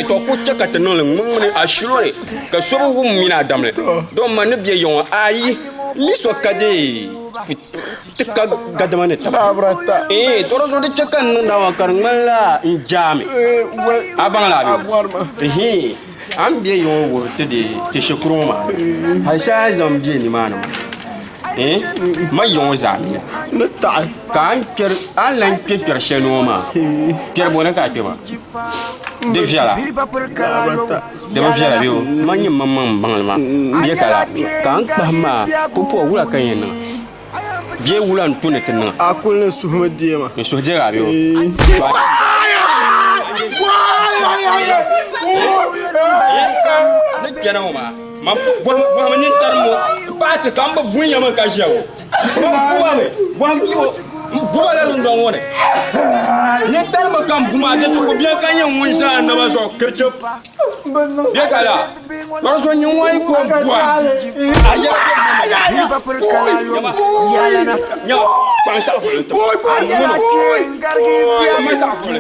To ku chɛ ka ti niŋ li ŋmiŋmini a shilo ni ka so bi wum mini a damli. Dɔn ma ni be ya ŋɔ ayi mi so ka dee ti ka gadama ni taba. Eeh to di zuɣu di chɛ ka n niŋda maa ka di ŋmanila n jaami. A baŋ la a bee? Ehe a ni be ya ŋɔ wuhi ti dee ti shikuru ŋɔ maa ni hali shɛli a ni zaŋ be nimaani maa. Eh, ma yi ŋɔ zaa miya. Ni taɣi. Ka a ni kpɛri, a ni lan kpe kpɛri shɛli ni ŋɔ maa, kpɛri bɔ ni ka a kpe maa? Di viɛla? Di bi viɛla bee o? Ma nyɛ maŋmaŋ m-baŋ li maa. Bee ka laa? Ka a ni kpahim maa, pumpɔŋɔ wula ka n yɛn niŋ? Bee wula n-tu ni ti niŋ? A kuli ni suhimi deema. N suhu deegi a bee o? Ni kpɛna ŋɔ maa. Man bɔhimi nintari ŋɔ m-paai ti ka m bi vuhi ya mi ka ʒiya ŋɔ. Man buba mi, bɔhim bia ŋɔ, m buba la dundɔŋ ŋɔ ni. Nintari mi ka m bu maa di ti ku beni ka nyɛ ŋun ʒe a naba zuɣu kirichip. Bɛ ka la, lɔri so nyin ŋɔ yi ku m bu a, a yɛli ka m mi ma. Nyama, kpaŋ saɣifuli n-ti ma. Ŋuni? Kpaŋ saɣifuli.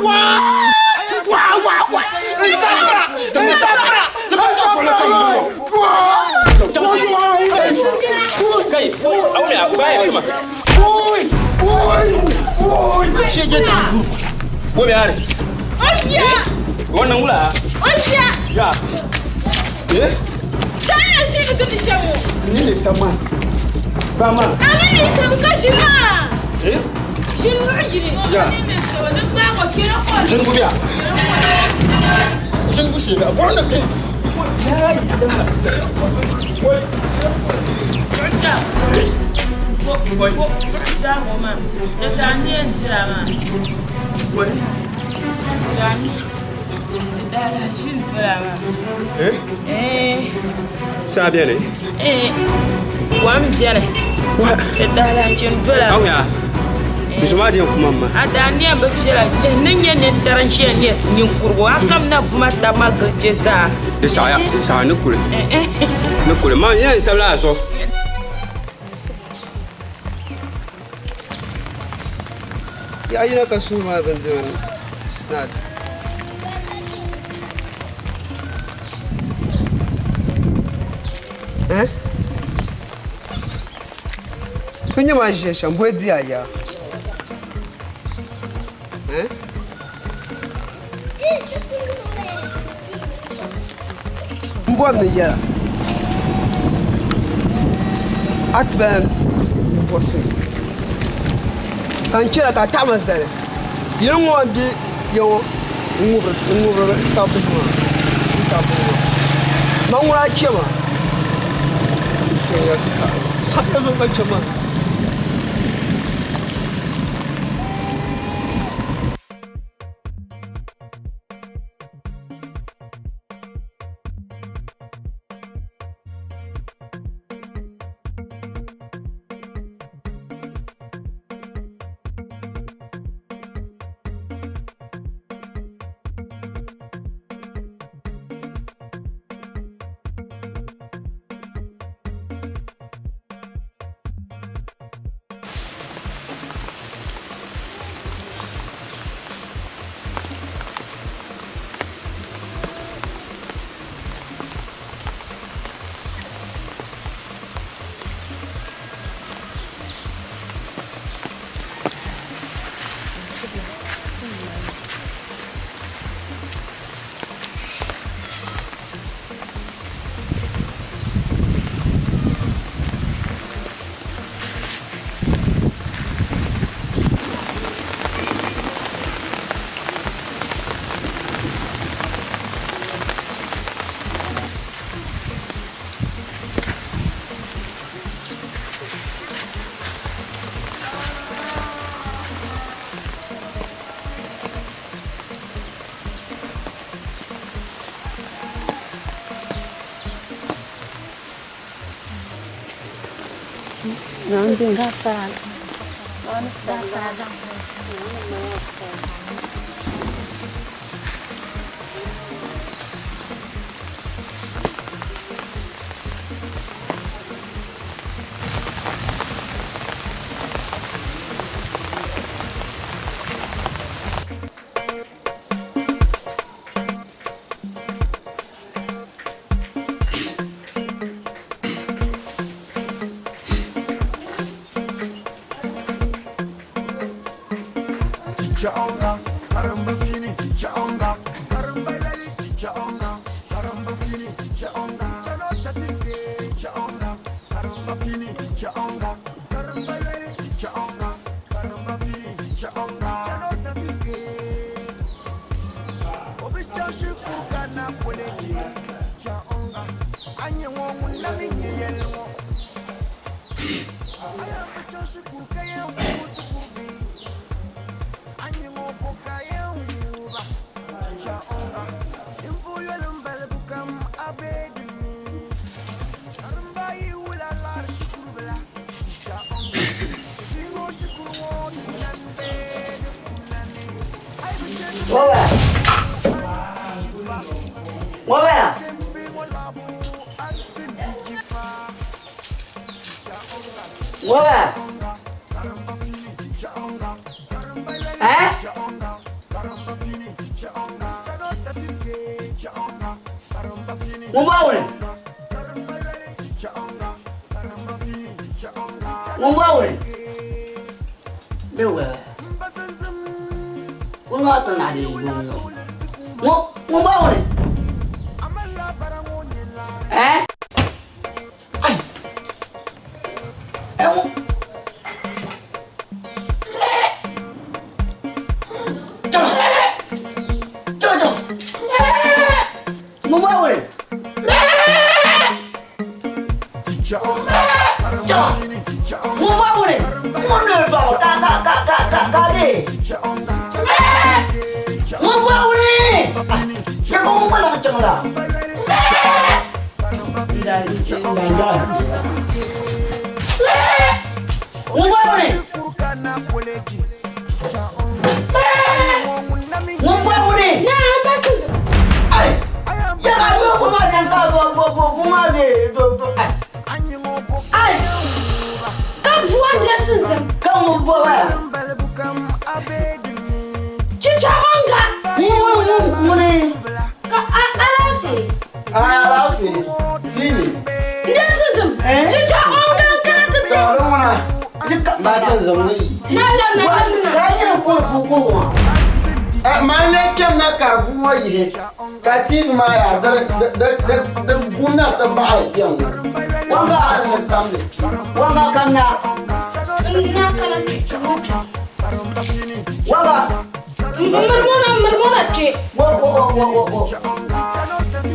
Saa beni? Kom beni. Ti daalahichi n-dola. Nso maa diɛn kuma ma. A daa niɛm bi viɛla ni nyɛ nintari n-ʒiya nyɛ ninkurigu a kam na buma taba maa gili kpe zaa. Di saɣiya, di saɣi ni kuli. Ni kuli. Ma yɛn sabila a zuɣu. Yaɣa yina ka suhu maa bindira ni a di. Eh? Ku nyɛ ma ʒiya shɛm bɔi di a yaa eh? N bɔri ni yɛla a ti bala buɣusi ka n chɛla ka a taɣama zali yili ŋɔ n bɛ ya ŋɔ n ŋubiri tabi bihi maa n tabi bihi maa ma ŋuna chɛ ma saha zuɣu ka chɛ ma. Teacher onga, karamba fini teacher onga, karamba yali teacher onga, karamba fini teacher onga, teacher no certificate teacher onga, karamba fini teacher onga, karamba yali teacher onga, karamba fini teacher onga, teacher no certificate. Obi chashi kurkana koleji teacher onga, anye ngongu nami nyeyelmo. Aya chashi kurkaya kusukurbi. Ngoba. Ngoba. Ngoba. Eh? Ngumbaule. Ngumbaule. Bewe. Kuma tana de yo. Ngumbaule. Eh? Ai. Eh. Ngumbaule. Ngumbaule. Ngumbaule ka ka ka ka ka ka de. Ngumbaule. Ya ko ngumba la changla. Ngumbaule. Ngumbaule. Na basi. Ai. Ya ka yo kuma jan ka go go go kuma de do do. Ai. Ai. Ka buwa da sun zam. Ka mu bo ba. Chicha onga. Mu mu mu ne. Ka alafi. Alafi. Tini. Nda sun zam. Chicha onga kana ta. Tsoron wana. Ba san zaune. Na la na na. Ka yi ko ko ko. Man le kem na ka bu ŋɔ yihi ka TV maa yaa di gum na ti baɣali kpɛŋ ŋɔ. Wanga ni tamdi pi. Wanga kam na. Na kana. Wanga. Murmuna murmuna ce. Wo wo wo wo wo.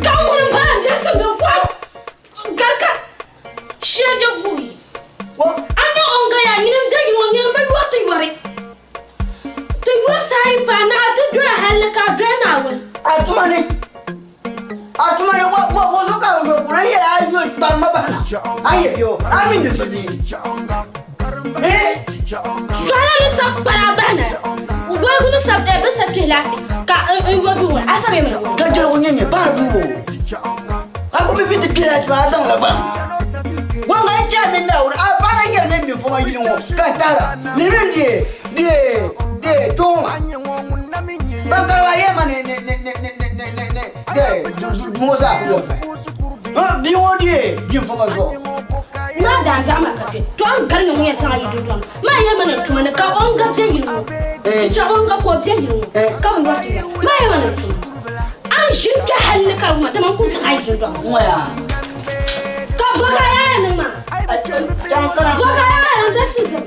Ka mun ba da sun zam ko. Garka. Sheje gui. Wo. Anya onga ya ni je yi wonge ba yoto yore. To yo sai ba na ta do halaka do na won. Atuma ni. Atuma ni wo wo wo so ka wo kura ye ayo ba ma ba na. Aye yo. Ami ni so ni. Eh? Sala ni sa para ba na. Ugol ni sa e ba sa lati. Ka en yo du won. Asa me mo. Ka jero nyenye ba du wo. Ako bi bi ti kila ba dan la fa. Wanga cha mi na wuri a ba na nyere ne mi fo ma yiri wo. Ka tara. Ni mi di di di to. Bankara ye ma ne ne ne ne ne ne ne ne de mo sa ku do fa. Bi wo di bi fo ma zo. Maa daandoɣu maa ka kpe. To a ni gari nyɛ ŋun yɛn zaŋ a yi dundɔŋ ni. Maa yɛli ma ni n tuma ni ka o ni gari bɛ yili ŋɔ. Ti chɛ o ni gari ka o bɛ yili ŋɔ ka bi yɔri ti yɔri. Maa yɛli ma ni n tuma ni. A ni ʒi n-kpe halli ka di wuma dama n ku zaŋ a yi dundɔŋ ni. Ka bɔ ka a yaa niŋ maa? Bɔ ka a yaa niŋ? N daa siɣisim.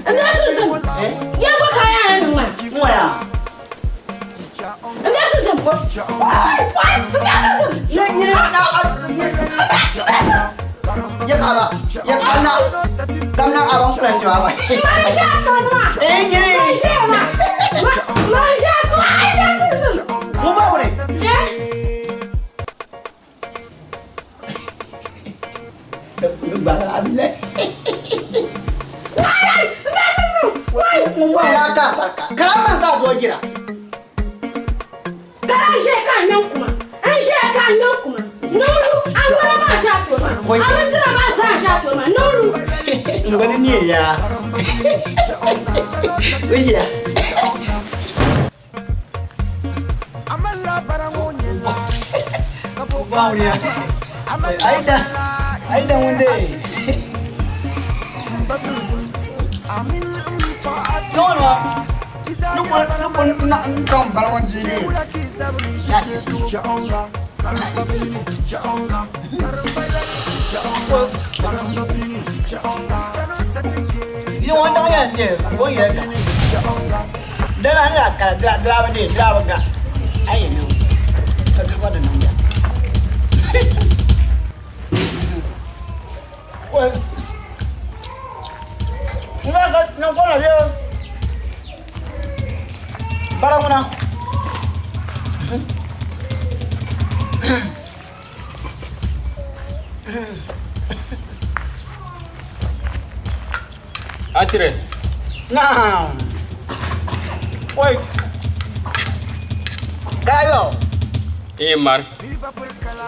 N daa siɣisim. Ya bɔ ka a yaa niŋ maa? Ka n ʒiya ka a ŋmɛ n kuma, n ʒiya ka a ŋmɛ n kuma. Niŋlu, a noli maa ʒe a tooni maa, a bindira maa zaa ʒe a tooni maa. Niŋlu. Ngoni ni ya. Oya. Bawunya. Aida. Aida wunde. No no. Bara ŋuna. Atire. Naam. Oi. Kayo. Eh mari.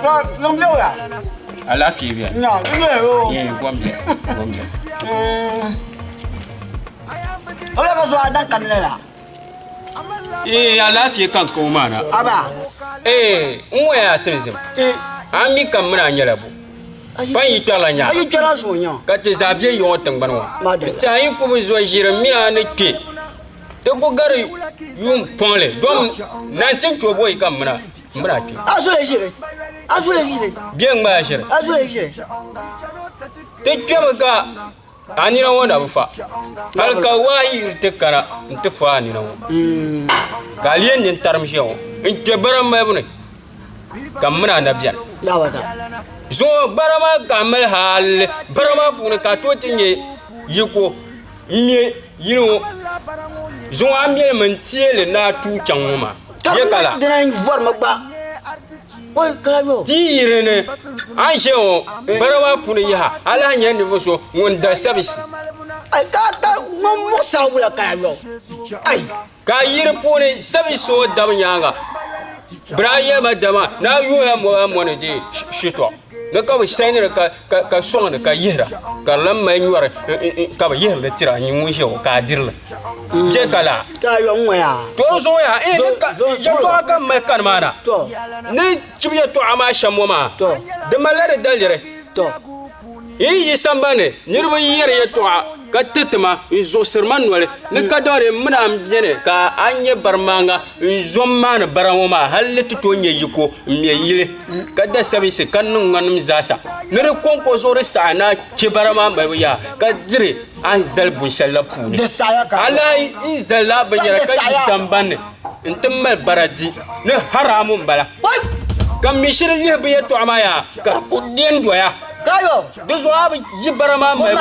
Ko nong leo ya. Alaafee bɛ. Na, leo. Eh gom bɛ. Gom bɛ. Ola ka so adan kan la. Eh alaafee kan ko maa na. Aba. Eh n waya simsim. Eh an mi kam muna nyɛla bu. Pan yi kpɛrila nyaa. Ayi kpɛra so nya. Ka ti zaa bɛ yiŋɔ tingbani ŋɔ. Ti a yi ku bi zo ʒiri mina ni kpe. Ti ku gari yuun pɔŋli dom 1912 yi kam mina n bina kpe. A so ye ʒiri. A so ye ʒiri. Bɛ ŋmaya ʒiri. A so ye ʒiri. Ti kpɛmi ka a nina ŋɔ na bi fa. Hali ka waa yiri ti kana n ti fa a nina ŋɔ. Ka a lee nini tarim ʒiya ŋɔ n kpe bara malibu ni ka m mini a na bɛni. Zuŋɔ bara maa ka a mali hali bara maa puuni ka a tooi ti nyɛ yiko n ŋmɛ yili ŋɔ. Zuŋɔ a mɛlimi n teeli ni a tuui chaŋ ŋɔ maa. Ye ka la. Dina n vɔrimi gba. Oi kayo. Di yiri ni a ni ʒiya ŋɔ bara maa puuni yaha a lahi nyɛ ninvuɣu so ŋun da sabisi. Ai ka ka ŋun muɣisi a wula kayo. Ai. Ka a yiri puuni sabisi o dabi nyaaŋa bɛ daa yɛlima dama ni a yoola mobile money di shitɔɣu ni ka bɛ sendiri ka sɔŋdi ka yihira ka di lan mali nyɔri ka bɛ yihiri li tira a ŋun ʒiya ŋɔ ka a diri li bɛ ka laa. Kayo n ŋɔya. To n zuŋɔ yaa yɛltɔɣa ka m mali kani maa na ni chibi yɛltɔɣa maa shɛm ŋɔ maa di malila di daliri. Yi yi sambani niriba yɛri yɛltɔɣa ka ti ti ma n zuɣusiri ma noli ni ka dɔri m mini a n beni ka a nyɛ barimaaŋa n zo m maani bara ŋɔ maa hali ti tooi nyɛ yiko n mɛ yili ka da sabisi ka niŋ ŋanim zaasa ni di kɔŋko zuɣu di saɣi ni a chɛ bara maa malibu yaha ka diri a ni zali bunshɛli la puuni. A lahi n zali la binyɛra ka yi sambani n ti mali bara di ni haramu n bala. Ka mi shiri lihi bɛ yɛltɔɣa maa yaha ka di ku den doya. Di zuɣu a bi yi bara maa malibu.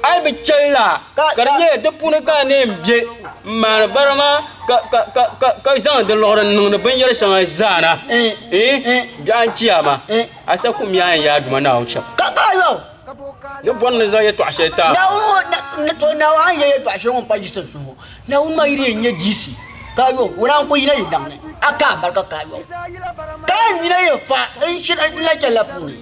A yi bi chɛli la ka di nyɛla di puuni ka a ni yɛn be n maani bara maa ka zaŋ di liɣiri n niŋdi binyɛri shɛŋa zaa na. Biɛɣu n chiyaama a sa ku mi a yɛn yaa Duuma Naawuni shɛm. Ni bɔri ni zaŋ yɛltɔɣa shɛli ti a. Naawuni a ni yɛli yɛltɔɣa shɛli ŋɔ m-pa yi sunsuuni ŋɔ Naawuni maa yi di yɛn nyɛ diisi ka yo o naan ku yina yi daŋ ni a ka a barika ka yo ka a nina yɛn fa n shiri n lahi chɛli la puuni.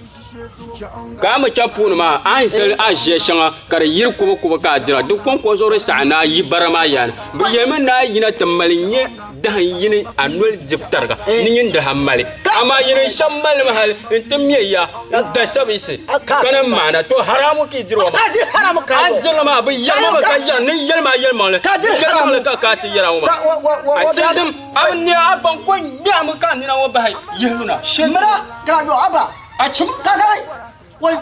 Ka a mi chɛ puuni maa a ni zali a ʒiya shɛŋa ka di yiri kubukubu ka a dira di kɔŋko zuɣu di saɣi ni a yi bara maa yaani. Bɛ yɛlimi ni a yina ti mali nyɛ dahin yini a noli dibu tariga ni nyin di ha mali. Amaa yini shɛm mali mi hali n-ti me ya n-da shabisi ka ni maana to haramu ka yi diri wa maa. A ni dirili maa bɛ yɛrimi mi ka yɛri ni yɛli ma yɛlimaŋli ni yɛlimaŋli ka ka a ti yɛra ŋɔ maa. A simsim a bi ne a baŋ ko ŋmɛhimi ka a nina ŋɔ bahi yihibu na. A chim. Wai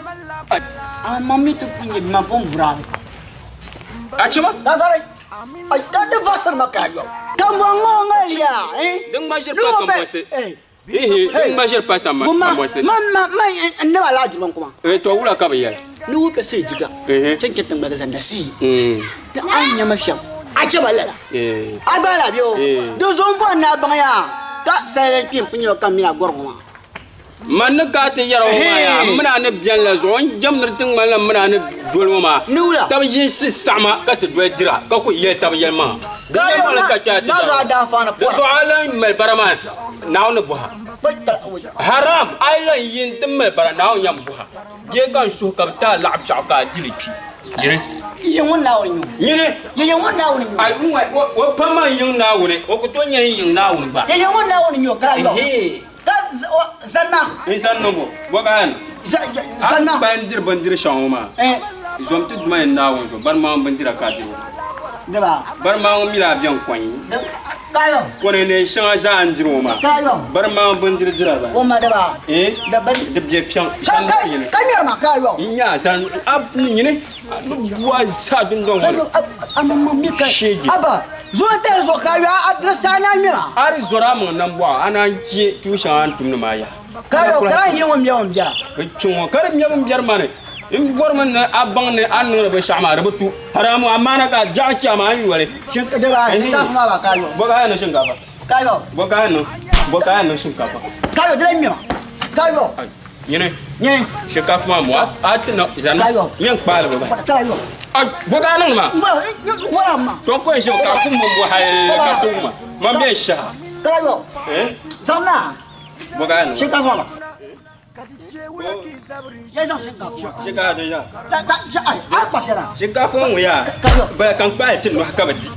a ma mi ti pun nyɛ ma pun burami. A chima. Kakari. Ai ka di varsiri ma ka yɔ. Ka ŋɔ ŋɔ ya. Din ŋma ʒiri pa kambɔnsi. Hihi din ŋma ʒiri pa kambɔnsi. Ma ma ma n ne ba la juma kuma. Eh to wula ka bi yɛli. Ni wo pɛ se jiga. Chen che tiŋ gba zanda si. Di an nyama shɛm. A chɛ ba lala. A gba la bio. Di zo n bɔri ni a baŋ ya ka silent kpim pun nyɛ ka mina gɔrigu maa. Man ni ka a ti yɛra ŋɔ maa yaa, m mini a ni beni la zuɣu, n jɛmdiri ti ŋmanila m mini a ni doli ŋɔ maa tab yinsi saɣima ka ti doli dira, ka ku yɛli tab yɛlimaŋa. Di yɛlimaŋli ka kpe a ti dara. Di zuɣu a lan mali bara maa, Naawuni ni bɔh a. Haram! A yi lan yi nti mali bara, Naawuni yɛn bɔh a. Bee ka n suhu ka bɛ ti a laɣ biɛɣu ka a di li kpi. Nyini. Nyini. Ai, o pa ma n-yiŋ Naawuni, o ku tooi nya n-yiŋ Naawuni gba. Ɛhee. Ka zani ma. N zani ni bo? Bo ka a niŋ? Zani ma. A ni kpalim diri bindiri shɛŋa ŋɔ maa, zom ti Duuma ni Naawuni zuɣu, bari maa ŋun bindira ka a diri ŋɔ. Diba. Bari maa ŋun mi la a bɛn kɔŋ yi. Kayo. Kɔni neen shɛŋa zaa a ni diri ŋɔ maa. Kayo. Bari maa ŋun bindiri dira ba. O ma diba. Eh? Di bɛ fiɛŋ zani Ka yini. ka nyɛri ma kayo. N nya zani a nyini a ni bu a zaa dundɔŋ ŋɔ ni. A ma ma mi ka. Sheegi. Aba. Zo n tɛhi zuɣu ka a a diri saa na ŋmɛma. A di zɔri a maŋ nambɔɣu a naan chɛ tuun shɛŋa a ni tumdi maa yaha. Kayo ka a yi ŋun mɛbu m biɛra. Bɛ kpi ŋɔ ka di mɛbu m biɛri ma ni. N bɔrimi ni a baŋ ni a ni niŋdi binshɛɣu maa di bi tu. Haramu a maana ka a biɛɣu chɛ a maa a ni yoli. Shinkaafa maa ba kayo. Bɔ ka a yɛn niŋ shinkaafa? Kayo. Bɔ ka a yɛn niŋ? Bɔ ka a yɛn niŋ shinkaafa? Kayo di lahi ŋmɛma. Kayo. Nyini. Nyini. Shinkaafa maa mo a ti niŋ zani. Kayo. Nyɛ n kpaali bi bahi. Kayo. Bɔ ka a niŋdi maa? N bɔra ma. To n ko yɛn ʒimi ka a ku mo m-bo hali ka ti wuma. Man bɛ n shɛha. Kayo. Zaŋ na. Bɔ ka a yɛn niŋ? Shinkaafa maa. Shinkaafa ŋɔ yaa bala ka n kpaali ti nɔhi ka bi di.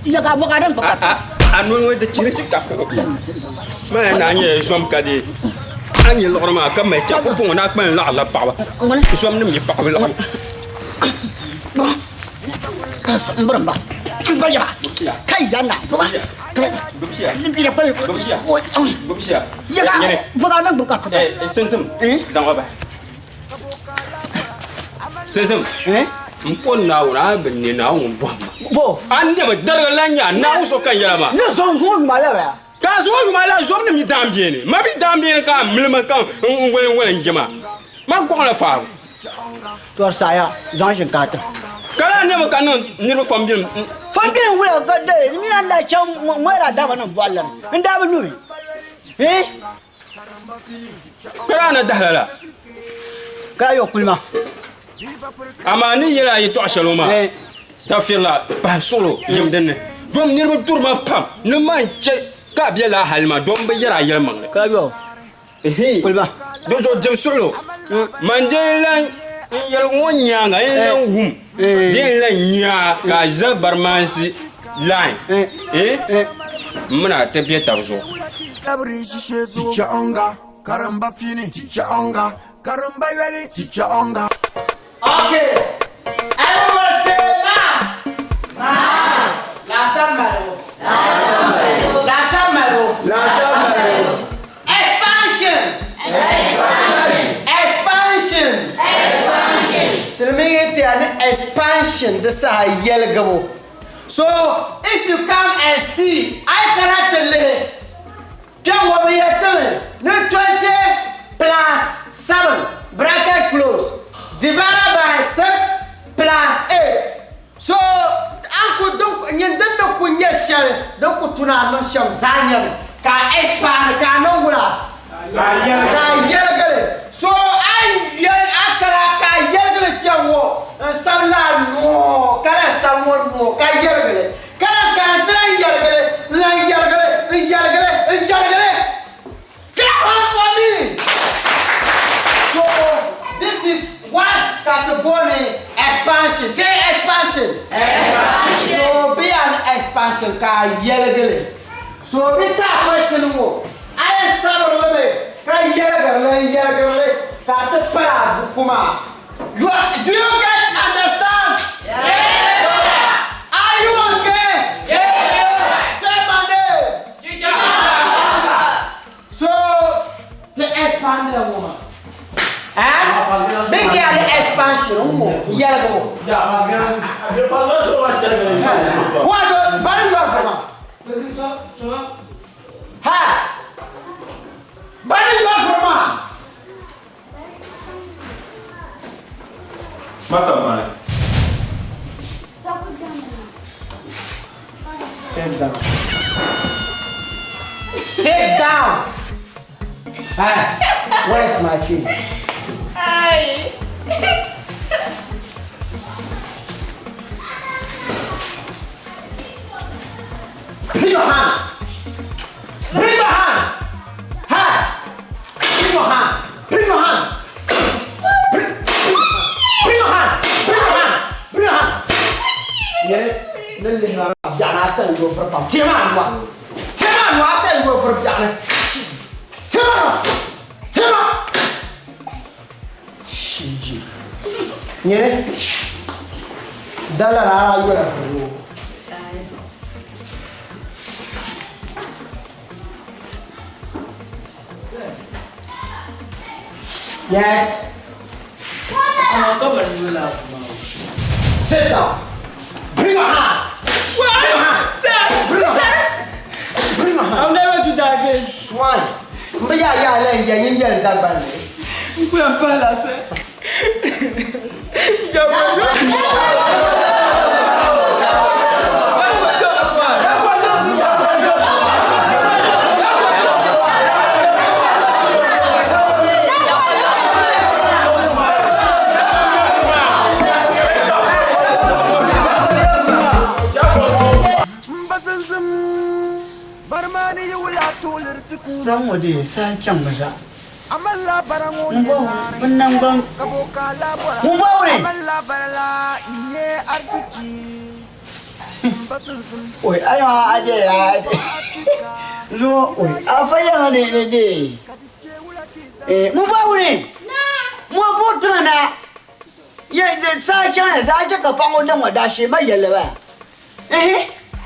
A noli ŋɔ di chihiri shinkaafa ŋɔ. Man yaa naa nyɛla zom ka dee a ni nyɛ liɣiri maa ka mali chɛ pumpɔŋɔ ni a kpalim laɣirila paɣaba. Zom nim nyɛ paɣaba liɣiri. Sinzim zaŋ o bahi sinzim n po Naawuni a bi ne Naawuni ŋun bɔhim ma a ni bi darigi lan nya Naawuni so ka n yɛla maa ni zom zuɣu yuma la baya ka a zuɣu yuma la zom nim yi daan beni ma bi daan beni ka a milima ka n wali wali n je maa ma gɔŋ la faabu Tɔri saɣaya zaŋ shinkaafa. Ka laa nɛma ka niŋ niriba fɔmbilim. Fɔmbilim wula ka de n mina n daa chaŋ ŋmɛra daba nim bɔɣili ni n daa bi nyuri. Eh? Ka laa na dahi lala. Ka yɔ kulima. Amaa ni yɛli a yɛtɔɣa shɛli ŋɔ maa, safirila pahi suɣulo yim din ni dom niriba duri ma pam ni man chɛ ka a be laa hali maa dom bi yɛri a yɛlimaŋli. Ka yɔ Kulima. Di zuɣu dibu suɣulo man dee lan n yɛligu ŋɔ nyaaŋa n lan wum bee n lan nya ka a za barimaansi line m mini a ti be tab zuɣu. Okay. Everybody say mass. Mass. Lasa malibu. Lasa malibu. Lasa malibu. Lasa malibu. Expansion. Expansion. Expansion. Expansion. Silimiingi tiya ni expansion di saha yɛligibu. So if you come and see, a yi kana ti lihi Kpɛŋŋo bi yɛtimi ni 20 plus 7 bracket close divided by 6 plus 8. So a ni ku din nyin din ni ku nyɛ shɛli din ku tu ni a niŋ shɛm zaa nyɛmi ka a expand ka a niŋ wula ka a yɛligili. So a yi yɛli a kana ka a yɛligili kpɛŋŋo n sabi la noo ka lahi sabi ŋɔ noo ka yɛligili. Ka lan kana nti lan yɛligi li, n-lan yɛligi li, n-yɛligi li, n-yɛligi li. Clap hands for me! So, this is what ka ti booni expansion. Say expansion. Expansion. So, bɛ yaa ni expansion ka a yɛligi li. So bi ti a question ŋɔ a yɛn sabiri li mi ka yɛligiri li n-yɛligiri li ka a ti pali a buku maa. You are, do you get understand? Yes sir. Are you okay? Yes sir. Say my name. Teacher. So ti expand la ŋɔ maa. Eh? Bɛ ti a di expansion ŋɔ yɛligi ŋɔ. Wa do bari yɔ fama. Ha! Bari yɔ fama. Masa mani. Sit down. Sit down. Ah, where's my key? Ay. Bring your hand. Bring your hand. Ha! Bring your hand. Bring your hand. Bring, bring your hand. Bring your hand. Bring your hand. Yere, ne lihira biɛɣuni a sani yo vuri pam. Tema anwa. Tema anwa a sani yo vuri biɛɣuni. Tema anwa. Tema. Shiji. Yere, dala la a yola vuri ŋɔ. Yes. Sit down. Bring your hand. Bring your hand. Bring your hand. Bring your hand. I'll never do that again. Swine. Mbe ya ya la ya yin ya dagban. Nkwe mpala se. Saha ŋɔ dee saha chaŋmi zaa. Ŋun naŋgban ŋun bɔbiri oi ayo aje aje zo oi afa yaŋa de de de eh ŋun bɔbiri mo bo tiŋa na ye de saha chaŋ ya saha che ka paɣa ŋɔ daŋ ŋɔ daashee ma yɛlli ba ehe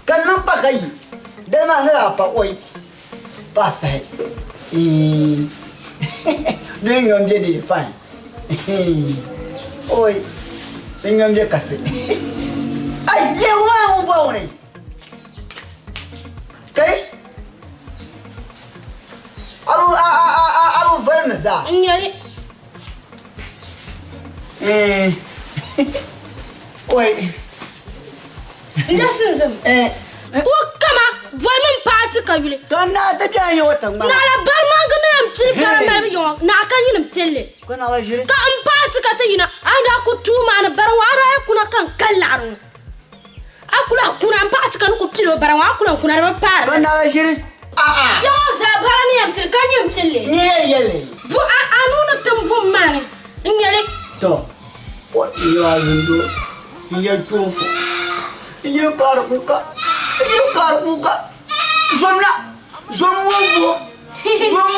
ka niŋ pa ka yi dali maa ni daa pa oi pa sahi din yom je di fine oi din yom je kasi ai ye wa ŋun bɔbiri kai abu a a a a abu valimi zaa N nyɛli. Eh. Oi. N da sinzim. Eh. Ko kama volimi n paɣa ti ka yuli. Ka naa ti biɛhi yi o tiŋgbani. Naɣila bari maŋgi ni yɛn pili bara malibu yiŋɔ naɣa ka nyinim pilli. Ka naɣila ʒiri. Ka n paɣa ti ka ti yina a ni daa ku tuui maa ni bari ŋɔ a daa yi kuna ka n kali laɣiri ŋɔ. A ku lahi kuna n paɣa ti ka ni ku pili o bara ŋɔ a ku lahi kuna di bi paari. Ka naɣila ʒiri. Yiŋɔ zaa bara ni yɛn pili ka nyinim pilli. Nyɛ yɛn yɛlli. Bu a a nuu ni tim bum maa ni n nyɛli. To o yiwa zindo n yɛ chuunfu n yɛ kaari kuka n yɛ kaari kuka zom na zom ŋɔ bo zom